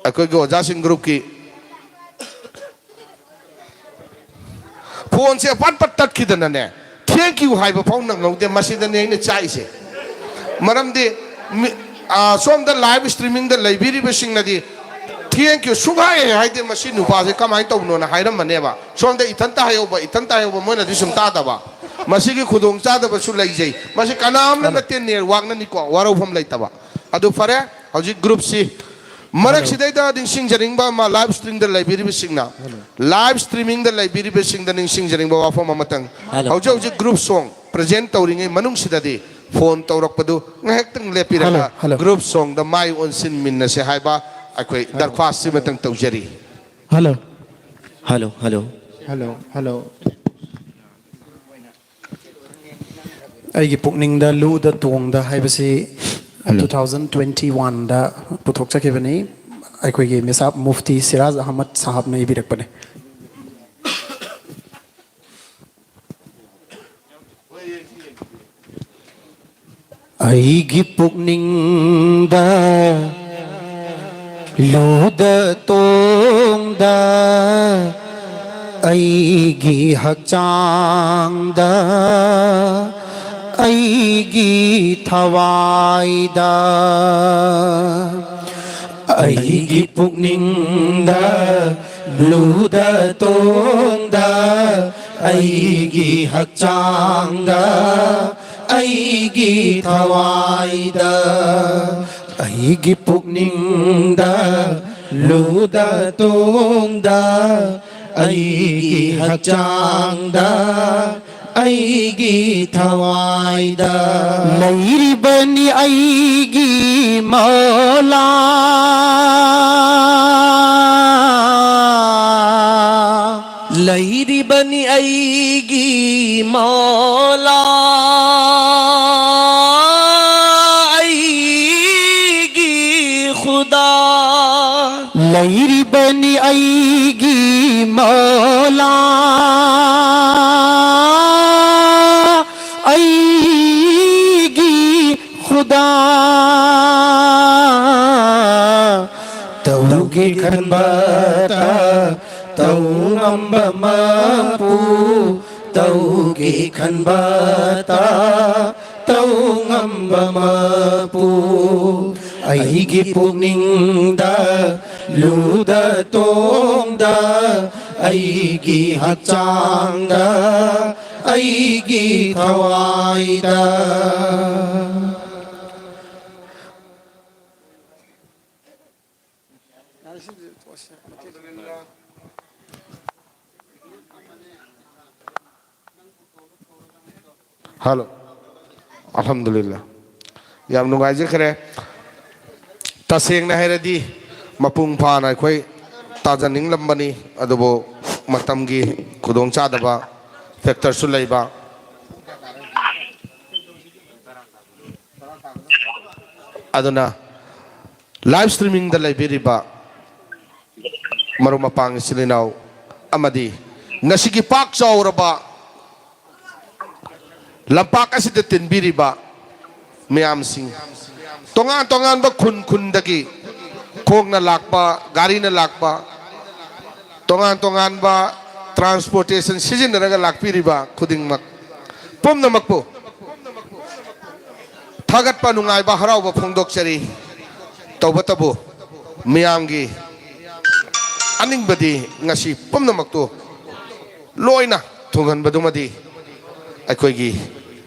ꯑꯩꯈꯣꯏꯒꯤ ꯑꯣꯖꯥꯁꯤꯡ groupꯀꯤ phoneꯁꯦ ꯄꯠ ꯄꯠ ꯇꯠꯈꯤꯗꯅꯅꯦ, thank you ꯍꯥꯏꯕ ꯐꯥꯎ ꯅꯪꯍꯧꯗꯦ꯫ ꯃꯁꯤꯗꯅꯦ ꯑꯩꯅ ꯆꯥꯛꯏꯁꯦ꯫ ꯃꯔꯝꯗꯤ ꯃꯤ- ꯑꯥ, ꯁꯣꯝꯗ live streamingꯗ ꯂꯩꯕꯤꯔꯤꯕꯁꯤꯡꯅꯗꯤ thank you ꯁꯨꯡꯍꯥꯏ ꯍꯦꯛ ꯍꯥꯏꯗꯦ, ꯃꯁꯤ ꯅꯨꯄꯥꯁꯦ ꯀꯃꯥꯏꯅ ꯇꯧꯕꯅꯣꯅ ꯍꯥꯏꯔꯝꯃꯅꯦꯕ꯫ ꯁꯣꯝꯗ ꯏꯊꯟꯇ ꯍꯥꯏꯍꯧꯕ, ꯏꯊꯟꯇ ꯍꯥꯏꯍꯧꯕ, ꯃꯣꯏꯅꯗꯤ ꯁꯨꯝ ꯇꯥꯗꯕ꯫ ꯃꯁꯤꯒꯤ ꯈꯨꯗꯣꯡꯆꯥꯗꯕꯁꯨ ꯂꯩꯖꯩ꯫ ꯃꯁꯤ ꯀꯅꯥꯝꯅ ꯅꯠꯇꯦ, networkꯅꯅꯤꯀꯣ, ꯋꯥꯔꯧꯐꯝ ꯂꯩꯇꯕ꯫ ꯑꯗꯨ ꯐꯔꯦ, ꯍꯧꯖꯤꯛ groupꯁꯤ ꯃꯔꯛꯁꯤꯗꯩꯗ ꯅꯤꯡꯁꯤꯡꯖꯅꯤꯡꯕ ꯑꯃ, live streamingꯗ ꯂꯩꯕꯤꯔꯤꯕꯁꯤꯡꯅ, live streamingꯗ ꯂꯩꯕꯤꯔꯤꯕꯁꯤꯡꯗ ꯅꯤꯡꯁꯤꯡꯖꯅꯤꯡꯕ ꯋꯥꯐꯝ ꯑꯃꯇꯪ, ꯍꯧꯖꯤꯛ ꯍꯧꯖꯤꯛ group song present ꯇꯧꯔꯤꯉꯩ ꯃꯅꯨꯡꯁꯤꯗꯗꯤ phone ꯇꯧꯔꯛꯄꯗꯨ ꯉꯥꯏꯍꯥꯛꯇꯪ ꯂꯦꯞꯄꯤꯔꯒ group songꯗ ꯃꯥꯏ ꯑꯣꯟꯁꯤꯟꯃꯤꯟꯅꯁꯦ ꯍꯥꯏꯕ ꯑꯩꯈꯣꯏ ꯗꯔꯈ꯭ꯋꯥꯁ ꯁꯤꯃꯇꯪ ꯇꯧꯖꯔꯤ꯫ Hello. Hello, hello. Hello, hello. ꯑꯩꯒꯤ ꯄꯨꯛꯅꯤꯡꯗ ꯂꯨꯗ ꯇꯣꯡꯗ ꯍꯥꯏꯕꯁꯤ two thousand twenty oneꯗ ꯄꯨꯊꯣꯛꯆꯈꯤꯕꯅꯤ꯫ ꯑꯩꯈꯣꯏꯒꯤ ꯃꯤꯁꯥꯞ ꯃꯨꯐꯇꯤ ꯁꯤꯔꯥꯖ ꯑꯍꯃꯗ ꯁꯥꯍꯕꯅ ꯏꯕꯤꯔꯛꯄꯅꯤ꯫ ꯑꯩꯒꯤ ꯄꯨꯛꯅꯤꯡꯗ ꯂꯨꯗ ꯇꯣꯡꯗ ꯑꯩꯒꯤ ꯍꯛꯆꯥꯡꯗ ꯑꯩꯒꯤ ꯊꯋꯥꯏꯗ ꯑꯩꯒꯤ ꯄꯨꯛꯅꯤꯡꯗ ꯂꯨꯗ ꯇꯣꯡꯗ ꯑꯩꯒꯤ ꯍꯛꯆꯥꯡꯗ ꯑꯩꯒꯤ ꯊꯋꯥꯏꯗ ꯑꯩꯒꯤ ꯄꯨꯛꯅꯤꯡꯗ ꯂꯨꯗ ꯇꯣꯡꯗ ꯑꯩꯒꯤ ꯍꯛꯆꯥꯡꯗ ꯑꯩꯒꯤ ꯊꯋꯥꯏꯗ ꯂꯩꯔꯤꯕꯅꯤ ꯑꯩꯒꯤ ꯃꯧꯂꯥ꯫ ꯂꯩꯔꯤꯕꯅꯤ ꯑꯩꯒꯤ ꯃꯧꯂꯥ, ꯑꯩꯒꯤ ꯈꯨꯗꯥ꯫ ꯂꯩꯔꯤꯕꯅꯤ ꯑꯩꯒꯤ ꯃꯧꯂꯥ, ꯑꯩꯒꯤ ꯈꯨꯗꯥ꯫ ꯇꯧꯒꯦ ꯈꯟꯕꯇ ꯇꯧ ꯉꯝꯕ ꯃꯄꯨ, ꯇꯧꯒꯦ ꯈꯟꯕꯇ ꯇꯧ ꯉꯝꯕ ꯃꯄꯨ꯫ ꯑꯩꯒꯤ ꯄꯨꯛꯅꯤꯡꯗ ꯂꯨꯗ ꯇꯣꯡꯗ ꯑꯩꯒꯤ ꯍꯛꯆꯥꯡꯗ ꯑꯩꯒꯤ ꯊꯋꯥꯏꯗ꯫ ꯍꯜꯂꯣ꯫ ꯑꯜꯍꯝꯗꯨꯂꯤꯜꯂꯥ꯫ ꯌꯥꯝ ꯅꯨꯡꯉꯥꯏꯖꯈ꯭ꯔꯦ꯫ ꯇꯁꯦꯡꯅ ꯍꯥꯏꯔꯗꯤ ꯃꯄꯨꯡ ꯐꯥꯅ ꯑꯩꯈꯣꯏ ꯇꯥꯖꯅꯤꯡꯂꯝꯕꯅꯤ, ꯑꯗꯨꯕꯨ ꯃꯇꯝꯒꯤ ꯈꯨꯗꯣꯡꯆꯥꯗꯕ ꯐꯦꯛꯇꯔꯁꯨ ꯂꯩꯕ꯫ ꯑꯗꯨꯅ ꯂꯥꯏꯚ ꯁ꯭ꯇ꯭ꯔꯤꯃꯤꯡꯗ ꯂꯩꯕꯤꯔꯤꯕ ꯃꯔꯨꯞ ꯃꯄꯥꯡ ꯏꯆꯤꯜ ꯏꯅꯥꯎ ꯑꯃꯗꯤ ꯉꯁꯤꯒꯤ ꯄꯥꯛ ꯆꯥꯎꯔꯕ ꯂꯝꯄꯥꯛ ꯑꯁꯤꯗ ꯇꯤꯟꯕꯤꯔꯤꯕ ꯃꯌꯥꯝꯁꯤꯡ, ꯇꯣꯉꯥꯟ ꯇꯣꯉꯥꯟꯕ ꯈꯨꯟ ꯈꯨꯟꯗꯒꯤ ꯈꯣꯡꯅ ꯂꯥꯛꯄ, ꯒꯥꯔꯤꯅ ꯂꯥꯛꯄ, ꯇꯣꯉꯥꯟ ꯇꯣꯉꯥꯟꯕ transportation ꯁꯤꯖꯤꯟꯅꯔꯒ ꯂꯥꯛꯄꯤꯔꯤꯕ ꯈꯨꯗꯤꯡꯃꯛ, ꯄꯨꯝꯅꯃꯛꯄꯨ ꯊꯥꯒꯠꯄ, ꯅꯨꯡꯉꯥꯏꯕ, ꯍꯔꯥꯎꯕ ꯐꯣꯡꯗꯣꯛꯆꯔꯤ꯫ ꯇꯧꯕꯇꯕꯨ ꯃꯤꯌꯥꯝꯒꯤ ꯑꯅꯤꯡꯕꯗꯤ ꯉꯁꯤ ꯄꯨꯝꯅꯃꯛꯇꯨ ꯂꯣꯏꯅ ꯊꯨꯡꯍꯟꯕꯗꯨꯃꯗꯤ ꯑꯩꯈꯣꯏꯒꯤ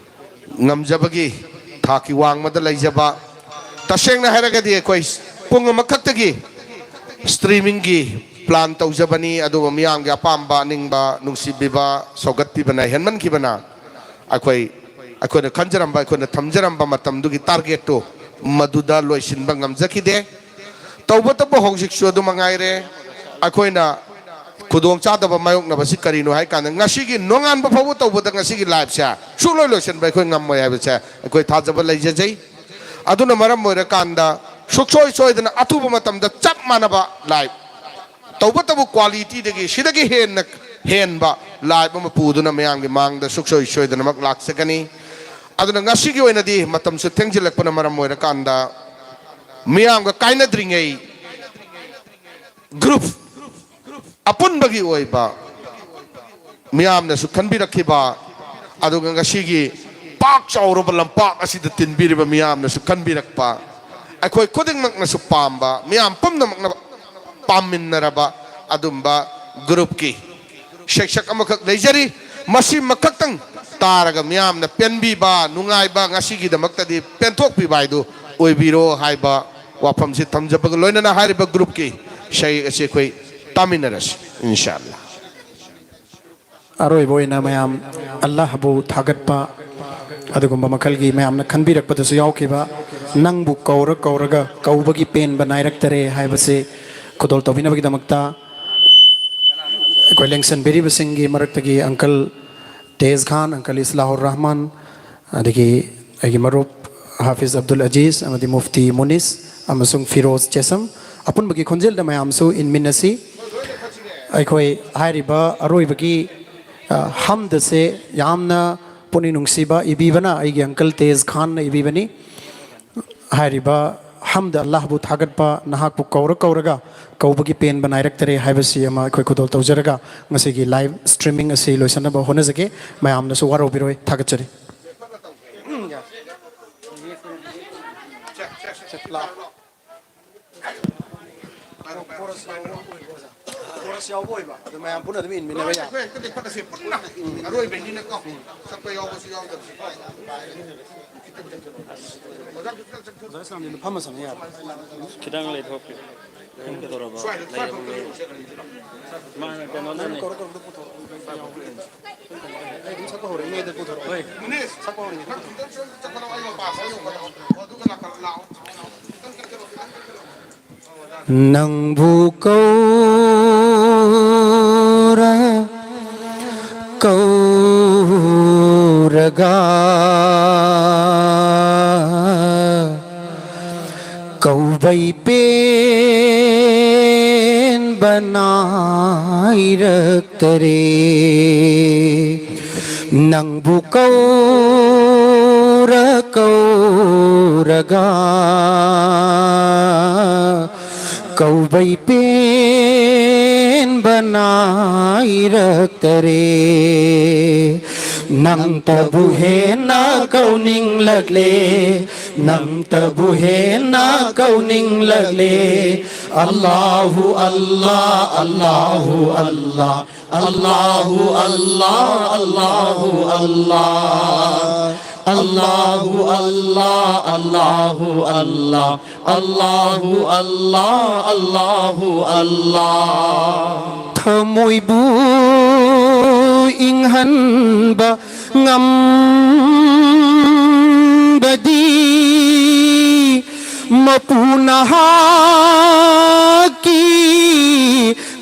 ꯉꯝꯖꯕꯒꯤ ꯊꯥꯛꯀꯤ ꯋꯥꯡꯃꯗ ꯂꯩꯖꯕ, ꯇꯁꯦꯡꯅ ꯍꯥꯏꯔꯒꯗꯤ ꯑꯩꯈꯣꯏ ꯄꯨꯡ ꯑꯃꯈꯛꯇꯒꯤ streamingꯒꯤ plan ꯇꯧꯖꯕꯅꯤ꯫ ꯑꯗꯨꯕꯨ ꯃꯤꯌꯥꯝꯒꯤ ꯑꯄꯥꯝꯕ, ꯑꯅꯤꯡꯕ, ꯅꯨꯡꯁꯤꯕꯤꯕ, ꯁꯧꯒꯠꯄꯤꯕꯅ ꯍꯦꯟꯃꯟꯈꯤꯕꯅ ꯑꯩꯈꯣꯏ, ꯑꯩꯈꯣꯏꯅ ꯈꯟꯖꯔꯝꯕ, ꯑꯩꯈꯣꯏꯅ ꯊꯝꯖꯔꯝꯕ ꯃꯇꯝꯗꯨꯒꯤ targetꯇꯨ ꯃꯗꯨꯗ ꯂꯣꯏꯁꯤꯟꯕ ꯉꯝꯖꯈꯤꯗꯦ꯫ ꯇꯧꯕꯇꯕꯨ ꯍꯧꯖꯤꯛꯁꯨ ꯑꯗꯨ ꯃꯉꯥꯏꯔꯦ, ꯑꯩꯈꯣꯏꯅ ꯈꯨꯗꯣꯡꯆꯥꯗꯕ ꯃꯥꯌꯣꯛꯅꯕꯁꯤ ꯀꯔꯤꯅꯣ ꯍꯥꯏ ꯀꯥꯟꯗ, ꯉꯁꯤꯒꯤ ꯅꯣꯡꯉꯥꯟꯕ ꯐꯥꯎꯕ ꯇꯧꯕꯗ ꯉꯁꯤꯒꯤ liveꯁꯦ ꯁꯨꯡꯂꯣꯏ ꯂꯣꯏꯁꯤꯟꯕ ꯑꯩꯈꯣꯏ ꯉꯝꯃꯣꯏ ꯍꯥꯏꯕꯁꯦ ꯑꯩꯈꯣꯏ ꯊꯥꯖꯕ ꯂꯩꯖꯖꯩ꯫ ꯑꯗꯨꯅ ꯃꯔꯝ ꯑꯣꯏꯔꯀꯥꯟꯗ ꯁꯨꯡꯁꯣꯏ ꯁꯣꯏꯗꯅ ꯑꯊꯨꯕ ꯃꯇꯝꯗ ꯆꯞ ꯃꯥꯟꯅꯕ live, ꯇꯧꯕꯇꯕꯨ qualityꯗꯒꯤ ꯁꯤꯗꯒꯤ ꯍꯦꯟꯅ ꯍꯦꯟꯕ live ꯑꯃ ꯄꯨꯗꯨꯅ ꯃꯌꯥꯝꯒꯤ ꯃꯥꯡꯗ ꯁꯨꯡꯁꯣꯏ ꯁꯣꯏꯗꯅꯃꯛ ꯂꯥꯛꯆꯒꯅꯤ꯫ ꯑꯗꯨꯅ ꯉꯁꯤꯒꯤ ꯑꯣꯏꯅꯗꯤ ꯃꯇꯝꯁꯨ ꯊꯦꯡꯖꯤꯜꯂꯛꯄꯅ ꯃꯔꯝ ꯑꯣꯏꯔꯀꯥꯟꯗ ꯃꯤꯌꯥꯝꯒ ꯀꯥꯏꯅꯗ꯭ꯔꯤꯉꯩ group ꯑꯄꯨꯟꯕꯒꯤ ꯑꯣꯏꯕ ꯃꯤꯌꯥꯝꯅꯁꯨ ꯈꯟꯕꯤꯔꯛꯈꯤꯕ, ꯑꯗꯨꯒ ꯉꯁꯤꯒꯤ ꯄꯥꯛ ꯆꯥꯎꯔꯕ ꯂꯝꯄꯥꯛ ꯑꯁꯤꯗ ꯇꯤꯟꯕꯤꯔꯤꯕ ꯃꯤꯌꯥꯝꯅꯁꯨ ꯈꯟꯕꯤꯔꯛꯄ, ꯑꯩꯈꯣꯏ ꯈꯨꯗꯤꯡꯃꯛꯅꯁꯨ ꯄꯥꯝꯕ, ꯃꯤꯌꯥꯝ ꯄꯨꯝꯅꯃꯛꯅ ꯄꯥꯝꯃꯤꯟꯅꯔꯕ ꯑꯗꯨꯝꯕ groupꯀꯤ ꯁꯩꯁꯛ ꯑꯃꯈꯛ ꯂꯩꯖꯔꯤ꯫ ꯃꯁꯤ ꯃꯈꯛꯇꯪ ꯇꯥꯔꯒ ꯃꯤꯌꯥꯝꯅ ꯄꯦꯟꯕꯤꯕ, ꯅꯨꯡꯉꯥꯏꯕ, ꯉꯁꯤꯒꯤꯗꯃꯛꯇꯗꯤ ꯄꯦꯟꯊꯣꯛꯄꯤꯕ ꯍꯥꯏꯗꯨ ꯑꯣꯏꯕꯤꯔꯣ ꯍꯥꯏꯕ ꯋꯥꯐꯝꯁꯤ ꯊꯝꯖꯕꯒ ꯂꯣꯏꯅꯅ ꯍꯥꯏꯔꯤꯕ groupꯀꯤ ꯏꯁꯩ ꯑꯁꯤ ꯑꯩꯈꯣꯏ ꯇꯥꯃꯤꯟꯅꯔꯁꯤ, ꯏꯟꯁꯥ ꯑꯜꯂꯥ꯫ ꯑꯔꯣꯏꯕ ꯑꯣꯏꯅ ꯃꯌꯥꯝ ꯑꯜꯂꯥꯍꯕꯨ ꯊꯥꯒꯠꯄ ꯑꯗꯨꯒꯨꯝꯕ ꯃꯈꯜꯒꯤ ꯃꯌꯥꯝꯅ ꯈꯟꯕꯤꯔꯛꯄꯗꯁꯨ ꯌꯥꯎꯈꯤꯕ, "ꯅꯪꯕꯨ ꯀꯧꯔ ꯀꯧꯔꯒ ꯀꯧꯕꯒꯤ ꯄꯦꯟꯕ ꯅꯥꯏꯔꯛꯇꯔꯦ" ꯍꯥꯏꯕꯁꯤ ꯈꯨꯗꯣꯜ ꯇꯧꯕꯤꯅꯕꯒꯤꯗꯃꯛꯇ ꯑꯩꯈꯣꯏ ꯂꯦꯡꯁꯟꯕꯤꯔꯤꯕꯁꯤꯡꯒꯤ ꯃꯔꯛꯇꯒꯤ uncle ꯇꯦꯖ ꯈꯥꯟ, uncle ꯏꯁꯂꯥꯍꯨꯔ ꯔꯍꯃꯥꯟ, ꯑꯗꯒꯤ ꯑꯩꯒꯤ ꯃꯔꯨꯞ ꯍꯥꯐꯤꯖ ꯑꯕꯗꯨꯜ ꯑꯖꯤꯖ ꯑꯃꯗꯤ ꯃꯨꯐꯇꯤ ꯃꯨꯅꯤꯁ ꯑꯃꯁꯨꯡ ꯐꯤꯔꯣꯖ ꯆꯦꯁꯝ, ꯑꯄꯨꯟꯕꯒꯤ ꯈꯣꯟꯖꯦꯜꯗ ꯃꯌꯥꯝꯁꯨ ꯏꯟꯃꯤꯟꯅꯁꯤ꯫ ꯑꯩꯈꯣꯏ ꯍꯥꯏꯔꯤꯕ ꯑꯔꯣꯏꯕꯒꯤ, ꯑ, ꯍꯝꯗꯁꯦ ꯌꯥꯝꯅ ꯄꯨꯛꯅꯤꯡ ꯅꯨꯡꯁꯤꯕ ꯏꯕꯤꯕꯅ ꯑꯩꯒꯤ uncle ꯇꯦꯖ ꯈꯥꯟꯅ ꯏꯕꯤꯕꯅꯤ꯫ ꯍꯥꯏꯔꯤꯕ ꯍꯝꯗ ꯑꯜꯂꯥꯍꯕꯨ ꯊꯥꯒꯠꯄ, ꯅꯍꯥꯛꯄꯨ ꯀꯧꯔ ꯀꯧꯔꯒ ꯀꯧꯕꯒꯤ ꯄꯦꯟꯕ ꯅꯥꯏꯔꯛꯇꯔꯦ ꯍꯥꯏꯕꯁꯤ ꯑꯃ ꯑꯩꯈꯣꯏ ꯈꯨꯗꯣꯜ ꯇꯧꯖꯔꯒ ꯉꯁꯤꯒꯤ live streaming ꯑꯁꯤ ꯂꯣꯏꯁꯤꯟꯅꯕ ꯍꯣꯠꯅꯖꯒꯦ꯫ ꯃꯌꯥꯝꯅꯁꯨ ꯋꯥꯔꯧꯕꯤꯔꯣꯏ꯫ ꯊꯥꯒꯠꯆꯔꯤ꯫ ꯀꯣꯔꯁ ꯌꯥꯎꯕ ꯑꯣꯏꯕ, ꯑꯗꯨ ꯃꯌꯥꯝ ꯄꯨꯟꯅ ꯑꯗꯨꯝ ꯏꯟꯃꯤꯟꯅꯕ ꯌꯥꯏ꯫ ꯑꯩꯈꯣꯏ ꯍꯦꯛꯇ ꯂꯦꯞꯈꯠꯂꯁꯤ ꯄꯨꯟꯅ꯫ ꯑꯔꯣꯏꯕꯩꯅꯤꯅꯀꯣ, ꯆꯠꯄ ꯌꯥꯎꯕꯁꯨ ꯌꯥꯎꯗꯕꯁꯨ꯫ ꯑꯣꯖꯥ ꯁꯥꯝꯅꯤꯅ ꯐꯝꯃ ꯁꯥꯟꯅ ꯌꯥꯕ꯭ꯔꯥ? ꯈꯤꯇꯪ ꯂꯩꯊꯣꯛꯄꯤꯌꯨ꯫ ꯀꯩꯗꯧꯔꯕ? ꯁ꯭ꯋꯥꯏꯗ, ꯁ꯭ꯋꯥꯏ ꯂꯩꯔꯝꯃꯦ꯫ ꯊꯣꯛꯄ ꯌꯦꯡꯉꯨꯁꯦ꯫ ꯃꯥꯅ ꯀꯩꯅꯣꯗꯅꯦ꯫ ꯀꯧꯔ ꯀꯧꯔꯒ ꯄꯨꯊꯣꯔꯛꯑꯣ꯫ ꯑꯩ ꯑꯗꯨꯝ ꯁꯛꯄ ꯍꯧꯔꯛꯏꯉꯩꯗ ꯄꯨꯊꯣꯔꯛꯑꯣ꯫ ꯍꯣꯏ꯫ ꯁꯛꯄ ꯍꯧꯔꯛꯏꯉꯩꯗ ꯄꯨꯊꯣꯔꯛꯑꯣ꯫ ꯆꯠꯄꯗꯣ ꯑꯩ ꯃꯄꯥ ꯈꯔ ꯌꯧꯕꯗꯣ꯫ ꯑꯗꯨꯒ ꯂꯥꯛꯀ-, ꯂꯥꯛꯑꯣ꯫ ꯅꯪꯕꯨ ꯀꯧꯔ ꯀꯧꯔꯒ ꯀꯧꯕꯩ ꯄꯦꯟꯕ ꯅꯥꯏꯔꯛꯇꯔꯦ꯫ ꯅꯪꯕꯨ ꯀꯧꯔ ꯀꯧꯔꯒ ꯀꯧꯕꯩ ꯄꯦꯟꯕ ꯅꯥꯏꯔꯛꯇꯔꯦ꯫ ꯅꯪꯇꯕꯨ ꯍꯦꯟꯅ ꯀꯧꯅꯤꯡꯂꯛꯂꯦ, ꯅꯪꯇꯕꯨ ꯍꯦꯟꯅ ꯀꯧꯅꯤꯡꯂꯛꯂꯦ꯫ ꯑꯜꯂꯥꯍꯨ ꯑꯜꯂꯥ, ꯑꯜꯂꯥꯍꯨ ꯑꯜꯂꯥ꯫ ꯑꯜꯂꯥꯍꯨ ꯑꯜꯂꯥ, ꯑꯜꯂꯥꯍꯨ ꯑꯜꯂꯥ꯫ ꯑꯜꯂꯥꯍꯨ ꯑꯜꯂꯥ, ꯑꯜꯂꯥꯍꯨ ꯑꯜꯂꯥ꯫ ꯑꯜꯂꯥꯍꯨ ꯑꯜꯂꯥ, ꯑꯜꯂꯥꯍꯨ ꯑꯜꯂꯥ꯫ ꯊꯃꯣꯏꯕꯨ ꯏꯪꯍꯟꯕ ꯉꯝꯕꯗꯤ ꯃꯄꯨ ꯅꯍꯥꯛꯀꯤ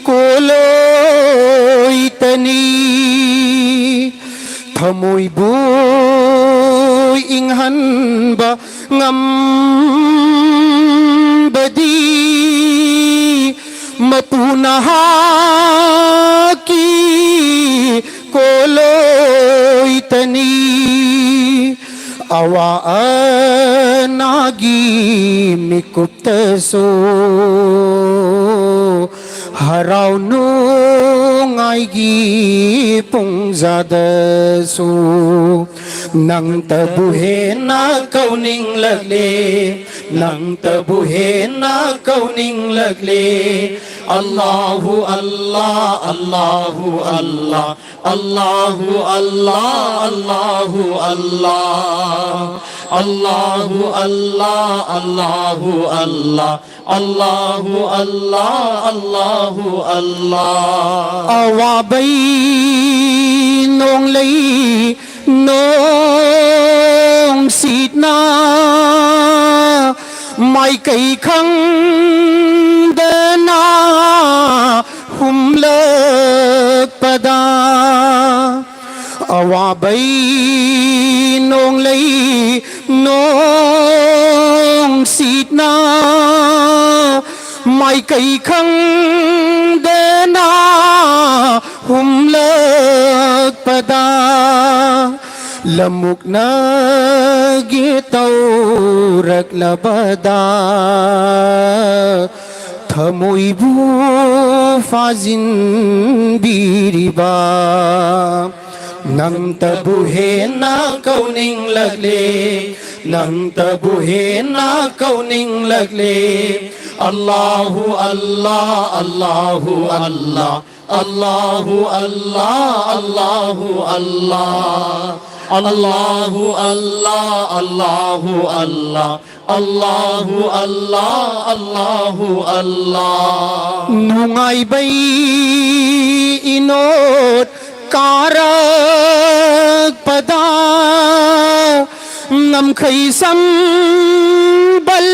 ꯀꯣꯂꯣꯏꯇꯅꯤ꯫ ꯊꯃꯣꯏꯕꯨ ꯏꯪꯍꯟꯕ ꯉꯝꯕꯗꯤ ꯃꯄꯨ ꯅꯍꯥꯛ ꯑꯋꯥ ꯑꯅꯥꯒꯤ ꯃꯤꯀꯨꯞꯇꯁꯨ, ꯍꯔꯥꯎ ꯅꯨꯡꯉꯥꯏꯒꯤ ꯄꯨꯡꯖꯥꯗꯁꯨ, ꯅꯪꯇꯕꯨ ꯍꯦꯟꯅ ꯀꯧꯅꯤꯡꯂꯛꯂꯦ, ꯅꯪꯇꯕꯨ ꯍꯦꯟꯅ ꯀꯧꯅꯤꯡꯂꯛꯂꯦ꯫ ꯑꯜꯂꯥꯍꯨ ꯑꯜꯂꯥ, ꯑꯜꯂꯥꯍꯨ ꯑꯜꯂꯥ, ꯑꯜꯂꯥꯍꯨ ꯑꯜꯂꯥ, ꯑꯜꯂꯥꯍꯨ ꯑꯜꯂꯥ, ꯑꯜꯂꯥꯍꯨ ꯑꯜꯂꯥ, ꯑꯜꯂꯥꯍꯨ ꯑꯜꯂꯥ, ꯑꯜꯂꯥꯍꯨ ꯑꯜꯂꯥ, ꯑꯜꯂꯥꯍꯨ ꯑꯜꯂꯥ꯫ ꯑꯋꯥꯕꯩ ꯅꯣꯡꯂꯩ ꯅꯣꯡꯁꯤꯠꯅ ꯃꯥꯏꯀꯩ ꯈꯪꯗꯅ ꯍꯨꯝꯂꯛꯄꯗ, ꯑꯋꯥꯕꯩ ꯅꯣꯡꯂꯩ ꯅꯣꯡꯁꯤꯠꯅ ꯃꯥꯏꯀꯩ ꯈꯪꯗꯅ ꯍꯨꯝꯂꯛꯄꯗ, ꯂꯝꯃꯨꯛꯅꯒꯦ ꯇꯧꯔꯛꯂꯕꯗ, ꯊꯃꯣꯏꯕꯨ ꯐꯥꯖꯤꯟꯕꯤꯔꯤꯕ, ꯅꯪꯇꯕꯨ ꯍꯦꯟꯅ ꯀꯧꯅꯤꯡꯂꯛꯂꯦ, ꯅꯪꯇꯕꯨ ꯍꯦꯟꯅ ꯀꯧꯅꯤꯡꯂꯛꯂꯦ꯫ ꯑꯜꯂꯥꯍꯨ ꯑꯜꯂꯥ, ꯑꯜꯂꯥꯍꯨ ꯑꯜꯂꯥ, ꯑꯜꯂꯥꯍꯨ ꯑꯜꯂꯥ, ꯑꯜꯂꯥꯍꯨ ꯑꯜꯂꯥ, ꯑꯜꯂꯥꯍꯨ ꯑꯜꯂꯥ, ꯑꯜꯂꯥꯍꯨ ꯑꯜꯂꯥ, ꯑꯜꯂꯥꯍꯨ ꯑꯜꯂꯥ, ꯑꯜꯂꯥꯍꯨ ꯑꯜꯂꯥ꯫ ꯅꯨꯡꯉꯥꯏꯕꯩ ꯏꯅꯣꯠ ꯀꯥꯔꯛꯄꯗ, ꯉꯝꯈꯩ ꯁꯝꯕꯜ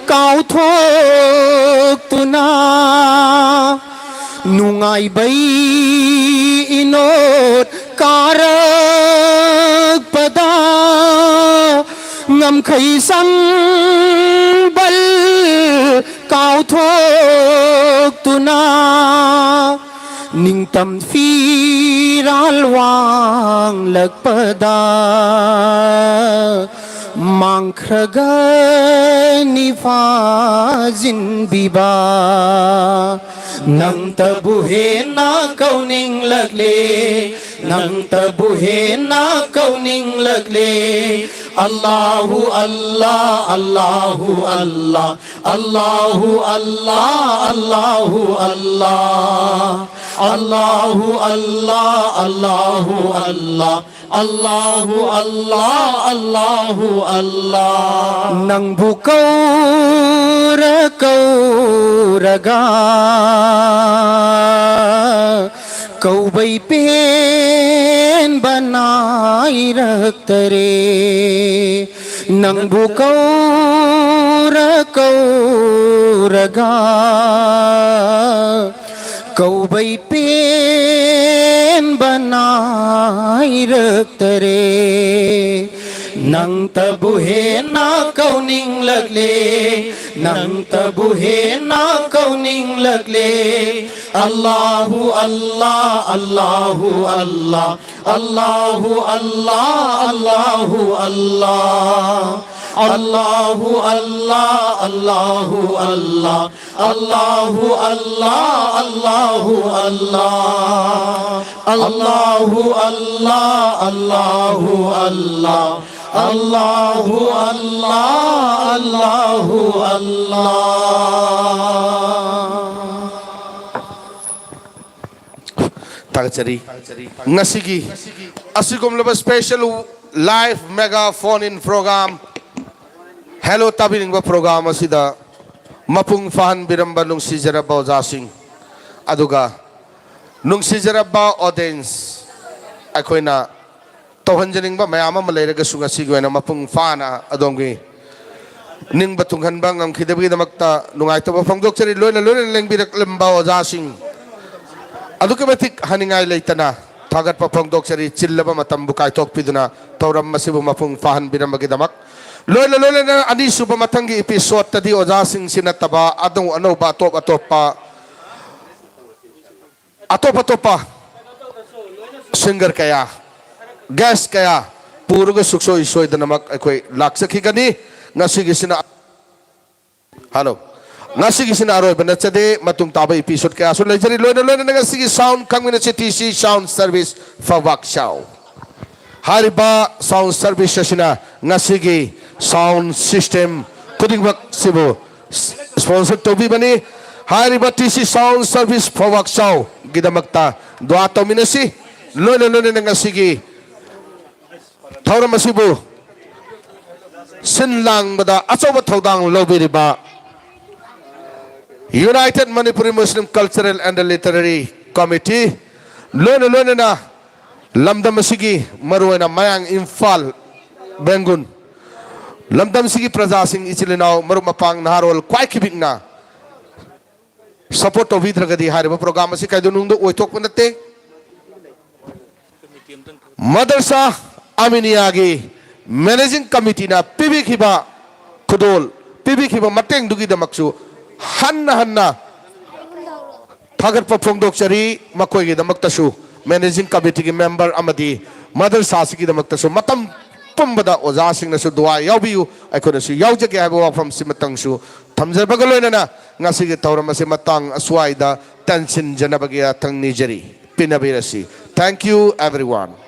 ꯀꯥꯎꯊꯣꯛꯇꯨꯅ, ꯅꯨꯡꯉꯥꯏꯕꯩ ꯏꯅꯣꯠ ꯀꯥꯔꯛꯄꯗ, ꯉꯝꯈꯩ ꯁꯝꯕꯜ ꯀꯥꯎꯊꯣꯛꯇꯨꯅ, ꯅꯤꯡꯇꯝ ꯐꯤ ꯏꯔꯥꯜ ꯋꯥꯡꯂꯛꯄꯗ ꯃꯥꯡꯈ꯭ꯔꯒꯅꯤ ꯐꯥꯖꯤꯟꯕꯤꯕ꯫ ꯅꯪꯇꯕꯨ ꯍꯦꯟꯅ ꯀꯧꯅꯤꯡꯂꯛꯂꯦ, ꯅꯪꯇꯕꯨ ꯍꯦꯟꯅ ꯀꯧꯅꯤꯡꯂꯛꯂꯦ꯫ ꯑꯜꯂꯥꯍꯨ ꯑꯜꯂꯥ, ꯑꯜꯂꯥꯍꯨ ꯑꯜꯂꯥ, ꯑꯜꯂꯥꯍꯨ ꯑꯜꯂꯥ, ꯑꯜꯂꯥꯍꯨ ꯑꯜꯂꯥ꯫ ꯑꯜꯂꯥꯍꯨ ꯑꯜꯂꯥ, ꯑꯜꯂꯥꯍꯨ ꯑꯜꯂꯥ, ꯑꯜꯂꯥꯍꯨ ꯑꯜꯂꯥ, ꯑꯜꯂꯥꯍꯨ ꯑꯜꯂꯥ꯫ ꯅꯪꯕꯨ ꯀꯧꯔ ꯀꯧꯔꯒ ꯀꯧꯕꯩ ꯄꯦꯟꯕ ꯅꯥꯏꯔꯛꯇꯔꯦ꯫ ꯅꯪꯕꯨ ꯀꯧꯔ ꯀꯧꯔꯒ ꯀꯧꯕꯩ ꯄꯦꯟꯕ ꯅꯥꯏꯔꯛꯇꯔꯦ꯫ ꯅꯪꯇꯕꯨ ꯍꯦꯟꯅ ꯀꯧꯅꯤꯡꯂꯛꯂꯦ, ꯅꯪꯇꯕꯨ ꯍꯦꯟꯅ ꯀꯧꯅꯤꯡꯂꯛꯂꯦ꯫ ꯑꯜꯂꯥꯍꯨ ꯑꯜꯂꯥ, ꯑꯜꯂꯥꯍꯨ ꯑꯜꯂꯥ, ꯑꯜꯂꯥꯍꯨ ꯑꯜꯂꯥ, ꯑꯜꯂꯥꯍꯨ ꯑꯜꯂꯥ꯫ ꯑꯜꯂꯥꯍꯨ ꯑꯜꯂꯥ, ꯑꯜꯂꯥꯍꯨ ꯑꯜꯂꯥ, ꯑꯜꯂꯥꯍꯨ ꯑꯜꯂꯥ, ꯑꯜꯂꯥꯍꯨ ꯑꯜꯂꯥ꯫ ꯑꯜꯂꯥꯍꯨ ꯑꯜꯂꯥ, ꯑꯜꯂꯥꯍꯨ ꯑꯜꯂꯥ, ꯑꯜꯂꯥꯍꯨ ꯑꯜꯂꯥ, ꯑꯜꯂꯥꯍꯨ ꯑꯜꯂꯥ꯫ ꯊꯥꯒꯠꯆꯔꯤ꯫ ꯉꯁꯤꯒꯤ ꯑꯁꯤꯒꯨꯝꯂꯕ special live mega phone in program, Hello ꯇꯥꯕꯤꯅꯤꯡꯕ program ꯑꯁꯤꯗ ꯃꯄꯨꯡ ꯐꯥꯍꯟꯕꯤꯔꯝꯕ ꯅꯨꯡꯁꯤꯖꯔꯕ ꯑꯣꯖꯥꯁꯤꯡ, ꯑꯗꯨꯒ ꯅꯨꯡꯁꯤꯖꯔꯕ audience, ꯑꯩꯈꯣꯏꯅ ꯇꯧꯍꯟꯖꯅꯤꯡꯕ ꯃꯌꯥꯝ ꯑꯃ ꯂꯩꯔꯒꯁꯨ ꯉꯁꯤꯒꯤ ꯑꯣꯏꯅ ꯃꯄꯨꯡ ꯐꯥꯅ ꯑꯗꯣꯝꯒꯤ ꯅꯤꯡꯕ ꯊꯨꯡꯍꯟꯕ ꯉꯝꯈꯤꯗꯕꯒꯤꯗꯃꯛꯇ ꯅꯨꯡꯉꯥꯏꯇꯕ ꯐꯣꯡꯗꯣꯛꯆꯔꯤ꯫ ꯂꯣꯏꯅ ꯂꯣꯏꯅꯅ ꯂꯦꯡꯕꯤꯔꯛꯂꯝꯕ ꯑꯣꯖꯥꯁꯤꯡ ꯑꯗꯨꯛꯀꯤ ꯃꯇꯤꯛ ꯍꯥꯏꯅꯤꯡꯉꯥꯏ ꯂꯩꯇꯅ ꯊꯥꯒꯠꯄ ꯐꯣꯡꯗꯣꯛꯆꯔꯤ꯫ ꯆꯤꯜꯂꯕ ꯃꯇꯝꯕꯨ ꯀꯥꯏꯊꯣꯛꯄꯤꯗꯨꯅ ꯊꯧꯔꯝ ꯑꯁꯤꯕꯨ ꯃꯄꯨꯡ ꯐꯥꯍꯟꯕꯤꯔꯝꯕꯒꯤꯗꯃꯛ꯫ ꯂꯣꯏꯅ ꯂꯣꯏꯅꯅ ꯑꯅꯤꯁꯨꯕ ꯃꯊꯪꯒꯤ episode ꯇꯗꯤ ꯑꯣꯖꯥꯁꯤꯡꯁꯤ ꯅꯠꯇꯕ ꯑꯅꯧ ꯑꯅꯧꯕ ꯑꯇꯣꯞ ꯑꯇꯣꯞꯄ ꯑꯇꯣꯞ ꯑꯇꯣꯞꯄ ꯁꯤꯡꯒꯔ ꯀꯌꯥ, ꯒꯦꯁ ꯀꯌꯥ ꯄꯨꯔꯒ ꯁꯨꯛꯁꯣꯏ ꯁꯣꯏꯗꯅꯃꯛ ꯑꯩꯈꯣꯏ ꯂꯥꯛꯆꯈꯤꯒꯅꯤ꯫ ꯉꯁꯤꯒꯤꯁꯤꯅ, ꯍꯜꯂꯣ, ꯉꯁꯤꯒꯤꯁꯤꯅ ꯑꯔꯣꯏꯕ ꯅꯠꯆꯗꯦ, ꯃꯇꯨꯡ ꯇꯥꯕ ꯏꯄꯤꯁꯣꯗ ꯀꯌꯥꯁꯨ ꯂꯩꯖꯔꯤ꯫ ꯂꯣꯏꯅ ꯂꯣꯏꯅꯅ ꯉꯁꯤꯒꯤ ꯁꯥꯎꯟ ꯈꯪꯃꯤꯟꯅꯁꯤ, ꯇꯤ ꯁꯤ ꯁꯥꯎꯟ ꯁꯔꯚꯤꯁ ꯐꯋꯥꯛ ꯁꯥꯎ꯫ ꯍꯥꯏꯔꯤꯕ ꯁꯥꯎꯟ ꯁꯔꯚꯤꯁ ꯑꯁꯤꯅ ꯉꯁꯤꯒꯤ ꯁꯥꯎꯟ ꯁꯤꯁꯇꯦꯝ ꯈꯨꯗꯤꯡꯃꯛꯁꯤꯕꯨ ꯁ꯭ꯄꯣꯟꯁꯔ ꯇꯧꯕꯤꯕꯅꯤ꯫ ꯍꯥꯏꯔꯤꯕ ꯇꯤ ꯁꯤ ꯁꯥꯎꯟ ꯁꯔꯚꯤꯁ ꯐꯋꯥꯛ ꯁꯥꯎꯒꯤꯗꯃꯛꯇ ꯗꯨꯋꯥ ꯇꯧꯃꯤꯟꯅꯁꯤ꯫ ꯂꯣꯏꯅ ꯂꯣꯏꯅꯅ ꯉꯁꯤꯒꯤ ꯊꯧꯔꯝ ꯑꯁꯤꯕꯨ ꯁꯤꯟ ꯂꯥꯡꯕꯗ ꯑꯆꯧꯕ ꯊꯧꯗꯥꯡ ꯂꯧꯕꯤꯔꯤꯕ United Manipuri Muslim Cultural and Literary Committee, ꯂꯣꯏꯅ ꯂꯣꯏꯅꯅ ꯂꯝꯗꯝ ꯑꯁꯤꯒꯤ ꯃꯔꯨꯑꯣꯏꯅ ꯃꯌꯥꯡ ꯏꯝꯐꯥꯜ ꯕꯦꯡꯒꯨꯟ ꯂꯝꯗꯝꯁꯤꯒꯤ ꯄ꯭ꯔꯖꯥꯁꯤꯡ, ꯏꯆꯤꯜ ꯏꯅꯥꯎ, ꯃꯔꯨꯞ ꯃꯄꯥꯡ, ꯅꯍꯥꯔꯣꯜ ꯈ꯭ꯋꯥꯏ ꯈꯤꯕꯤꯛꯅ ꯁꯄꯣꯔꯠ ꯇꯧꯕꯤꯗ꯭ꯔꯒꯗꯤ ꯍꯥꯏꯔꯤꯕ ꯄ꯭ꯔꯣꯒ꯭ꯔꯥꯝ ꯑꯁꯤ ꯀꯩꯗꯧꯅꯨꯡꯗ ꯑꯣꯏꯊꯣꯛꯄ ꯅꯠꯇꯦ꯫ ꯃꯗꯔꯁꯥ ꯑꯃꯤꯅꯤꯌꯥꯒꯤ ꯃꯦꯅꯦꯖꯤꯡ ꯀꯃꯤꯇꯤꯅ ꯄꯤꯕꯤꯈꯤꯕ ꯈꯨꯗꯣꯜ, ꯄꯤꯕꯤꯈꯤꯕ ꯃꯇꯦꯡꯗꯨꯒꯤꯗꯃꯛꯁꯨ ꯍꯟꯅ ꯍꯟꯅ ꯊꯥꯒꯠꯄ ꯐꯣꯡꯗꯣꯛꯆꯔꯤ꯫ ꯃꯈꯣꯏꯒꯤꯗꯃꯛꯇꯁꯨ, ꯃꯦꯅꯦꯖꯤꯡ ꯀꯃꯤꯇꯤꯒꯤ ꯃꯦꯝꯕꯔ ꯑꯃꯗꯤ ꯃꯗꯔꯁꯥꯁꯤꯒꯤꯗꯃꯛꯇꯁꯨ ꯃꯇꯝ ꯄꯨꯝꯕꯗ ꯑꯣꯖꯥꯁꯤꯡꯅꯁꯨ ꯗꯨꯋꯥ ꯌꯥꯎꯕꯤꯌꯨ, ꯑꯩꯈꯣꯏꯅꯁꯨ ꯌꯥꯎꯖꯒꯦ ꯍꯥꯏꯕ ꯋꯥꯐꯝꯁꯤꯃꯇꯪꯁꯨ ꯊꯝꯖꯕꯒ ꯂꯣꯏꯅꯅ ꯉꯁꯤꯒꯤ ꯊꯧꯔꯝ ꯑꯁꯤ ꯃꯇꯥꯡ ꯑꯁ꯭ꯋꯥꯏꯗ ꯇꯦꯟꯁꯤꯟꯖꯅꯕꯒꯤ ꯌꯥꯊꯪ ꯅꯤꯖꯔꯤ꯫ ꯄꯤꯅꯕꯤꯔꯁꯤ꯫ Thank you, everyone.